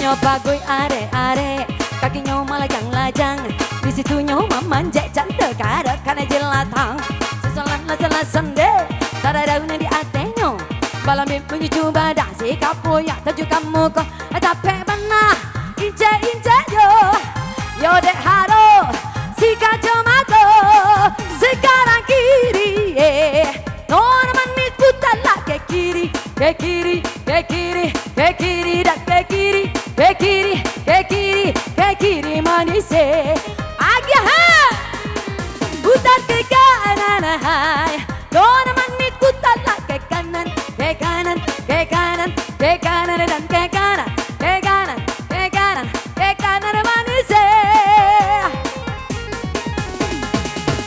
Nyo paguik arek-arek, kakinyo malajang-lajang, di situnyo mamanjek canto karek kana jelatang. Sasulan lasan-lasan deh, tadadau nan di atenyo, balambik manyucu badan, sikap buyuik taju ka muko, capek bana, incek-incek yo, yo dek haro si kacomato, sekarang kiri, eh. Nona manis putarlah ke kiri, ke kiri, ke kiri, ke kiri dan ke kiri, ke kiri, ke kiri, ke kiri manis, eh. Agiah, ha! Putar ke kanan, hai. Nona manis putarlah ke kanan, ke kanan, ke kanan, ke kanan dan ke kanan, ke kanan, ke kanan, ke kanan manis, eh.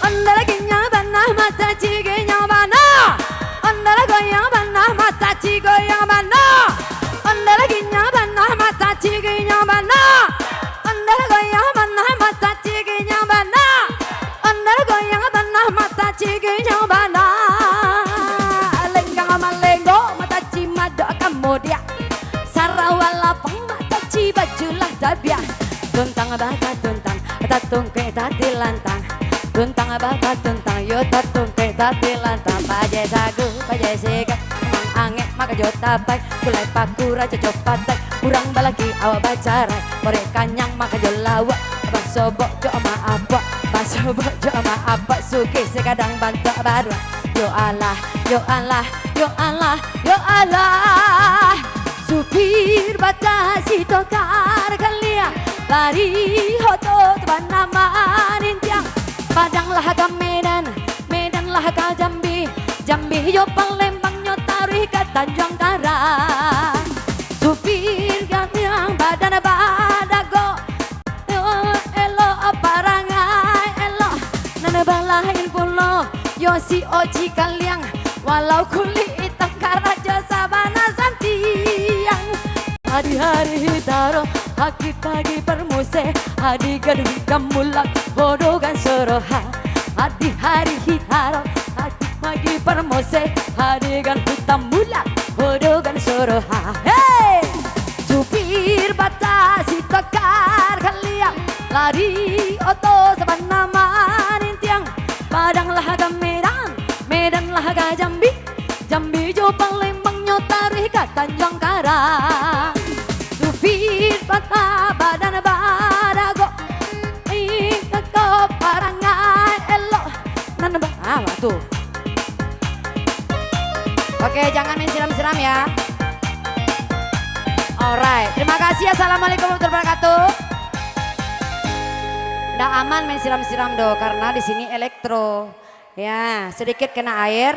Ondeh lah ginyang bana, mata ciginyang bana. Ondeh lah goyang bana, mata cigoyang bana. Ondeh lah ginyang bana, mata ciginyang bana. Ondeh lah goyang bana, mata ciginyang bana. Ondeh lah goyang bana, mata ciginyang bana. Lenggang malenggo, mata ci madok kamudiak. Sarawa lapang, mata ci baju lah tabiak. Tuntang bakatuntang, tatungkek tatilantang. Tuntang bakatuntang, yo tatungkek tatilantang. Pajai sagu, pajai siga, mang angek mako jo tapai. Gulai paku rajo jo patai, urang balaki awak bacarai. Orek kanyang mako jo lauak, basobok jo ma apak, basobok jo ma apak. Sugih sagadang bantuak baruak. Yo Allah, yo Allah, yo Allah, yo Allah. Supir batasi tokar kaliang, lari oto tu bana manintiang. Padang lah ka Medan, Medan lah ka Jambi, Jambi yo Palembang nyo taruih ka Tanjuang Karang. Supir kaliang badan badago, elok parangai elok, nan balain pulo yo si Oji kaliang, walau kulik itam karajo sabana santiang. Hari-hari hitaro, pagi-pagi parmuse, hadigan hitam mulak, bodogan soroha. Hari-hari hitaro, pagi-pagi parmuse, hadigan hitam mulak, bodogan soroha. Hei! Supir batasi tokar kaliang, lari oto sabana manintiang. Lah ka Medan, Medan lah ka Jambi, Jambi jo Palembang nyo taruih ka Tanjuang Karang. Supit patah badan badagok, ih, koko parangai elok. Nan ba-, ah, tu. Oke, jangan main siram-siram ya. Alright, terima kasih. Assalamualaikum warahmatullahi wabarakatuh. Ndak aman main siram-siram doh, karena di sini elektro. Ya, sedikit kena air.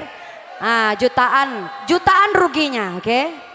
Ah, jutaan, jutaan ruginya, oke?